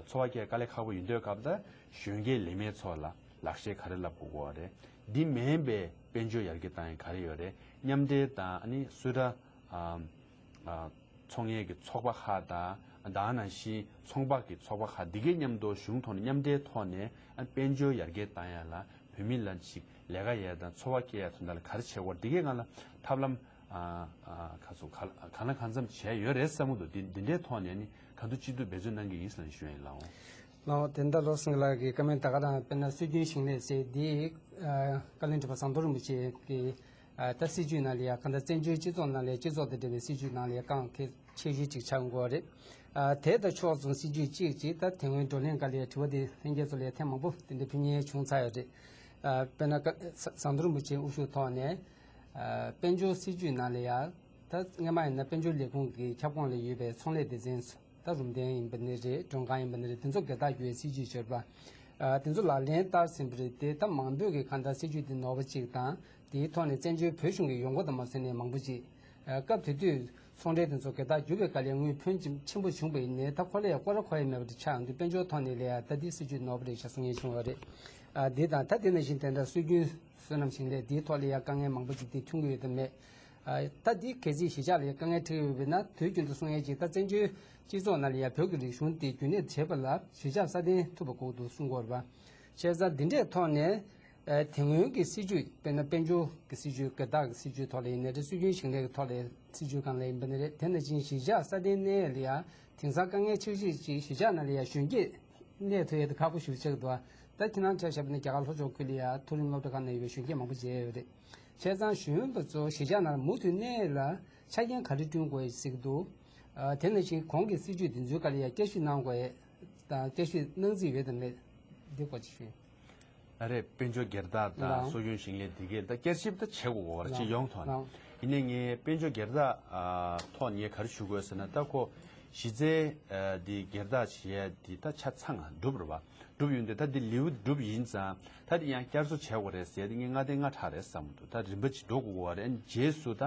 འཚོ་བ་སྐྱེལ་དཀའ་ལས་ཁག་པོ་ཡིན་དུས་སྐབས་ད་གཞོན་སྐྱེས་ལས་མེད་ཚོ་ལ་ལག་ཤེས་ག་རེ་བསླབ་དགོས་ཀྱི་རེད། འདི་མིན་པའི་དཔལ་འབྱོར་ཡར་རྒྱས་བཏང་ཡ་ག་རེ་ཡོད་རེད། མཉམ་འབྲེལ་དང་ཨ་ནི་སུད་ཊ་ཨ་ཨ་ཚོང་གཉེར་གྱི་ཚོགས་པ་ཁག་དང་ད་ག་ནང་བཞིན་ཚོང་པ་གི་ཚོགས་པ་ཁག་འདི་གའི་མཉམ་དུ་གཞུང་ཐོག་ནས་མཉམ་འབྲེལ་ཐོག་ནས་ཨ་དཔལ་འབྱོར་ཡར་རྒྱས་བཏང་ཡ་ལ་བོད་མི་ལ་ཅིག་ལས་ཀ་ཡས་དང་འཚོ་བ་སྐྱེལ་ཡ་དོན་དག་ལ་ག་རེ་བྱེད་དགོས་འདི་གའི་སྒང་ལ་ཐབས་ལམ་ཨ་ཨ་ག་ཚོད་ག་གང་ལ་གང་འཚམ་བྱས་ཡོད་རེད་བསམ་གྱི་འདུག་འདི་འདི་འདྲའི་ཐོག་ནས་ནི་ག་འདུ་ཅི་འདུ་འབད་བརྩོན་གནང་གི་ཡིན་ཟེར་ནས་ཞུ་ཡ་ཡིན་ལགས། ལགས་དེ་འདྲ་ལོ་སིང་ལགས་ཀྱི་བཀའ་མོལ་ད་ག་རང་དཔེར་ན་སྲོལ་རྒྱུན་ཞིང་ལས་ཟེར་འདི་ཨ་བཀའ་བློན་ཁྲི་པ་ཟམ་གདོང་རིན་པོ་ཆེ་གི་ཨ་ད་སྲིད་ཇུས་ནང་ལ་ཡ་གང་ལྟར་བཙན་བྱོལ་སྤྱི་ཚོགས་ནང་ལ་སྤྱི་ཚོགས་དང་འབྲེལ་བའི་སྲིད་ཇུས་ནང་ལ་ཡ་རྐང་གལ་ཆེ་ཤོས་ཅིག་ཆགས་ཡོང་གི་ཡོད་རེད། ཨ་དེ་དང་ཕྱོགས་མཚུངས་སྲིད་ཇུས་གཅིག་ཅིག་ད་དེ་སྔོན་བགྲོ་གླེང་སྒང་ལ་ཡ་དྲི་བ་དེ་ལྷན་རྒྱས་ཚོ་ལ་ཡ་ཐེངས་མང་པོ་དེ་འདྲའི་ཕུལ་མཁན་བྱུང་ཚར་ཡོད་རེད། ཨ་དཔེར་ན་བཀའ་ཟམ་གདོང་རིན་པོ་ཆེའི་དབུ་བཞུགས་ཐོག་ནས་ཨ་དཔལ་འབྱོར་སྲིད་ཇུས་ནང་ལ་ཡ་ད་སྔོན་མ་ཡིན་ན་དཔལ་འབྱོར་ལས་ཁུངས་ཀྱི་ཁྱབ་ཁོངས་ལ་ཡོད་པའི་ཚོང་ལས་སྡེ་ཚན་ད་རུམ་གདན་ཡིན་པ་ནི་རེད། མགྲོན་ཁང་ཡིན་པ་ནི་རེད། དེ་ཚོ་སྒེར་བདག་བསྒྱུར་བའི་སྲིད་ཇུས་བྱས་པ། ཨ་དེ་ཚོ་ལག་ལེན་བསྟར་ཟིན་པ་རེད་དེ་ད་མང་པོས་ཀྱི་གང་ལྟར་སྲིད་ཇུས་དེ་ནོར་བ་གཅིག་དང་དེའི་ཐོག་ནས་བཙན་བྱོལ་བོད་གཞུང་གི་ཡོང་སྒོ་དང་མ་ཟིན་ནས་མང་པོ་ཅིག་ཨ་སྐབས་དེ་དུས་ཚོང་འབྲེལ་དེ་ཚོ་སྒེར་བདག་བསྒྱུར་བའི་སྐབས་ལ་དངུལ་ཕོན་ཆེན་པོ་བྱུང་བ་ཡིན་ནའི་ད་ཁོ་ལ་ཡང་སྐོར་ར་འཁོར་ཡ་མེད་པ་དེ་ཆགས་ཡོང་དུས་དཔལ་འབྱོར་ཐོག་ནས་ལ་ཡང་ད་དེ་སྲིད་ཇུས་ནོར་བ་རེད་ཤག་གསུང་མཁན་བྱུང་བ་རེད། ཨ་དེ་དང་ད་དེ་ནང་བཞིན་དེ་འདྲ་སྲོལ་རྒྱུན་སོ་ནམ་ཞིང་ལས་དེའི་ཐོག་ལ་ཡང་དཀའ་ངལ་མང་པོ་ཅིག་དེ་ཐོན་གྱི་ཡོད་དམ་མེད། ཨ་ད་འདི་གལ་སྲིད་གཞིས་ཆགས་ལ་དཀའ་ངལ་འཕྲད་ཡོད་པ་ན་དུས་རྒྱུན་དུ་གསུང་ཡས་ཅིག་ད་བཙན་བྱོལ་སྤྱི་ཚོགས་ནང་ལ་ཡང་བོད་ཀྱི་རིག་གཞུང་དེ་རྒྱུན་གནས་བྱེད་པ་ལ་གཞིས་ཆགས་སྲ་བརྟན་ཐུབ་པ་དགོས་འདུག་གསུང་གི་ཡོད་རེད་པ། བྱས་ཙང་འདི་འདྲའི་ཐོག་ནས་ཨ་དེ་སྔོན་གྱི་སྲིད་ཇུས་དཔེར་ན་དཔལ་འབྱོར་གྱི་སྲིད་ཇུས་སྒེར་བདག་གི་སྲིད་ཇུས་ཐོག་ལ་ཡིན་ནའི་རེད། སྲོལ་རྒྱུན་ཞིང་ལས་ཀྱི་ཐོག་ལ་སྲིད་ཇུས་སྒང་ལ་ཡིན་པ་ནི་རེད། དེ་ནང་བཞིན་གཞིས་ཆགས་སྲ་བརྟན་གནས་ཡས་ལ་ཡང་དེང་སང་དཀའ་ངལ་ཆེ་ཤོས་ཅིག་གཞིས་ཆགས་ནང་ལ་ཡང་གཞོན་སྐྱེས་གནས་ཐུབ་ཡས་དེ་ཁག་པོ་ཞེ་པོ་ཆགས་ཀྱི་འདུག་ད་ཁྱེད་རང་ཆ་བཞག་པ་ན་རྒྱ་གར་ལྷོ་ཕྱོགས་ཁུལ་ལ་ཡང་མཐོ་རིམ་སློབ་གྲྭ་ཁག་ནང་ཡོད་པའི་གཞོན་སྐྱེས་མང་པོ་མཇལ་ཡོད་རེད། བྱས་ཙང་གཞོན་པ་ཚོ་གཞིས་ཆགས་ནང་མུ་མཐུད་གནས་ལ་ཆ་རྐྱེན་ག་རེ་བསྐྲུན་དགོས་ཡོད་ཟེར་གྱི་འདུག་ཨ་དེ་ནང་བཞིན་གོང་གི་སྲིད་ཇུས་འདི་ཚོའི་སྐོར་ལ་ཡང་བསྐྱར་ཞིབ་གནང་དགོས་ཡས་དང་བསྐྱར་ཞིབ་གནང་རྩིས་ཡོད་དམ་མེད་འདི་སྐོར་ཅིག་ཞུ། ཨ་རེད། དཔལ་འབྱོར་སྒེར་བདག་དང་ལགས། སྲོལ་རྒྱུན་ཞིང་ལས་འདི་གས་ད་བསྐྱར་ཞིབ་ད་བྱེད་དགོས་ཀྱི་རེད་ལགས། སྤྱི་ཡོངས་ཐོག་ནས། ལགས། ཡིན་ནའི་ངས་དཔལ་འབྱོར་སྒེར་བདག་ཨ་ཐོག་ངས་ག་རེ་ཞུ་དགོས་ཟེར་ན་ད་ཁོ་གཞི་རྩའི་ཨ་འདི་སྒེར་བདག་བྱེད་ཡས་འདི་ད་ཆ་ཚང་གྲུབ་རེད་པ། གྲུབ་ཡོང་དུས་ད་འདི་ལེའུ་གྲུབ་ཡིན་ཙང་ད་འདི་ཡང་བསྐྱར་གསོ་བྱེད་དགོས་རེད་ཟེར་ཏེ་ངས་ལྔ་སྡེ་ལྔ་ཕྲག་རེད་བསམ་གྱི་འདུག་ད་རིམ་པ་ཅིག་འགྲོ་དགོས་ཀྱི་རེད། རྗེས་སུ་ད་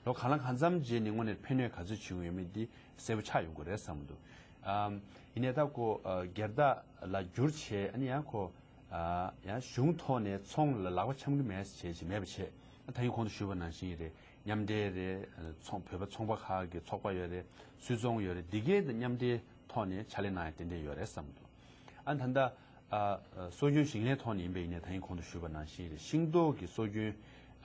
ལོ་གང་ལ་གང་འཚམ་རྗེས་ནས་དངོས་གནས་ཕན་གནོད་ག་ཚོད་བྱུང་ཡོད་མེད་འདི་གསལ་པོ་ཆགས་ཡོང་གི་རེད་བསམ་གྱི་འདུག་ཨམ། ཡིན་ནའི་ད་ཁོ་ཨ་སྒེར་བདག་ལ་བསྒྱུར་བྱས་ཨ་ནི་ཡང་ཁོ་ཨ་ཡང་གཞུང་ཐོག་ནས་ཚོང་ལ་ལག་པ་འཆང་གི་མེད་བྱས་ཅིག་མེད་པ་བྱས། ད་ཡིན་གོང་དུ་ཞུས་པ་ནང་བཞིན་རེད། མཉམ་འབྲེལ་རེད། ཚོང་བོད་པ་ཚོང་པ་ཁག་གི་ཚོགས་པ་ཡོད་རེད། སུད་ཚོང་ཡོད་རེད། འདི་གས་དང་མཉམ་འབྲེལ་ཐོག་ནས་ཕྱག་ལས་གནང་ཡ་ཏན་ཏན་ཡོད་རེད་བསམ་འདུག་ཨ་ད་ལྟ་ཨ་སྲོལ་རྒྱུན་ཞིང་ལས་ཐོག་ནས་ཡིན་པ་ཡིན་ནའི་ད་ཡིན་གོང་དུ་ཞུས་པ་ནང་བཞིན་རེད། ཤིང་ཏོག་གི་སྲོལ་རྒྱུན་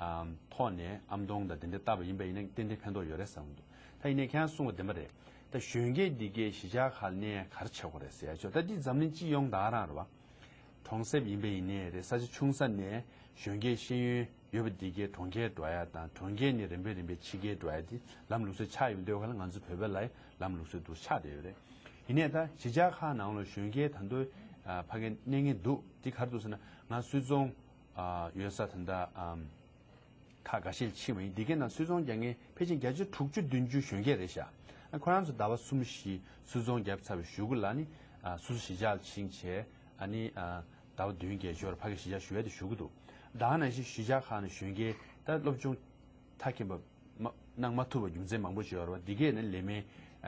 ཨམ་ཐོག་ནས་ཨམ་སྟོང་དང་དེ་འདྲ་བཏབ་པ་ཡིན་པ་ཡིན་ན་ཏན་ཏན་ཕན་ཐོགས་ཡོད་རེད་བསམ་འདུག་ད་ཡིན་ནའི་ཁྱེད་རང་གསུངས་པ་བདེན་པ་རེད། ད་གཞོན་སྐྱེས་འདི་གས་གཞིས་ཆགས་ཁག་ནས་ག་རེ་བྱེད་དགོས་རེད་ཟེར་ཡ་ཆོག་ད་འདི་འཛམ་གླིང་སྤྱི་ཡོངས་ད་ག་རང་རེད་བ། གྲོང་གསེབ་ཡིན་པ་ཡིན་ནའི་རེད། ས་ཆ་ཆུང་ས་ནས་གཞོན་སྐྱེས་ཤེས་ཡོན་ཡོད་པ་འདི་གས་གྲོང་ཁྱེར་འགྲོ་ཡ་དང་གྲོང་ཁྱེར་ནས་རིམ་པས་རིམ་པས་ཕྱི་རྒྱལ་འགྲོ་ཡ་དེ་ལམ་ལུགས་སྲོལ་ཆགས་ཡོང་དུས་ག་ལ་ང་ཚོ་བོད་པ་ལ་ལམ་ལུགས་སྲོལ་འདུག་ཆགས་བསྡད་ཡོད་རེད། ཡིན་ནའི་ད་གཞིས་ཆགས་ཁག་ནང་ལ་གཞོན་སྐྱེས་ད་དུང་ཕ་གིར་གནས་ངེས་འདུག་དེ་ག་རེ་འདུག་ཟེར་ན་ང་སུད་ཚོང་ཡོད་ས་ད་ལྟ་ཁག་འགའ་ཤས་ཕྱིན་པ་ཡིན། འདི་གའི་ནང་སུད་ཚོང་རྒྱག་མཁན་ཕལ་ཆེར་བརྒྱ་ཆ་དྲུག་ཅུ་བདུན་ཅུ་གཞོན་སྐྱེས་རེད་ཤག་ཁོ་རང་ཚོ་ཟླ་བ་གསུམ་བཞི་སུད་ཚོང་བརྒྱབ་ཚར་བའི་གཞུག་གུ་ལ་ནི་སོ་སོ་གཞིས་ཆགས་ལ་ཕྱིན་བྱས་ཨ་ནི་ཟླ་བ་བདུན་བརྒྱད་ཞོར་ཕ་གི་གཞིས་ཆགས་བཞུགས་ཡ་དེ་བཞུགས་ཀྱི་འདུག་ད་ག་ནང་བཞིན་གཞིས་ཆགས་ཁག་ནས་གཞོན་སྐྱེས་ད་སློབ་སྦྱོང་མཐར་ཕྱིན་པ་མ་གནང་མ་ཐུབ་པ་རྒྱུ་མཚན་མང་པོ་ཞིག་ཡོད་རེད་བ། འདི་གས་ནི་ལས་མེད་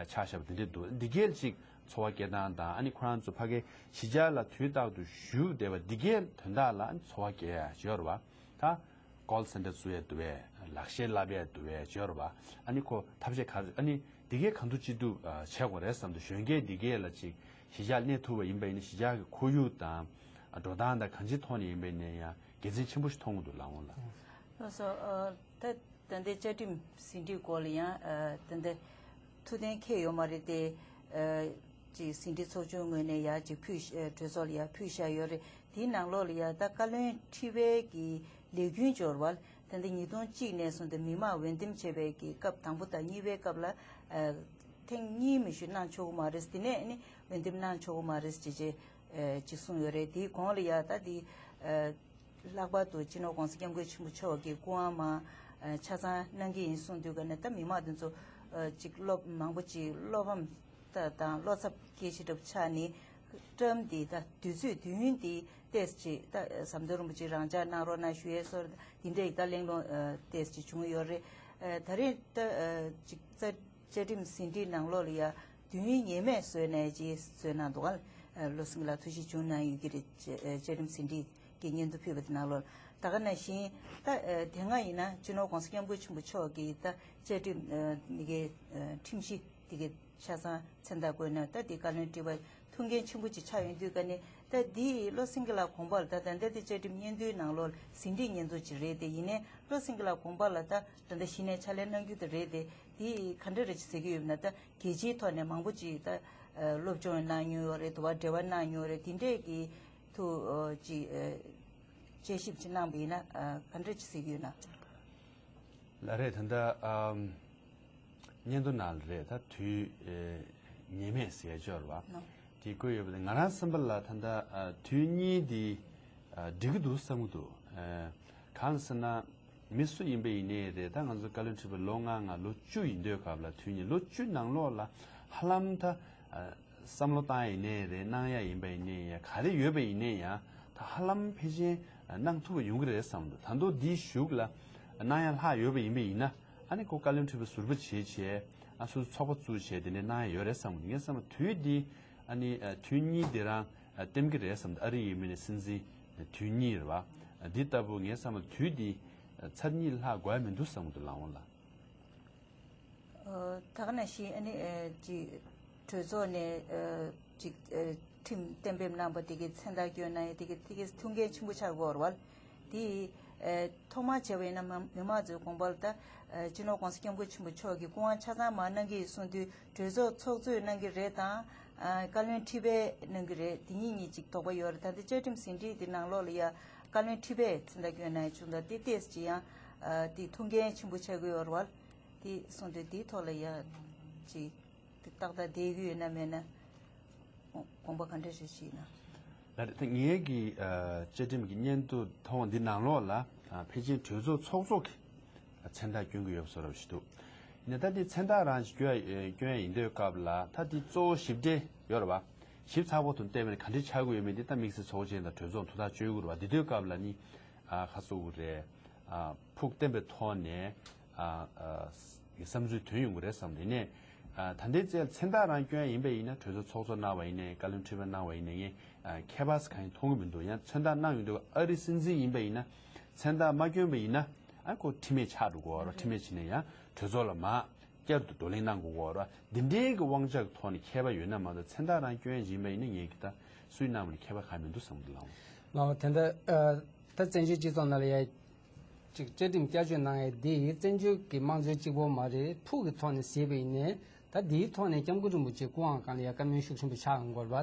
ཆགས་བཞག་པ་དེ་འདྲས་འདུག་འདི་གས་ལ་ཅིག་འཚོ་བ་སྐྱེལ་སྟངས་དང་ཨ་ནི་ཁོ་རང་ཚོ་ཕ་གི་གཞིས་ཆགས་ལ་དུས་རྟག་ཏུ་བཞུགས་བསྡད་པ་འདི་གས་དོན་དག་ལ་ཨ་ནི་འཚོ་བ་སྐྱེལ་ཡ་ཞིག་ཡོད་རེད་བ། ད། ཀོལ་སེན་ཊར་བཙུགས་ཡས་འདུག་བས། ལག་ཤེས་བསླབ་ཡས་འདུག་བས་བྱས་རེད་བ། ཨ་ནི་ཁོ་ཐབས་ཤེས་ག་རེ་ཨ་ནི་འདི་གས་གང་ཐུབ་ཅི་ཐུབ་བྱེད་དགོས་རེད་བསམ་འདུག་གཞོན་སྐྱེས་འདི་གས་ལ་ཅིག་གཞིས་ཆགས་གནས་ཐུབ་པ་ཡིན་པ་ཡིན་ན་གཞིས་ཆགས་ཀྱི་ཁོར་ཡུག་དང་འགྲོ་སྟངས་དང་གང་ཅིའི་ཐོག་ནས་ཡིན་པ་ཡིན་ན་ཡང་དགེ་མཚན་ཆེན་པོ་ཞིག་མཐོང་གི་འདུག་ལགས་འོང་ལ། ལགས་སོ། ད་ད་ལྟའི་བཅའ་ཁྲིམས་ཟིན་བྲིས་སྐོར་ལ་ཡང་ད་ལྟ་ཐུགས་གཏན་འཁེལ་ཡོད་མ་རེད་དེ། ཅིག་ཟིན་བྲིས་ཚོགས་ཆུང་ངོས་ནས་ཡ་ཅིག་ཕུལ་གྲོས་ཚོགས་ལ་ཡ་ཕུལ་བཞག་ཡོད་རེད། དེའི་ནང་ལོགས་ལ་ཡ་ད་བཀའ་བློན་ཁྲི་པའི་གི་ལས་རྒྱུན་འབྱོར་བ་ད་ལྟ་ཉིས་སྟོང་གཅིག་ནས་བཟུང་སྟེ་མི་མང་འོས་འདེམས་བྱས་པའི་གི་སྐབས་དང་པོ་དང་གཉིས་པའི་སྐབས་ལ་ཐེངས་གཉིས་མི་ཞུ་གནང་ཆོག་གི་མ་རེད། དེ་ནས་ནི་འོས་འདེམས་གནང་ཆོག་གི་མ་རེད་ཅེས་ཅེས་ཅིག་གསུངས་ཡོད་རེད། དེའི་གོང་ལ་ཡ་ད་དེ། ལྷག་པར་དུ་སྤྱི་ནོར་༸གོང་ས་༸སྐྱབས་མགོན་ཆེན་པོ་མཆོག་གི་སྐུ་དབང་མར་ཆ་ཚང་གནང་གི་ཡིན་གསུངས་དུས་ག་ནས་ད་མི་མང་དེ་ཚོ་ཅིག་བློ་མང་པོ་ཅིག་བློ་ཕམ་དང་བློ་འཚབ་སྐྱེ་ཆེ་གྲབས་ཆགས་ནས་ ཊརམ་འདི་ད་དུས་ཚོད་དུས་ཡུན་འདི་ཏོག་ཙམ་ཅིག་ད་ཟམ་གདོང་རིན་པོ་ཆེ་རང་འཇགས་གནང་རོགས་གནང་ཞུ་ཡས་སོགས་འདི་འདྲ་ཡི་ད་གླེང་སློང་ཏོག་ཙམ་ཅིག་བྱུང་ཡོད་རེད། ད་རེས་ད་ཅིག་བཅའ་ཁྲིམས་ཟིན་བྲིས་ནང་ལོགས་ལ་ཡ་དུས་ཡུན་ངེས་མེད་བཟོས་ནས་ཅིག་བཟོས་གནང་འདུག་ག་བློ་སེང་ལགས་ཐུགས་ཞིབ་བྱུང་གནང་ཡོད་ཀྱི་རེད། བཅའ་ཁྲིམས་ཟིན་བྲིས་ཀྱི་སྙན་ཐོ་ཕུལ་བ་དེ་ནང་ལོགས་ད་ག་ནང་བཞིན་ད་དེ་སྔ་ཡིན་ན་སྤྱི་ནོར་༸གོང་ས་༸སྐྱབས་མགོན་ཆེན་པོ་མཆོག་གིས་ད་བཅའ་ཁྲིམས་འདི་གའི་ཁྲིམས་གཞི་འདི་གའི་ཆ་ཚང་མཚན་རྟགས་བཀོད་ནས་ད་དེ་བཀའ་བློན་ཁྲི་པ་ཐུགས་འགན་ཆེན་པོ་ཅིག་ཆགས་ཡོང་དུས་ཀ་ནས་ད་འདི་བློ་སེང་གི་ལ་དགོངས་པ་ལ་ད་ད་ལྟ་དེ་བཅའ་ཁྲིམས་སྙན་ཐོའི་ནང་ལོགས་ཟིན་བྲིས་སྙན་ཐོ་ཅིག་རེད་དེ། ཡིན་ནའི་བློ་སེང་གི་ལ་དགོངས་པ་ལ་ད་ད་ལྟ་གཞི་ནས་ཕྱག་ལས་གནང་རྒྱུ་དེ་རེད་དེ། འདི་ག་འདྲ་རེད་ཅེས་ཟེར་གྱི་ཡོད་ན་ད་རྒྱལ་སྤྱིའི་ཐོག་ནས་མང་པོ་ཅིག་ད་སློབ་སྦྱོང་གནང་མྱོང་ཡོད་རེད། དུ་བ་འབྲེལ་བ་གནང་མྱོང་རེད། དེ་འདྲས་ཀྱི་ཐུགས་ཅིག་དཔྱད་ཞིབ་ཅིག་གནང་བ་ཡིན་ན་ག་འདྲ་ཅིག་ཟེར་གྱི་ཡོད་ན། ལགས་རེད། ད་ལྟ་ཨམ། སྙན་ཐོ་ནང་ལ་རེད། ད་དུས་ཨེ་ངེས་མེད་ཟེར་ཡ་ཅིག་ཡོད་རེད་བ། ནོ། དེ་བཀོད་ཡོད་པ་དེ་ང་རང་བསམ་པ་ལ་ད་ལྟ་ཨ་དུས་གཉིས་འདི་ཨ་འགྲིག་གི་འདུག་བསམ་གྱི་འདུག་ཨ་གང་ཟེར་ན་མི་སུ་ཡིན་པ་ཡིན་ནའི་རེད། ད་ང་ཚོ་བཀའ་བློན་ཁྲི་པ་ལོ་ལྔ་ལྔ་ལོ་བཅུ་ཡིན་དུས་སྐབས་ལ་དུས་གཉིས་ལོ་བཅུ་ནང་ལོགས་ལ་ཧ་ལམ་ད་ཨ་བསམ་བློ་བཏང་ཡ་ཡིན་ནའི་རེད། གནང་ཡ་ཡིན་པ་ཡིན་ནའི་ཡང་ག་རེ་ཡོད་པ་ཡིན་ནའི་ཡང་ད་ཧ་ལམ་ཕལ་ཆེར་གནང་ཐུབ་པ་ཡོང་གི་རེད་བསམ་འདུག་ད་དུང་འདིའི་གཞུག་ལ་གནང་ཡ་ལྷག་ཡོད་པ་ཡིན་པ་ཡིན་ན་ཨ་ནི་ཁོ་བཀའ་བློན་ཁྲི་པ་ཟུར་པ་བྱས་བྱས་ཨ་སོ་སོ་ཚོགས་པ་བཙུགས་བྱས་དེ་འདྲ་གནང་ཡ་ཡོད་རེད་བསམ་འདུག་ངས་བསམ་པ་དུས་འདི་ཨ་ནི་དུས་གཉིས་འདི་རང་ལྟེམ་གི་རེད་བསམ་འདུག་ཨ་རི་ཡི་མི་ནས་སྲིད་འཛིན་དུས་གཉིས་རེད་བ། འདི་ལྟ་བུ་ངས་བསམ་པ་དུས་འདི་ཚར་གཉིས་ལྷག་དགོས་ཡ་མི་འདུག་བསམ་གི་འདུག་ལགས་འོང་ལགས། ད་ག་ནང་བཞིན་ཨ་ནི་ཅིག་གྲོས་ཚོགས་ནས་ཅིག་ཁྲིམས་གཏན་འབེབས་གནང་པ་དེ་གའི་མཚན་རྟགས་བསྐྱོན་གནང་ཡ་དེ་གའི་དེ་གའི་ཐུགས་འགན་ཆེན་པོ་ཆགས་ཀྱི་ཡོད་རེད་བ། དེ་ཐོག་མར་བྱས་པ་ཡིན་ན་མི་མང་ཚོའི་དགོངས་པ་ལ་ད་སྤྱི་ནོར་༸གོང་ས་༸སྐྱབས་མགོན་ཆེན་པོ་མཆོག་གིས་སྐུ་དབང་ཆ་ཚང་མར་གནང་གི་ཡིན་གསུངས་དུས་གྲོས་ཚོགས་ཚོགས་གཙོས་གནང་གི་རེད་དང་བཀའ་བློན་ཁྲི་པས་གནང་གི་རེད། དེ་གཉིས་གཉིས་ཅིག་དོགས་པ་ཡོད་རེད། ད་ལྟ་བཅའ་ཁྲིམས་ཟིན་བྲིས་དེ་ནང་ལོགས་ལ་ཡ་བཀའ་བློན་ཁྲི་པས་མཚན་རྟགས་བསྐྱོན་གནང་ཡ་བྱུང་ད་དེ་ཏོག་ཙམ་ཅིག་ཡང་དེ་ཐུགས་འགན་ཆེན་པོ་ཆགས་ཀྱི་ཡོད་རེད་བ། དེ་གསུངས་དུས་དེའི་ཐོག་ལ་ཡ་ཅིག་དེ་ཏག་ཏག་བསྡད་ཀྱི་ཡོད་ན་མེད་ན་དགོངས་པ་ག་འདྲ་ཞིག་ཞིག་ན། ལགས་རེད། ད་ངེད་ཀྱི་ཨ་བཅའ་ཁྲིམས་ཀྱི་སྙན་ཐོ་ཐོག་འདི་ནང་ལོགས་ལ་ཨ་ཕལ་ཆེར་གྲོས་ཚོགས་ཚོགས་གཙོ་གི་མཚན་རྟགས་བསྐྱོན་གྱི་ཡོད་པ་བཟོ་འདྲ་ཞིག་འདུག་ཡིན་ན་ད་འདི་མཚན་རྟགས་རང་ཞིག་བསྐྱོན་ཡ་བསྐྱོན་ཡ་ཡིན་དུས་སྐབས་ལ་ད་འདི་གཙོ་བོ་ཞིབ་ཕྲ་ཡོད་རེད་བ། ཞིབ་ཚགས་པོ་དང་བལྟས་པ་ནི་ག་འདྲས་ཆགས་ཀྱི་ཡོད་མེད་འདི་ད་དམིགས་བསལ་ཚོགས་ཆེན་དང་གྲོས་ཚོགས་ཐུགས་ཐག་གཅོད་དགོས་རེད་བ། འདི་དུས་སྐབས་ལ་ནི་ཨ་ཁ་གསོ་དགོས་རེད། ཨ་ཕུགས་བརྟན་པའི་ཐོག་ནས་ཨ་ཨ་བསམ་ཚུལ་ཐོན་ཡོང་གི་རེད་བསམ། དེ་ནས་ཨ་ད་ལྟའི་རྩལ་མཚན་རྟགས་རང་བསྐྱོན་ཡ་ཡིན་པ་ཡིན་ན་གྲོས་ཚོགས་ཚོགས་གཙོ་གནང་བ་ཡིན་ནའི་བཀའ་བློན་ཁྲི་པ་གནང་བ་ཡིན་ནའི་ངས་ཨ་ཁྱད་པར་གང་ཡང་མཐོང་གི་མི་འདུག་ཡང་མཚན་རྟགས་གནང་ཡོང་དུས་ཨ་རིའི་སྲིད་འཛིན་ཡིན་པ་ཡིན་ན་མཚན་རྟགས་མ་བསྐྱོན་པ་ཡིན་ན་ཨ་ཁོ་ཁྲིམས་མེད་ཆགས་འགྲོ་གི་ཡོད་རེད། ཁྲིམས་མེད་བྱས་ནས་ཡང་གྲོས་ཚོགས་ལ་མར་བསྐྱར་དུ་བགྲོ་གླེང་གནང་དགོས་ཀྱི་ཡོད་རེད། འདི་འདྲའི་གི་དབང་ཆ་གི་ཐོག་ནས་ཁྱད་པར་ཡོད་ན་མ་གཏོགས་མཚན་རྟགས་རང་བསྐྱོན་ཡ་ཡིན་པ་ཡིན་ན་ངས་ཀྱི་ད་སུས་གནང་བ་ནི་ཁྱད་པར་གང་ཡང་མི་འདུག་བསམ་གི་འདུག་ལགས། ལགས་དེ་འདྲ་ཨ་ད་བཙན་བྱོལ་སྤྱི་ཚོགས་ནང་ལ་ཡ། ཅིག་བཅའ་ཁྲིམས་བསྐྱར་བཅོས་གནང་ཡས་འདི་བཙན་བྱོལ་གྱི་དམངས་གཙོའི་གཅིག་པོ་མ་རེད། ཕུགས་ཀྱི་ཐོག་ནས་བཟླས་པ་ཡིན་ནའི་ད་འདིའི་ཐོག་ནས་སྐྱབས་མགོན་རིན་པོ་ཆེ་སྐུ་དབང་སྒང་ལ་ཡ་བཀའ་མོལ་ཤུགས་ཆེན་པོ་ཆགས་ཡོང་དགོས་པ།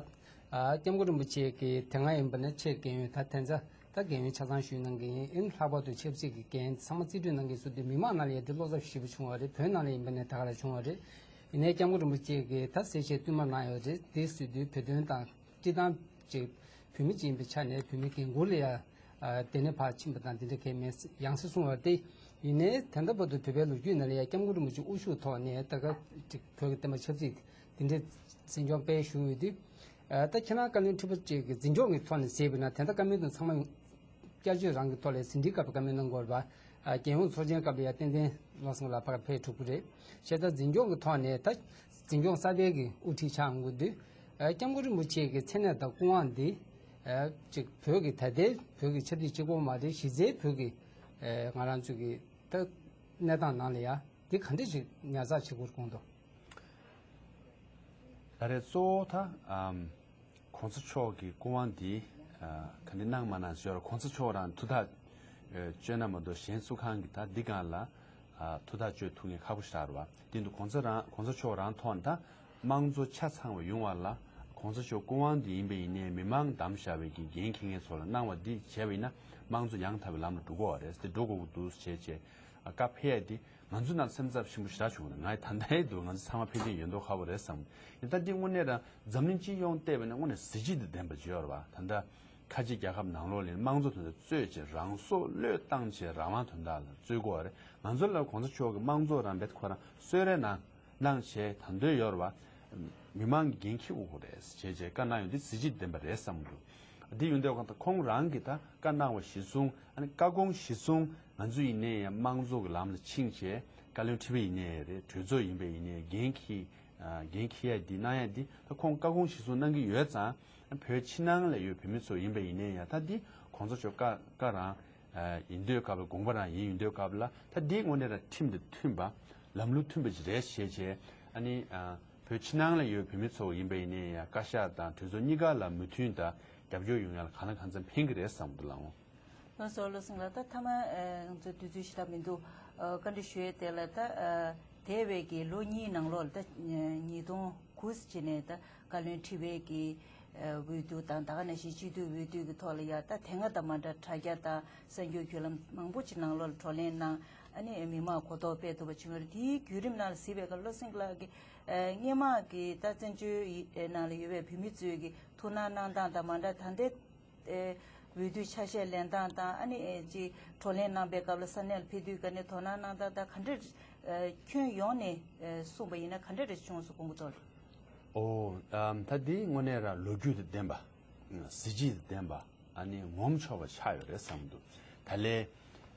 ཨ་སྐྱབས་མགོན་རིན་པོ་ཆེ་གི་དེ་སྔ་ཡིན་པ་ན་ཆེས་རྒན་ཡོལ་ད་དེ་ཚོ་ད་རྒན་ཡོལ་ཆ་ཚང་ཞུས་གནང་གི་ཡིན། ཨིན་ལྷག་པར་དུ་ཆབ་སྲིད་ཀྱི་འགན་ཚང་མ་རྩིས་སྤྲོད་གནང་གི་སུ་དེ་མི་མང་ནང་ལ་ཡ་དེ་བློ་འཚབ་ཞེ་པོ་བྱུང་བ་རེད། བོད་ནང་ལ་ཡིན་པ་ན་ད་ག་རང་བྱུང་བ་རེད། ཡིན་ནའི་སྐྱབས་མགོན་རིན་པོ་ཆེ་གིས་ད་གསལ་བཤད་བསྟུད་མར་གནང་ཡོད་རེད། དེ་ཟེར་དུས་བོད་དོན་དང་སྤྱི་བཏང་ཅིག་བོད་མི་ཅིག་ཡིན་པའི་ཆ་ནས་བོད་མི་འགན་འཁུར་ལ་ཡ། དེ་ནས་ཕར་ཕྱིན་པ་དང་དེ་འདྲ་གང་མེད་ཡང་སེ་གསུངས་པ་སྟེ། ཡིན་ནའི་ད་ལྟ་བར་དུ་བོད་པའི་ལོ་རྒྱུས་ནང་ལ་ཡང་སྐྱབས་མགོན་རིན་པོ་ཆེ་དབུ་བཞུགས་ཐོག་ནས་ད་ག་ཅིག་བོད་ཀྱི་བསྟན་པ་ཆབ་སྲིད་དེ་འདྲའི་འཛིན་སྐྱོང་སྤེལ་ཞུ་ཡོད་དུས། ད་ཁྱེད་རང་བཀའ་བློན་ཁྲི་པ་ཅིག་གི་འཛིན་སྐྱོང་གི་ཐོག་ནས་ཟེར་བ་ན་དེ་འདྲ་བཀའ་མོལ་དང་ཚང་མ་བསྐྱར་བཅོས་རང་གི་ཐོག་ལ་ཟིན་བྲིས་སྐབས་བཀའ་མོལ་གནང་དགོས་པ། རྒྱལ་ཡོངས་ཚོགས་ཆེན་སྐབས་ལ་ཡང་ཏན་ཏན་བློ་བཟང་ལགས་ཕར་ཕེབས་ཐུབ་ཀྱི་རེད། བྱས་ཙང་འཛིན་སྐྱོང་གི་ཐོག་ནས་ད་འཛིན་སྐྱོང་གསར་པའི་གི་དབུ་ཁྲིད་ཆགས་འོང་གི་དུས། སྐྱབས་མགོན་རིན་པོ་ཆེ་གི་མཚན་གནས་དང་སྐུ་དབང་འདི། ཅིག་བོད་ཀྱི་ད་ལྟའི་བོད་ཀྱི་ཆབ་སྲིད་སྤྱི་ཁོག་མ་རེད། གཞི་རྩའི་བོད་ཀྱི་ང་རང་ཚོ་གི་ད་གནས་སྟངས་ནང་ལ་ཡ་འདི་ག་འདྲ་ཞིག་ཉར་ཚགས་བྱེད་དགོས་དགོངས་དོ། ད་རེས་གཙོ་བོ་ད་ཨམ་གོང་ས་མཆོག་གི་སྐུ་དབང་འདི་ཨ་ག་འདྲ་གནང་མ་གནང་ཞོར་གོང་ས་མཆོག་རང་ཐུགས་ཐག་ཨ་གཅོད་ན་མ་གཏོགས་གཞན་སུ་གང་གིས་ད་འདི་སྒང་ལ་ཨ་ཐུགས་ཐག་གཅོད་ཐུབ་མཁན་ཁག་པོ་ཞིག་རེད་བ། དེ་འདུག་གོང་ས་རང་གོང་ས་མཆོག་རང་ཐོག་ནས་ད་དམངས་གཙོ་ཆ་ཚང་བ་ཡོང་བ་ལ་གོང་ས་མཆོག་སྐུ་དབང་འདི་ཡིན་པ་ཡིན་ནའི་མི་མང་བདམས་བཞག་པའི་གི་འགན་འཁྱེར་མཁན་ཚོ་ལ་གནང་བ་འདི་བྱས་པ་ཡིན་ན་དམངས་གཙོ་ཡང་དག་པའི་ལམ་ལ་འགྲོ་གི་ཡོད་རེད། དེ་འགྲོ་དགོས་ཀྱི་འདུག་བྱས་བྱས་ཨ་བཀའ་ཕེབས་ཡ་དེ། ང་ཚོ་ནང་སེམས་འཚབ་ཆེན་པོ་ཞེ་དྲག་བྱུང་། ང་ད་ལྟའི་དུས་ང་ཚོ་ཚང་མ་ཕལ་ཆེར་ཡོད་མདོག་ཁ་པོ་རེད་བསམ། ཡིན་ད་འདི་དངོས་གནས་རང་འཛམ་གླིང་སྤྱི་ཡོངས་བལྟས་པ་ན་དངོས་གནས་གཟི་བརྗིད་དང་ལྡན་པ་ཅིག་ཡོད་རེད་བ། ད་ལྟ་ཁ་ཆེ་རྒྱལ་ཁབ་ནང་ལོགས་ལ་དམངས་གཙོ་དེ་ཚོ་རྩོད་བྱས་རང་སྲོག་བློས་བཏང་བྱས་རང་དབང་དོན་དག་ལ་རྩོད་དགོས་པ་རེད། ང་ཚོ་ལ་གོང་ས་མཆོག་གི་དམངས་གཙོ་རང་རྦད་ཁོ་རང་གསོལ་རས་གནང་གནང་བྱས་ད་འདོད་ཡོད་རེད་བ། མི་མང་གི་འགན་འཁྱེར་དགོས་རེད་ཅེས་བྱས་བཀའ་གནང་ཡོད་འདི་གཟི་བརྗིད་ལྡན་པ་རེད་བསམ་འདུག་འདི་ཡོད་འདོད་གང་ལྟར་ཁོང་རང་གིས་ད་བཀའ་གནང་བ་གཞིར་བཟུང་ཨ་ནི་བཀའ་དགོངས་གཞིར་བཟུང་ང་ཚོ་ཡིན་ནའི་ཡང་དམངས་གཙོ་གི་ལམ་ལ་ཕྱིན་བྱས་བཀའ་བློན་ཁྲི་པ་ཡིན་ནའི་རེད། གྲོས་ཚོགས་ཡིན་པ་ཡིན་ནའི་འགན་འཁྱེར་འགན་འཁྱེར་ཡ་འདི་གནང་ཡ་འདི་ད་ཁོང་བཀའ་དགོངས་གཞིར་བཟུང་གནང་གི་ཡོད་ཙང་བོད་ཕྱི་ནང་ལ་ཡོད་བོད་མི་ཚོ་ཡིན་པ་ཡིན་ནའི་ཡང་ད་འདི་གོང་ས་མཆོག་བཀའ་བཀའ་རང་ཡིན་འདོད་སྐབས་ལ་དགོངས་པ་རང་ཡིན་ཡིན་འདོད་སྐབས་ལ་ད་འདི་དངོས་གནས་རང་ཁྲིམས་དང་མཐུན་པ་ལམ་ལུགས་མཐུན་པ་ཅིག་རེད་ཞེས་བྱས་ཨ་ནི་བོད་ཕྱི་ནང་ལ་ཡོད་བོད་མི་ཚོ་ཡིན་པ་ཡིན་ནའི་ཡང་བཀའ་ཤག་དང་གྲོས་ཚོགས་གཉིས་ཀ་ལ་མོས་མཐུན་དང་རྒྱབ་སྐྱོར་ཡོང་ཡ་ལ་གང་ལ་གང་འཚམ་ཕན་གི་རེད་བསམ་འདུག་ལགས་འོང་། ལགས་སོ་བློ་སེང་ལགས། ད་མཐའ་མ་ང་ཚོ་དུས་ཚོད་ཞེ་དྲག་མི་འདུག་བཀའ་འདྲི་ཞུ་ཡས་དེ་ལ་ད་འདས་པའི་གི་ལོ་གཉིས་ནང་ལོགས་ལ་ད་ཉིས་སྟོང་དགུ་ཙམ་ནས་ད་བཀའ་བློན་ཁྲི་པའི་གི་འོས་བསྡུ་དང་ད་ག་ནང་བཞིན་སྤྱི་འཐུས་འོས་བསྡུ་གི་ཐོག་ལ་ཡ་ད་དེ་སྔ་དང་མ་འདྲ་དྲ་རྒྱ་དང་གསར་འགྱུར་བརྒྱུད་ལམ་མང་པོ་ཅིག་ནང་ལོགས་ལ་བགྲོ་གླེང་གནང་ཨ་ནི་མི་མང་གོ་རྟོགས་སྤེལ་ཐུབ་པ་བྱུང་ཡོད་རེད། དེའི་བརྒྱུད་རིམ་ནང་ལ་གཟིགས་པའི་སྐབས་བློ་སེང་ལགས་ཀྱི་སྔས་མ་གི་ད་བཙན་བྱོལ་ནང་ལ་ཡོད་པའི་བོད་མི་ཚོས་ཀྱི་ཐུགས་སྣང་གནང་སྟངས་དང་མ་འདྲ་ད་ལྟའི་འོས་བསྡུ་ཆ་ཤས་ལེན་སྟངས་དང་ཨ་ནི་ཅིག་བགྲོ་གླེང་གནང་པའི་སྐབས་ལ་ས་གནས་ལ་ཕེབས་དུས་ཀ་ནས་དོ་སྣང་གནང་སྟངས་དང་ག་འདྲ་ཁྱོན་ཡོངས་ནས་གསུངས་པ་ཡིན་ན་ག་འདྲ་རེ་བྱུང་སོང་དགོངས་ཀྱི་འདུག་ཨོ། ད་འདི་དངོས་གནས་རང་ལོ་རྒྱུས་དང་ལྡན་པ། གཟི་བརྗིད་དང་ལྡན་པ། ཨ་ནི་ངོམ་ཆོག་པ་ཆགས་ཡོད་རེད་བསམ་འདུག་ད་ལས།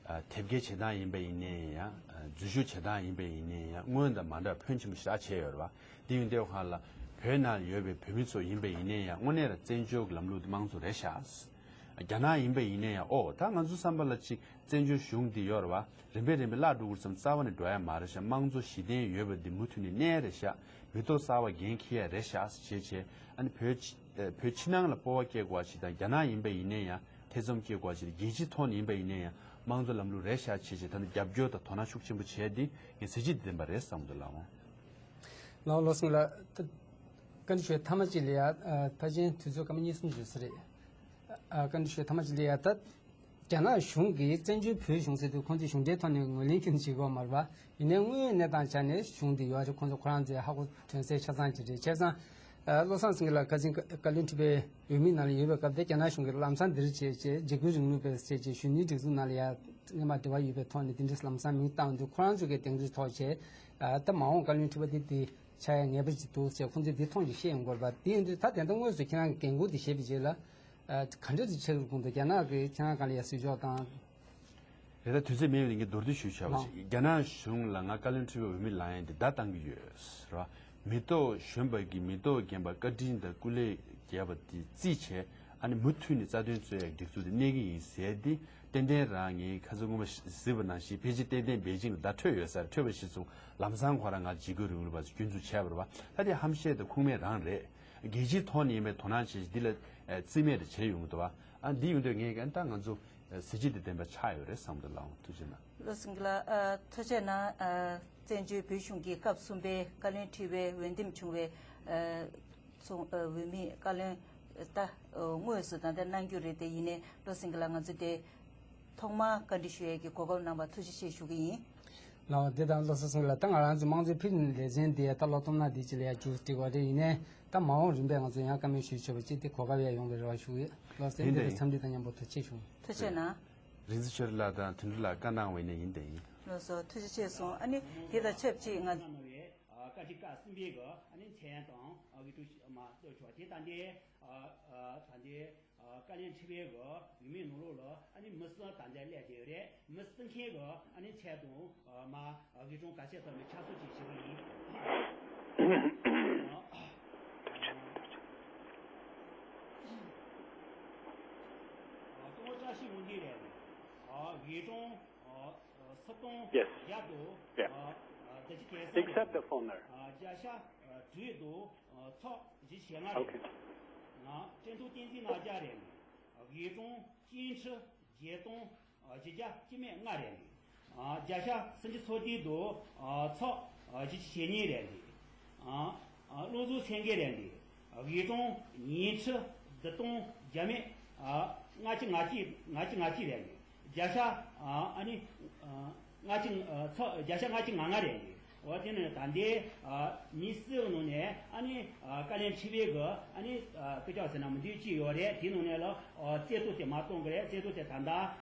དེབ་སྐྱེལ་བྱེད་སྟངས་ཡིན་པ་ཡིན་ནའི་ཡང་། འཛུལ་ཞུགས་བྱེད་སྟངས་ཡིན་པ་ཡིན་ནའི་ཡང་སྔོན་དང་མ་འདྲ་ཕོན་ཆེན་པོ་ཞེ་དྲག་བྱས་ཡོད་རེད་བ། འདི་ཡོད་འདོད་ཁང་ལ་བོད་ནང་ཡོད་པའི་བོད་མི་ཚོ་ཡིན་པ་ཡིན་ནའི་ཡང་དངོས་གནས་ལ་བཙན་བྱོལ་གྱི་ལམ་ལུགས་འདི་དམངས་གཙོ་རེད་ཤག་རྒྱ་ནག་ཡིན་པ་ཡིན་ནའི་ཡང་ཨོ་ད་ང་ཚོ་བསམ་པ་ལ་ཅིག་བཙན་བྱོལ་གཞུང་འདི་ཡོད་རེད་བ། རིམ་པས་རིམ་པས་བརླག་འགྲོ་གི་རེད་བསམ་རྩ་བ་ནས་འགྲོ་ཡ་མ་རེད་ཤག་དམངས་གཙོ་གཞི་རྟེན་ཡོད་པ་འདི་མུ་མཐུད་ནས་གནས་རེད་ཤག་མི་ཐོག་གསར་བ་འགན་འཁྱེར་ཡ་རེད་ཤག་ཞེས་བྱས་ཨ་ནི་བོད་ཕྱི་བོད་ཕྱི་ནང་ལ་སྤོབས་པ་སྐྱེ་དགོས་པ་ཞིག་དང་རྒྱ་ནག་ཡིན་པ་ཡིན་ནའི་ཡང་ཐེ་ཚོམ་སྐྱེ་དགོས་པ་ཞིག་རྒྱལ་སྤྱིའི་ཐོག་ནས་ཡིན་པ་ཡིན་ནའི་ཡང་དམངས་གཙོ་ལམ་ལུགས་རེད་ཤག་བྱས་བྱས་ད་ནི་རྒྱབ་སྐྱོར་དང་དོ་སྣང་ཤུགས་ཆེན་པོ་བྱས་ཏེ་ངས་གཟི་བརྗིད་ལྡན་པ་རེད་བསམ་འདུག་ལགས་འོང་། ལགས་བློ་སེང་ལགས། ད་བཀའ་འདྲི་ཞུ་མཐའ་མ་གཅིག་ལ་ཡ་ཕལ་ཆེར་དུས་ཚོད་སྐར་མ་གཉིས་གསུམ་ཞིག་ཡོད་ས་རེད། བཀའ་འདྲི་ཞུ་མཐའ་མ་གཅིག་ལ་ཡ་ད། རྒྱ་ནག་གཞུང་གིས་བཙན་བྱོལ་བོད་གཞུང་ཟེར་དུས་ཁོང་ཚོས་གཞུང་འབྲེལ་ཐོག་ནས་ངོས་ལེན་ཁྱོན་ནས་བྱེད་ཀྱི་ཡོད་མ་རེད་པ། ཡིན་ནའི་དངོས་ཡོད་གནས་སྟངས་ཆ་ནས་གཞུང་འདི་ཡོད་ཅེས་ཁོང་ཚོ་ཁོ་རང་ཚོས་ཧ་གོ་དོན་གསལ་ཆ་ཚང་ཅིག་རེད། བྱས་ཙང་། བློ་བཟང་སེང་གེ་ལགས་ཁ་སང་བཀའ་བློན་ཁྲི་པའི་འོས་མི་ནང་ལ་ཡོད་པའི་སྐབས་དེ་རྒྱ་ནག་གཞུང་གིས་ལམ་སང་འདིར་བྱས་བྱས་འཇིགས་སྐུལ་རིང་ལུགས་པས་ཟེར་བྱས་གཞོན་ནུའི་སྒྲིག་འཛུགས་ནང་ལ་ཡ་སྔོན་མ་འབྲེལ་བ་ཡོད་པའི་ཐོག་ནས་དེ་འདྲས་ལམ་སང་མིང་བཏགས་འདུག་ཁོ་རང་ཚོ་གིས་དེ་འདྲས་ཐོག་བྱས། ད་མ་འོངས་བཀའ་བློན་ཁྲི་པ་དེ་དེ་ཆགས་ཡ་ངེས་པ་ཅིག་འདུག་ཟེར་ཁོང་ཚོས་དེ་མཐོང་ཅིག་བཤད་ཡོང་དགོས་པ་དེ་ཡིན་དུས་ད་དེ་འདྲ་དངོས་སུ་ཁྱེད་རང་གི་འགན་ཁུར་དེ་བཞེས་པའི་རྗེས་ལ། ག་འདྲ་ཅིག་ཆགས་ཀྱི་འདུག་རྒྱ་ནག་གིས་ཁྱེད་རང་སྒང་ལ་ཡ་ཟུར་འཇོག་དང་། རེད། ད་དུས་ཚོད་མེད་པའི་རིང་གི་མདོར་བསྡུས་ཞུས་བྱ་བ་ཞིག་རྒྱ་ནག་གཞུང་ལ་ང་བཀའ་བློན་ཁྲི་པའི་འོས་མི་ལངས་ཡས་འདི་བརྡ་བཏང་གི་ཡོད་རེད་བ། མི་ཐོག་གཞོན་པ་གིས་མི་ཐོག་རྒན་པར་བཀའ་དྲིན་དང་སྐུ་ལས་བརྒྱབ་པ་འདི་རྩིས་བྱས་ཨ་ནི་མུ་མཐུད་ནས་རྩ་དོན་རྩོད་ཡས་ཀྱི་སྒྲིག་འཛུགས་འདི་གནས་ཀྱི་ཡིན་ཟེར་ཏེ་ཏན་ཏན་རང་ངས་ཁ་སང་སྔོན་མ་གཟིགས་པ་ནང་བཞིན་ཕལ་ཆེར་ཏན་ཏན་པེ་ཅིང་ལ་བརྡ་འཕྲོད་ཡོད་ས་རེད། འཕྲོད་པ་གཞིར་བཟུང་ལམ་སང་ཁོ་རང་ང་འཇིགས་སྐུལ་རིང་ལུགས་པ་ཚོ་སྐྱོན་འཛུགས་བྱས་པ་རེད་བ། ད་དེ་ཧམ་བཤད་དང་ཁུངས་མེད་རང་རེད། རྒྱལ་སྤྱིའི་ཐོག་ནས་ཡིན་པའི་དོ་སྣང་བྱེད་ཞིང་འདི་ལ་རྩིས་མེད་དུ་བྱས་ཡོང་གི་འདུག་བ། ཨ་འདི་ཡོང་དུས་ངས་ཀྱང་ད་ང་ཚོ་གཟི་བརྗིད་དང་ལྡན་པ་ཆགས་ཡོད་རེད་བསམ་འདུག་ལགས་འོང་། ཐུགས་རྗེ་གནང་། བློ་སེང་གི་ལགས། ཨ་ཐུགས་རྗེ་གནང་། ཨ་བཙན་བྱོལ་བོད་གཞུང་གི་སྐབས་གསུམ་པའི་བཀའ་བློན་ཁྲི་པའི་འོས་འདེམས་བྱུང་བའི་ཨ་ཚོགས་ཨ་འོས་མི་བཀའ་བློན་ད་དངོས་སུ་ད་ལྟ་གནང་རྒྱུ་རེད་དེ། ཡིན་ནའི་བློ་སེང་གི་ལགས་ང་ཚོ་དེ་ཐོག་མར་བཀའ་འདྲི་ཞུ་ཡས་ཀྱི་གོ་སྐབས་གནང་བར་ཐུགས་རྗེ་ཆེ་ཞུ་གི་ཡིན། ལགས་འོང་། དེ་དང་བློ་བཟང་སེང་གེ་ལགས། ད་ང་རང་ཚོ་དམངས་གཙོའི་ཕུལ་བྱུང་ལེ་ཚན་དེ་ད་ལོ་སྟོང་ཕྲག་འདི་གཅིག་ལ་ཡ་མཇུག་སྒྲིལ་བ་རེད། ཡིན་ནའི་ད་མ་འོངས་རིམ་པས་ང་ཚོ་ཡང་བཀའ་མོལ་ཞུ་ཆོག་པ་ཅིག་དེ་གོ་སྐབས་ཡང་ཡོང་བའི་རེ་བ་ཞུ་གི་ཡོད། ལགས་སོ། ཡིན་དེ་དེ་ཡིན། འཚམས་འདྲི་དང་མཉམ་པོ་ཐུགས་རྗེ་ཆེ་ཞུ། ཐུགས་རྗེ་གནང་། རིག་འཛིན་ཆོས་སྒྲོན་ལགས་དང་དོན་གྲུབ་ལགས་བཀའ་གནང་བ་ཡིན་ནའི་ཡིན་དེ་ཡིན། ལགས་སོ། ཐུགས་རྗེ་ཆེ་གསུངས། ཨ་ནི་དེ་དང་ཆབས་ཅིག་ང་། བཀའ་ཁྲི་ཁག་གསུམ་པའི་གི་ཨ་ནི་མཚན་དང་ཨ་གི་ཀྲུའུ་ཞི་མ་གཙོ་ཆོག་དེ་ད་ལྟའི་ཨ་ཨ་ད་ལྟའི་ཨ་བཀའ་བློན་ཁྲི་པའི་གི་འོས་མིའི་ནང་ལོགས་ལ་ཨ་ནི་མི་གསུམ་ད་ལྟ་སླེབས་བསྡད་ཡོད་རེད། མི་གསུམ་མཁན་གི་ཨ་ནི་མཚན་དང་ཨ་མ་ཨ་གི་ཀྲུང་ག་ཚད་ཐོག་ནས་ཕྱག་སྲོལ་ཅིག་ཞུ་གི་ཡིན། ཨ་སྐུ་ངོ་བཀྲ་ཤིས་དབང་འདུས་རེད། ཨ་གི་ཀྲུང་ཨ་ཨ་སུམ་སྟོང་Yes. བརྒྱ་དང་Yeah. ཨ་ཨ་བརྒྱད་ཅུ་གྱ་གསུམ་Except རེད། the phone. ཨ་བརྒྱ་ཆ་ཨ་དྲུག་དང་ཨ་ཚོགས་བཞི་བྱེད་ལྔ་རེད། Okay. ང་ཀྲེང་ཐུའུ་བསྟན་འཛིན་ལྔ་བརྒྱ་རེད། གི་ཀྲུང་ཅིན་ཁྲི་བརྒྱད་སྟོང་བཞི་བརྒྱ་སྤྱི་མེད་ལྔ་རེད། བརྒྱ་ཆ་སུམ་ཅུ་ཚོགས་སྡེ་དང་ཚོགས་བཞི་བཅུ་ཞེ་གཉིས་རེད། བློ་བཟང་སེང་གེ་རེད། གི་ཀྲུང་ཉིས་ཁྲི་བདུན་སྟོང་བརྒྱ་མེད་ལྔ་བཅུ་ང་གཅིག་ང་གཅིག་ང་གཅིག་རེད། བརྒྱ་ཆ་ཨ་ནི་ལྔ་བཅུ་ཚོགས་བརྒྱ་ཆ་ལྔ་བཅུ་ང་ལྔ་རེད། འོ་དེ་ནས་ད་ལྟའི་ཨ་མི་སེར་ནང་ནས་ཨ་ནི་ཨ་བཀའ་བློན་ཁྲི་པའི་གི་ཨ་ནི་ཨ་སྐུ་ཕྱག་ཟེར་ན་མི་འདུག་ཅིག་ཡོད་རེད། དེ་ནང་ནས་ལ་ཨ་རྩིས་ཐོ་དེ་མར་གཏོང་གི་རེད། རྩིས་ཐོ་དེ་ད་ལྟ་